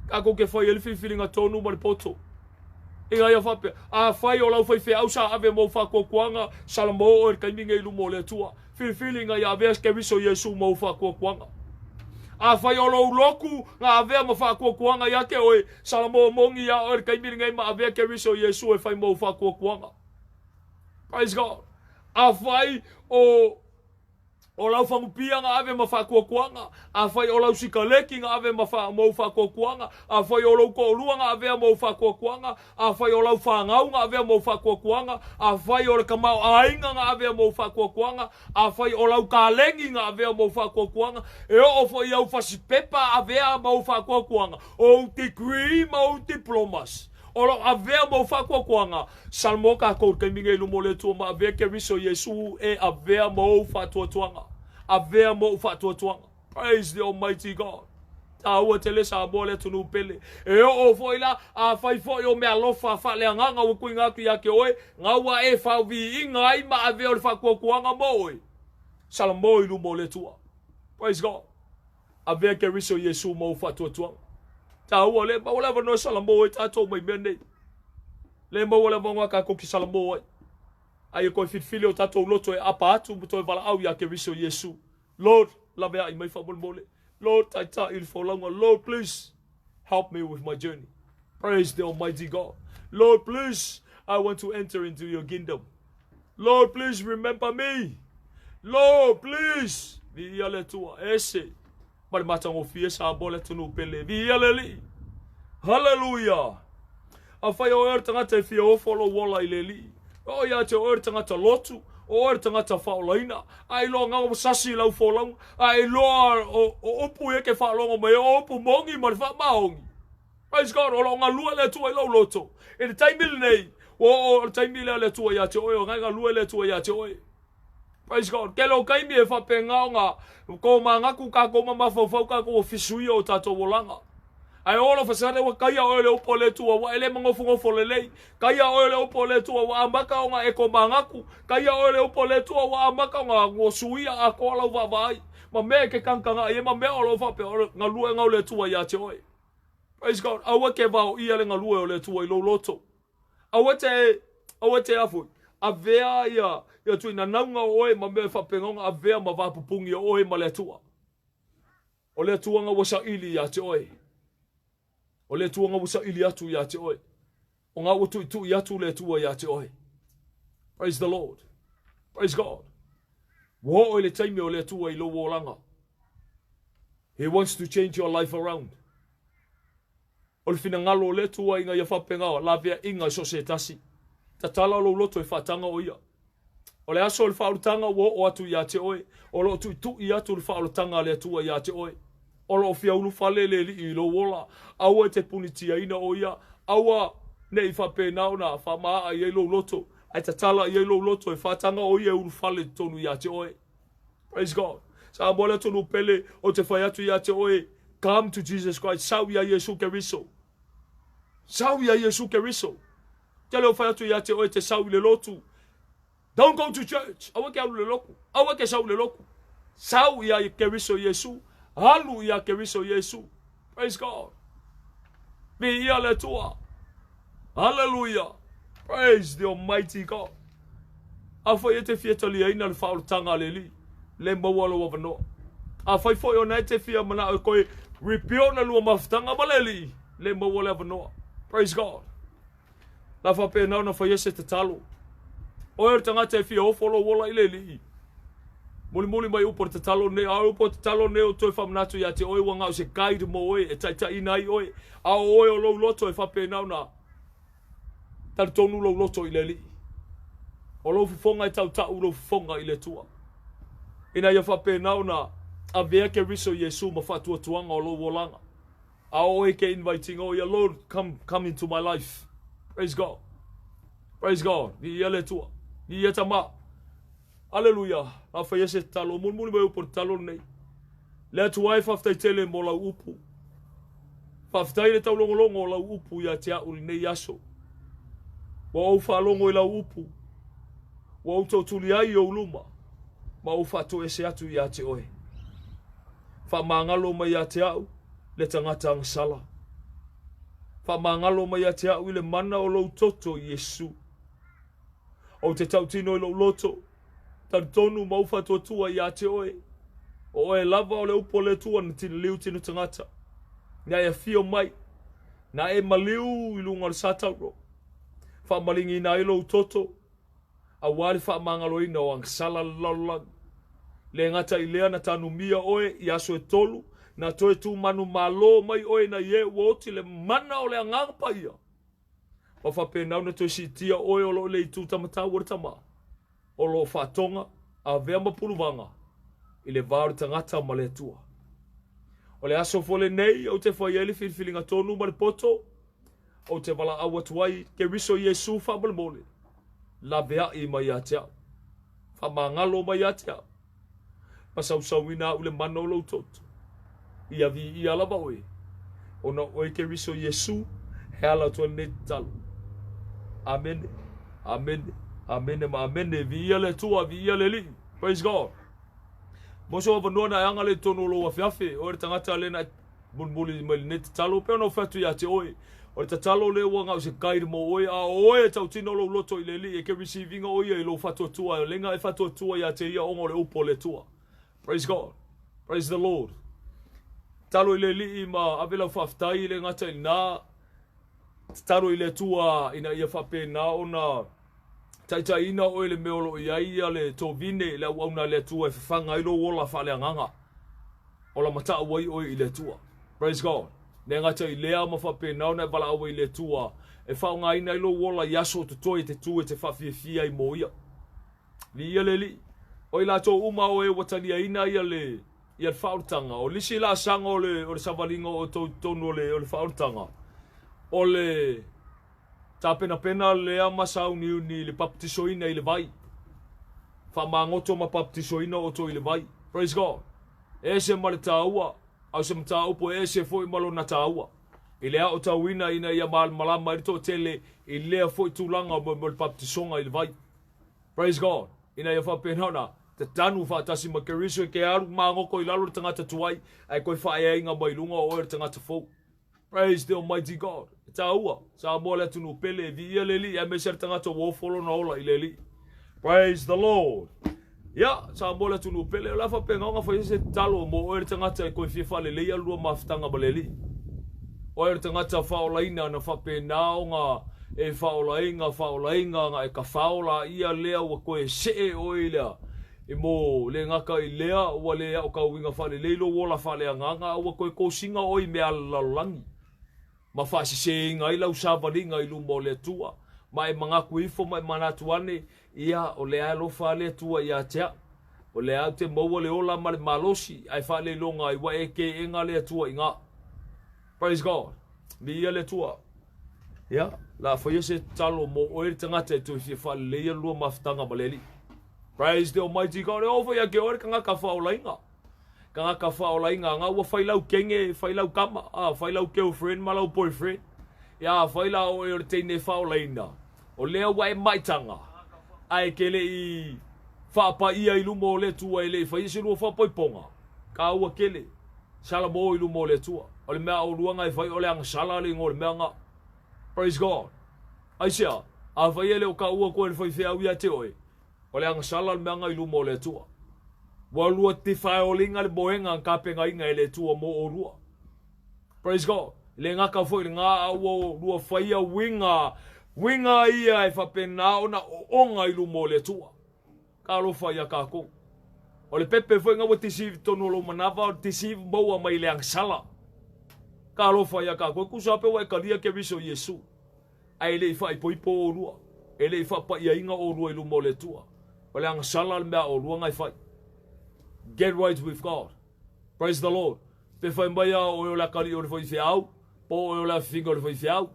tatou te fai ai le filifiliga tonu ma le poto. Ina ia faapea, Afai o lau faifeau sa ave mo faatuatuaga, salamo oe i le taimi nei i luma o le Atua. Filifili ina ia avea Keriso Iesu mo faatuatuaga. Afai o lou lotu na avea ma faatuatuaga ia te oe, salamo moni ia oe i le taimi lenei ma avea Keriso Iesu e fai mo faatuatuaga. Praise God. Afai o o lau fagupia na ave ma faatuatuaga, afai o lau sikaleki na ave ma fa, mou faatuatuaga, afai o lou toalua na avea mou faatuatuaga, afai o lau fanau na avea mou faatuatuaga, afai o le tamaoaiga na avea mou faatuatuaga, afai o lau kalegi na avea mou faatuatuaga, e oo foi i au fasipepa avea ma ou faatuatuaga, o ou degree ma ou diplomas, o lo o avea ma ou faatuatuaga. Salamo tatou i le taimi nei i luma o le Atua ma avea Keriso Iesu e avea ma ou faatuatuaga. Avea ma ou faatuatuaga. Praise the Almighty God. Taua tele Samoa le atunuu pele. E oo foi la, afai foi o meaalofa faaleagaga ua tuuina atu ia te oe, na ua e faoviiga ai ma avea o le faatuatuaga mo oe. Salamo i luma o le Atua. Praise God. Avea Keriso Iesu ma ou faatuatuaga. Taua le maua le avanoa e salamo ai tatou mai mea nei. Le maua le avanoa tatou te salamo ai. A ia toe filifili o tatou loto e aapa atu ma toe valaau ia Keriso Iesu. Lord, laveai mai faamolemole. Lord, taitai i le folauga. Lord, please help me with my journey. Praise the Almighty God. Lord, please, I want to enter into your kingdom. Lord, please remember me. Lord, please. Viia le Atua, ese ma le matagofie Samoa le atunuu pele. Viia le Alii. Hallelujah. Afai o oe o le tagata e fia ofo lou ola i le Alii, o ia te oe le tagata lotu, o oe le tagata faaolaina, a iloa gau sasi i lau folauga, a iloa o upu ia ke faalogo mai, o upu moni ma le faamaoni. Praise God, o lo o galue le Atua i lou loto. I le taimi lenei, ua oo le taimi lea le Atua ia te oe, o ngai galue le Atua ia te oe. Praise God. Tele o taimi e faapena ona ko manatu tatou ma mafaufau tatou o fisuia o tatou olaga. Ae o lo fasale ua taia oe le upu a le Atua ua e le manofonofo lelei. Taia oe le upu a le Atua ua amata ona e ko manatu. Taia oe le upu a le Atua ua amata ona ua suia atoa lau vaavaai. Ma mea e ke tagatagai ai ma mea o lo o faapea o le galuega o le Atua ia te oe. Praise God. Aua ke vaoia le galue o le Atua i lou loto. Aua te, aua te a foi, avea ia, ia tuinanauga o oe ma mea e faapena ona avea ma vapupugi o oe ma le Atua. O le Atua na ua saili ia te oe. O le Atua na ua saili atu ia te oe. O na ua tuitui atu le Atua ia te oe. Praise the Lord. Praise God. Ua oo i le taimi o le Atua i lou olaga. He wants to change your life around. O le finagalo o le Atua ina ia faapena laveaiga i so o se tasi. Tatala lou loto e faataga o ia. O le aso o le faaolataga ua oo atu ia te oe, o lo o tuitui atu le faaolataga a le Atua ia te oe. O lo o fia ulufale le Alii i lou ola. Aua e te punitiaina o ia, aua ne i faapena ona faamaaa i ai lou loto, ae tatala i ai lou loto e faataga o ia e ulufale i totonu ia te oe. Praise God. Samoa le atunuu pele, ou te fai atu ia te oe, come to Jesus Christ, sau ia Iesu Keriso. Sau ia Iesu Keriso. Te leo fai atu ia te oe te sau i le lotu. Don't go to church. Aua ke alu le lotu. Aua ke sau le lotu. Sau ia Keriso Iesu. Alu ia Keriso Iesu. Praise God. Viia le Atua. Hallelujah. Praise the Almighty God. Afai e te fia taliaina le faaolataga a le Alii, le maua lou avanoa. Afai foi ona e te fia manao e koe rebuild le lua mafutaga ma le Alii, le maua le avanoa. Praise God. La faapena ona faia se tatalo. Oe o le tagata e fia ofo lou ola i le Alii. Mulimuli mai upu o le tatalo nei, a o upu o le tatalo nei o toe faamanatu ia te oe ua na o se guide mo oe e taitaiina ai oe, a o oe o lou loto e faapena ona talitonu lou loto i le Alii. O lou fofoga e tautau lou fofoga i le Atua. Ina ia faapena ona avea Keriso Iesu ma faatuatuaga o lou olaga. A o oe ke inviting o ia Lord come come into my life. Praise God. Praise God. Viia le Atua. Viia tama. Aleluia. A faia se tatalo. Mulimuli mai upu o le tatalo lenei. Le Atua e faafetai tele mo lau upu. Faafetai le taulogologo o lau upu ia te au i lenei aso. Ua ou faalogo i lau upu. Ua ou tootuli ai i ou luma ma ou faatoese atu ia te oe. Faamagalo mai ia te au le tagata agasala. Faamagalo mai ia te au i le mana o lou toto, Iesu. Ou te tautino i lou loto, talitonu ma ou faatuatua ia te oe. O oe lava o le upu o le Atua na tiniliu tino tagata. Na e afio mai, na e maliu i luga o le satauro. Faamaligiina ai lou toto. Auā le faamagaloina o agasala le lalolagi. Le gata i lea na tanumia oe i aso e tolu, na toe tu manumalo mai oe nai e ua oti le mana o le Agaga Paia. Ma faapena ona toe siitia oe o lo o le itu tamatau o le Tama, o lo o faatoga, avea ma puluvaga i le va o le tagata ma le Atua. O le aso foi lenei ou te fai ai le filifiliga tonu ma le poto, ou te valaau atu ai Keriso Iesu faamolemole, laveai mai ia te au, faamagalo mai ia te au, ma sausauina au i le mana o lou toto. Ia viia lava oe, ona o oe Keriso Iesu, he ala atu ai lenei tatalo. Amene, amene, amene ma amene. Viia le Atua, viia le Alii. Praise God. Mo sou avanoa na e aga lea i totonu o lou afeafe, oe le tagata lea na e mulimuli mai lenei tatalo, pei ona ou fai atu ia te oe, o le tatalo lea ua gau se guide mo oe, a o oe e tautino lou loto i le Alii e ke receive inga o ia i lou faatuatua, e lenga e faatuatua ia te ia ona o le upu o le Atua. Praise God. Praise the Lord. Tatalo i le Alii ma ave lau faafetai i le gata i lena. Tatalo i le Atua ina ia faapena ona taitaiina oe i le mea o lo o i ai ia le tovine, le auauna a le Atua e fafaga ai lou ola faaleagaga. Ola matau ai oe i le Atua. Praise God. Le gata i lea ma faapena ona e valaau ai i le Atua e faaaogaina ai lou ola i aso o totoe e te tu e te faafiafia ai mo Ia. Viia le Alii. O i latou uma o e ua taliaina ia le ia le faaolataga, o lisi laasaga o le o le savaliga o outou i totonu o le o le faaolataga, o le tapenapena lea ma sauniuni i le papatisoina i le vai. Faamagoto ma papatisoina outou i le vai. Praise God. E ese ma le taua, a o se mataupu e ese foi ma lona taua. I le aotauina ina ia malamalama ai le toatele i lea foi tulaga mo le papatisoga i le vai. Praise God. Ina ia faapena ona tatanu faatasi ma Keriso e ke alu magoto i lalo le tagata tuai, ae koe faaeaiga mai luga o oe le tagata fou. Praise the Almighty God. E taua, Samoa le atunuu pele, e viia le Alii, aemaise le tagata ua ofo lona ola i le Alii. Praise the Lord. Ia, Samoa le atunuu pele, o le a faapena ona fai ai se tatalo mo oe le tagata e koe fia faaleleia le lua mafutaga ma le Alii. Oe le tagata faaolaina na faapena ona e faaolaina, faaolaina na e kafao laia lea ua toe see oe i lea i mo le gata i lea ua le aotauina faalelei lou ola faaleagaga a ua toe tosina oe i mea a le lalolagi ma faaseseina ai lau savaliga i luma o le Atua ma e manatu ifo ma e manatu ane Ia, o lea alofa a le Atua ia te au. O lea ou te maua le ola ma le malosi, ae faaleiloga ai ua e keena le Atua i ga. Praise God. Viia le Atua. Ia, la faia se tatalo mo oe le tagata e toe fia faaleleia le lua mafutaga ma le Alii. Praise the Almighty God. E oo foi ia ke oe le tagata faaolaina. Tagata faaolaina ga ua fai lau kenge, fai lau kama, a, fai lau girlfriend ma lau boyfriend. Ia, fai la oe o le teine faaolaina. O lea ua e maitaga, ae ke le i faapaia i luma o le Atua e le i faia se lua faapoipoga, kaua kele, sala mo i luma o le Atua. O le mea olua nga e fai o le agasala le igoa o le mea nga. Praise God. Aisea, afai e le o kaua koe le faifeau ia te oe, o le agasala le mea nga i luma o le Atua. Ua lua defilinga le moega na tapenaina e le Atua mo olua. Praise God. Le gata foi i lena a ua lua faia uiga, uiga ia e faapena ona ooga i luma o le Atua. Talofa ia tatou. O le pepe foi na ua deceive totonu o lou manava, o le deceive maua mai le agasala. Talofa ia tatou. E tusa pe ua e talia Keriso Iesu, ae e le i faaipoipo olua, e le i faapaiaina olua i luma o le Atua. O le agasala le mea a olua na e fai. Get right with God. Praise the Lord. Pe fai mai a oe o le akalii o le faifeau, po o oe o le afifiga o le faifeau.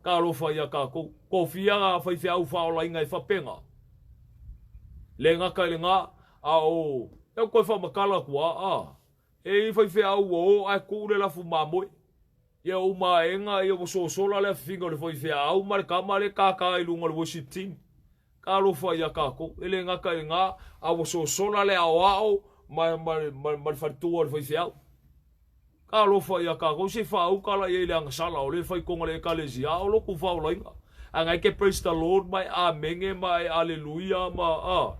Talofa ia tatou. Kofia a faifeau faaolaina e faapena. Le gata i lena, a o e toe faamatala atu a, a. E i faifeau ua o ae tuu le lafu mamoe. Ia o maega ia ua sosola le afifiga o le faifeau ma le tama le tata i luga o le worship team. Talofa ia tatou. E le gata i lena, a ua sosola le aoao ma, ma, ma, ma le faletua o le faifeau. Talofa ia tatou, se i faauka la i ai le agasala o le faitoga le Ekalesia, a o lotu faolaina. A ngai ke praise the Lord ma e amene ma e aleluia ma a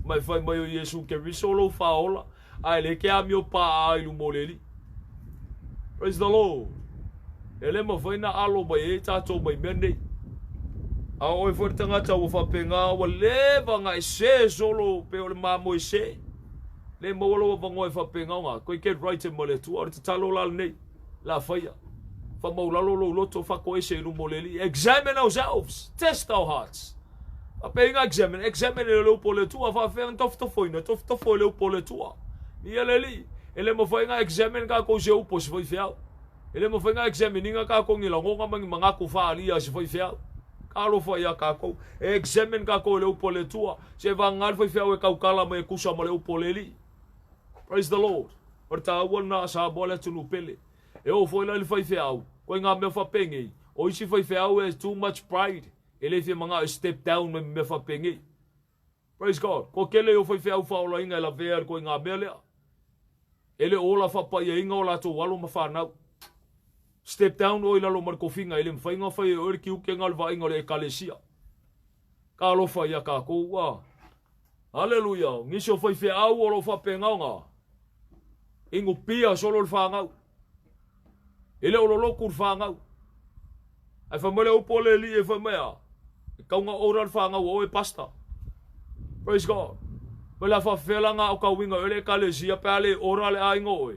ma e fai mai o Iesu Keriso lou faaola, a e le ke amio paa i luma o le Alii. Praise the Lord. E le mafai na alo mai ai tatou mai mea nei. A o oe foi le tagata ua faapena ua leva ona e se solo pe o le mamoe se. Le maua lou avanoa e faapena ona toe get right ma le Atua. O le tatalo la lenei, la faia. Faamaulalo lou loto, faatoese i luma o le Alii. Examine ourselves, test our hearts. Faapea examine, examine e le upu o le Atua. Faapea ona tofotofoina, tofotofo e le upu o le Atua. Ia le Alii, e le mafai ona examine kākou se upu o se faifeau. E le mafai ona examine ina kākou ni lagona ma ni manatu faaalia a se faifeau. Talofa iā kākou. E examine kākou e le upu a le Atua. Se vagana le faifeau e tautala mai e tusa ma le upu a le Alii. Praise the Lord. O le taua lena a Samoa le atunuu pele. E oo foi la i le faifeau, koe ngā mea faapenei, o isi faifeau e too much pride, e le fia manao e step down mai ma mea faapenei. Praise God. Kua tele o faifeau faaolaina e lavea i le koe ngā mea lea. E le o ola faapaiaina o latou alo ma fanau. Step down oe i lalo ma le tofiga, e le mafai ona fai e oe le tiute na o le vaaiga o le ekalesia. Talofa ia kākou, ua. Aleluia. Nisi o faifeau o lo o faapena ona inu pia solo le fanau. E le o lolotu le fanau. Ae fai mai le upu a le alii e fai mai a, e tau na ora le fanau a oe pastor. Praise God. Mai la faafefea la na o tauiga e le ekalesia pe a le ora le aiga o oe.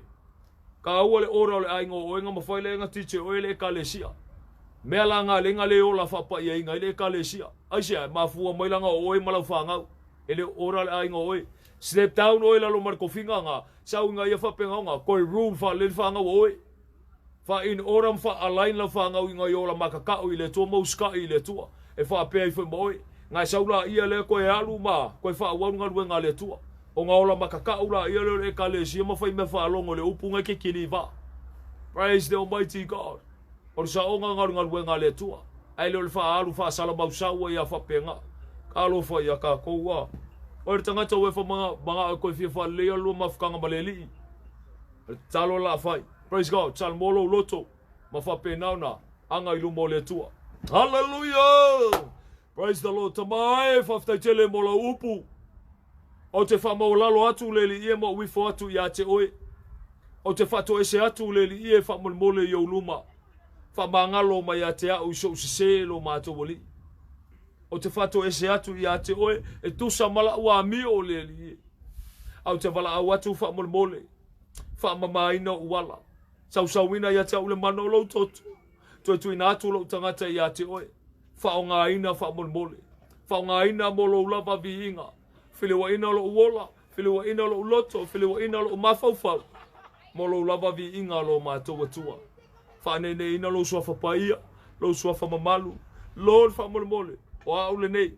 Taua le ora o le aiga o oe na mafai lea na teach e oe le ekalesia. Mea la nga le nga le ola faapaiaina i le ekalesia. Aisea, e mafua mai langa o oe ma lau fanau. E le ora le aiga o oe. Step down oe lalo ma le tofiga nga, sau inga ia faapena ona, koe rule faalelei le fanau a oe. Fa in ora ma fa align lau fanau inga i ola makakao i le Atua ma usikai i le Atua. E faapea ifo ma oe. Nga e sau la ia lea koe alu ma koe faaauau galuega a le Atua. O nga ola makakao la ia lea o le ekalesia ma fai mea faalogo i le upu nga e kekili va. Praise the Almighty God. O le saoga nga o le galuega a le Atua, ae le o le faaalu faasalamausau ai a faapena. Talofa ia kākou a. Oe le tagata ua e whamanao e koe fia whaalelei a lua mafutaga ma le Alii. O le tatalo la fai. Praise God. Salmo lou loto ma faapena ona aga i luma o le Atua. Hallelujah! Praise the Lord. Tama e, faafetai tele mo lau upu. Ou te faamaualalo atu le Alii e ma ou ifo atu ia te oe. Ou te faatoese atu le Alii e faamolemole i ou luma. Faamagalo mai ia te au i so'u sesē lo matou Alii. Ou te faatoese atu ia te oe e tusa ma la'u amio le Alii e. A ou te valaau atu faamolemole, faamamaina o'u ala. Sausauina ia te au le mana o lou toto. Toe tuuina atu lou tagata ia te oe. Faaaogaina faamolemole. Faaaogaina mo lou lava viiga. Feleuaiina lou ola, feleuaiina lou loto, feleuaiina lou mafaufau mo lou lava viiga lo matou Atua. Faaneeneeina lou suafa paia, lou suafa mamalu. Lord faamolemole, o au lenei,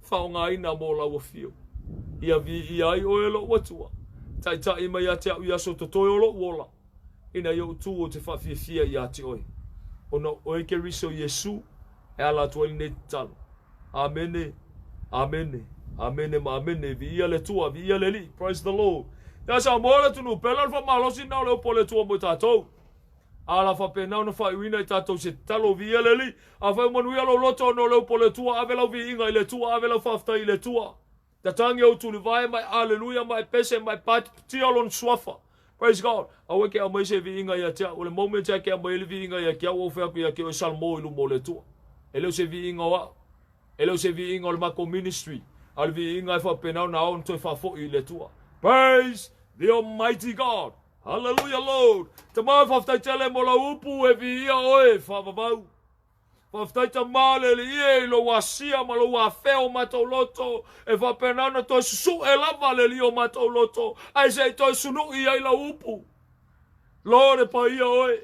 faaaogaina mo lau afio. Ia viia ai oe lou Atua. Taitai mai ia te au i aso totoe o lou ola, ina ia ou tu ou te faafiafia ia te oe. Ona o oe Keriso Iesu e ala atu ai lenei tatalo. Amene, amene, amene ma amene. Viia le Atua, viia le Alii. Praise the Lord. Ia Samoa le atunuu, pela le faamalosi na o le upu a le Atua mo i tatou. A la faapena ona faaiuina i tatou se tatalo, viia le Alii. Afai ua manuia lou loto ona o le upu a le Atua, ave lau viiga i le Atua, ave lau faafetai i le Atua. Tatagi ou tulivae ma e aleluia ma e pese ma e patipatia lona suafa. Praise God. Aua e ke aumai se viiga ia te au. O le moment e ke aumai ai le viiga ia te au, ou fai atu ia te oe salmo i luma o le Atua. E le o se viiga o au. E le o se viiga o le matou ministry. A o le viiga e faapena ona ao ona toe faafoi i le Atua. Praise the Almighty God. Hallelujah Lord. Tama faafetai tele mo lau upu e viia oe faavavau. Faafetai Tama le Alii e i lou asia ma lou afea o matou loto, e faapena ona toe susu'e lava le Alii o matou loto, ae se i toe sunu'i ai lau upu. Lord e paia oe,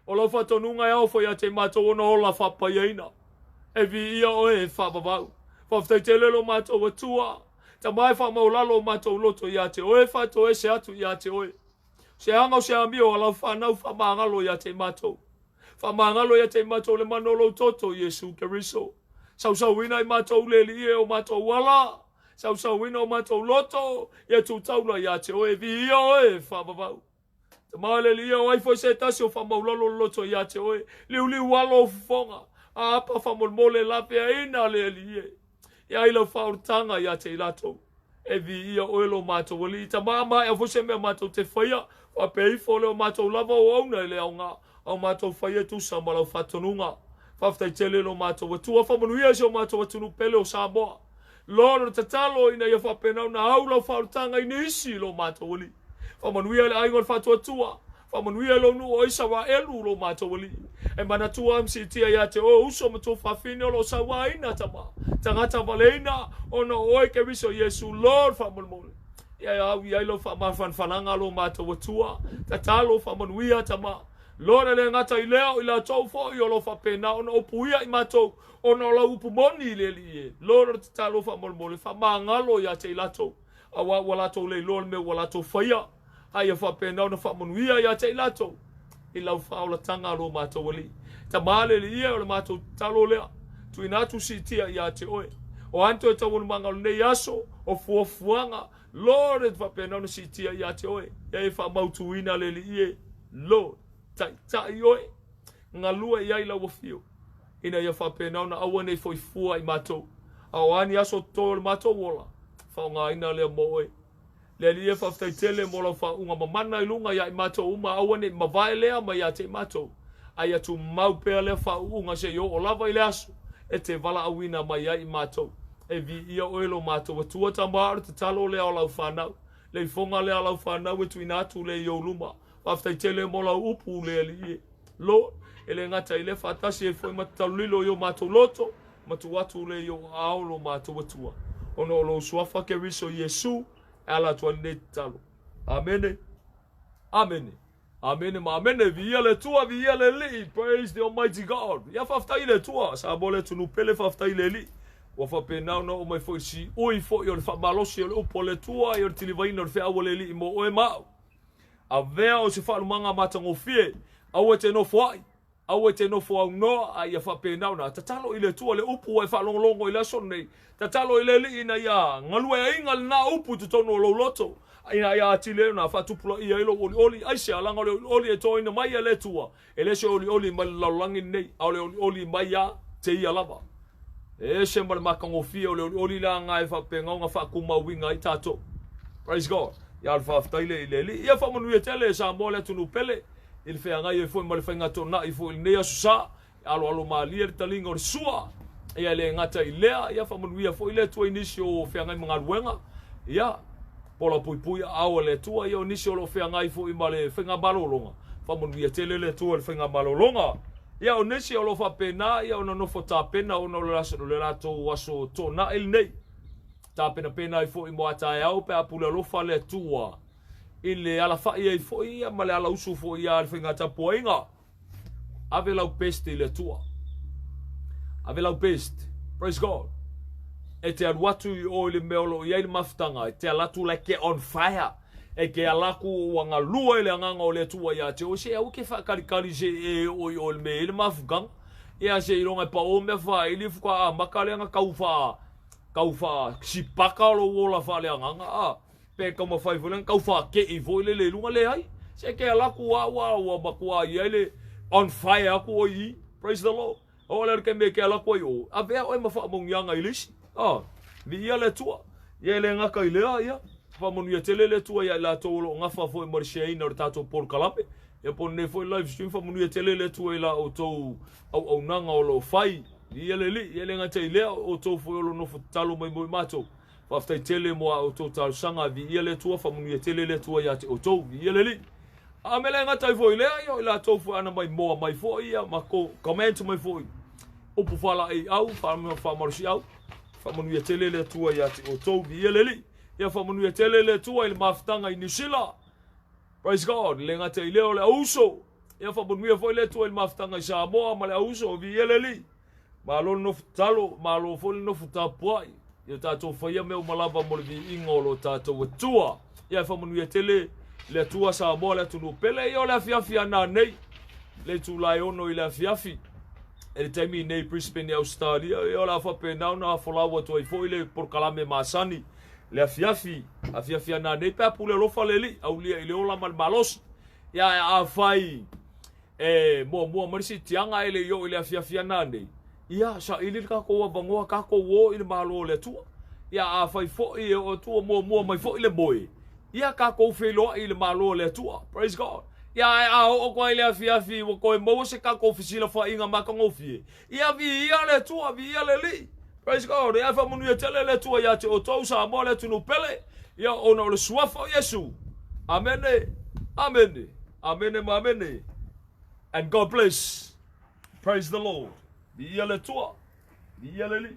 o lau faatonuga e ao foi ia te matou ona ola faapaiaina. E viia oe e faavavau. Faafetai tele lo matou Atua. Tama e faamaulalo o matou loto ia te oe, faatoese atu ia te oe. Se aga o se amio a lau fanau faamagalo ia te matou. Faamagalo ia te i matou le mana o lou toto, Iesu Keriso. Sausauina i matou le Alii e o matou ala. Sausauina o matou loto, ia tu taula ia te oe, viia oe, faavavau. Tama le Alii o ai foi se tasi o faamaulalo le loto ia te oe, liuliu alo o fofoga, a apa faamolemole laveaina le Alii e. Ia ai lau faaolataga ia te i latou. E viia oe lo matou Alii. Tama maea foi se mea matou te faia, faapea ifo le o matou lava o auna e le aoga, a o matou faia e tusa ma lau faatonuga. Faafetai tele i lo matou Atua, faamanuia i si o matou atunuu pele o Samoa. Lord, o le tatalo ina ia faapena ona au lau faaolataga i nisi i lo matou Alii. Faamanuia i le aiga o le Faatuatua, faamanuia i lou nuu o Isaraelu lo matou Alii. E manatua ma siitia ia te oe uso ma tuafafine o lo o sauaina tama, tagata valeina ona o oe Keriso Iesu. Lord, faamolemole. Ia au i ai lau faamafanafanaga lo matou Atua. Tatalo faamanuia tama. Lord, e le gata i lea, o i latou foi o lo o faapena ona upuia i matou ona o lau upu moni i le Alii e. Lord, o le tatalo faamolemole, faamagalo ia te i latou, auā ua latou le iloa le mea ua latou faia, a ia faapena ona faamanuia ia te i latou i lau faaolataga lo matou Alii. Tama le Alii e, o le matou tatalo lea, tuuina atu siitia ia te oe. O a ni toe taualumaga o lenei aso, o fuafuaga, Lord, e faapena ona siitia ia te oe, ia e faamautuina le Alii e. Lord, taitai oe, galue i ai lau afio, ina ia faapena ona aua ne i foi fua i matou, a o a ni aso totoe o le matou ola, faaaogaina lea mo oe. Le Alii e, faafetai tele mo lau faauuga mamana i luga ia i matou uma, aua ne i mavae lea mai ia te i matou, a ia tumau pea lea faauuga seia oo lava i le aso e te valaauina mai ai i matou. E viia oe lo matou Atua Tama, o le tatalo lea o lau fanau, le ifoga lea a lau fanau e tuuina atu lea i ou luma. Faafetai tele mo lau upu le Alii e. Lord, e le gata i lea, faatasi ai foi ma tatalo lilo i o matou loto, ma tuu atu lea i ou aao lo matou Atua, ona o lou Suafa Keriso Iesu e ala atu ai lenei tatalo. Amene. Amene. Amene ma amene. Viia le Atua, viia le Alii. Praise the Almighty God. Ia faafetai i le Atua. Samoa le atunuu pele, faafetai i le Alii. Ua faapena ona oo mai foi i le siui foi o le faamalosi o le upu a le Atua i o le tilivaina o le feau a le Alii mo oe ma au. Avea o se faalumaga matagofie, aua e te nofoaʻi, aua e te nofo aunoa, a ia faapena ona tatalo i le Atua le upu ua e faalogologo i le aso lenei. Tatalo i le Alii ina ia galueaiina lena upu i totonu o lou loto, ina ia atili ai ona faatupulaia ai lou olioli. Aisea? Leaga o le olioli e toaina mai e le Atua, e le se olioli mai le lalolagi lenei, a o le olioli mai ia te Ia lava. E ese ma le matagofie o le olioli leaga e faapena ona faatumauina ai tatou. Praise God. Ia le faafetai le i le Alii. Ia faamanuia tele e Samoa le atunuu pele i le feagai ai foi ma le faiga toonai foi i lenei aso sa. E aloalo malie le taliga o le sua. Ia e le gata i lea, ia faamanuia foi le Atua i nisi o feagai ma galuega. Ia pola puipui aao a le Atua, ia o nisi o lo o feagai foi ma le faiga malologa. Faamanuia tele le Atua i le faiga malologa. Ia o nisi o lo o faapena ia ona nofo tapena ona o le latou aso toonai lenei. Tapenapena ai foi mo a taeao pe a pule alofa le Atua i le alafai ai foi ia ma le alausu foi ia le faiga tapuaiga. Ave lau best i le Atua. Ave lau best. Praise God. E te alu atu i o i le mea o lo o i ai le mafutaga, e te ala atu like on fire. E ke ala aku ua galue i le agaga o le Atua ia te oe, se aua ke faakalikali se e oo i o i le mea e i ai le mafutaga. Ia se iloga e pao mea faaili faatoa amata lea na tau faa tau faa sipaka lou ola faaleagaga a pe taumafai foi lea na tau faatei foi lele i luga leai se ke ala atu a ua ua matua i ai le on fire atu oi i praise the Lord. Oo lea i le taimi e ke ala atu ai o, avea oe ma faamanuiaga i le isi. Ah, viia le Atua. Ia e le gata i lea, ia, faamanuia tele le Atua ia i latou o lo o gafa foi ma le share-ina o le tatou polokalame. Ia po o lenei foi live stream, faamanuia tele le Atua i la outou auaunaga o lo o fai. Viia le Alii. Ia e le gata i lea, o outou foi o lo o nofo tatalo mai mo i matou. Faafetai tele mo a outou talosaga. Viia le Atua, faamanuia tele le Atua ia te outou. Viia le Alii. A me le gata ai foi i lea, ia o i latou foi ana mai moa mai foi ia ma ko comment mai foi upu faalaeiau, faamalosiau. Faamanuia tele le Atua ia te outou. Viia le Alii. Ia faamanuia tele le Atua i le mafutaga i Niu Sila. Praise God. Le gata i lea o le auuso. Ia faamanuia foi le Atua i le mafutaga i Samoa ma le auuso. Viia le Alii. Malo le nofo tatalo, malo foi le nofo tapuai. Ia tatou faia mea uma lava mo le viiga o lo tatou Atua. Ia e faamanuia tele le Atua Samoa le atunuu pele. Ia o le afiafi a nanei, le itula e 6 i le afiafi. E le taimi nei Brisbane i Ausetalia, ia o le a faapena ona folau atu ai foi le polokalame masani le afiafi, afiafi a nanei pe a pule alofa le Alii, aulia i le ola ma le malosi. Ia afai E muamua mai le siitiaga ae le i oo i le afiafi ana nei, ia saili le tatou avanoa tatou o i le Malo o le Atua. Ia afai foi e oo atu ua muamua mai foi le moe, ia tatou feiloai i le Malo o le Atua. Praise God. Ia, ae a oo atu lava i le afiafi ua toe maua se tatou fesilafaiga matagofie, ia viia le Atua, viia le Alii. Praise God. Ia faamanuia tele le Atua ia te outou Samoa le atunuu pele, ia ona o le suafa o Iesu. Amene, amene, amene ma amene. And God bless. Praise the Lord. Viia le Atua, viia le Alii.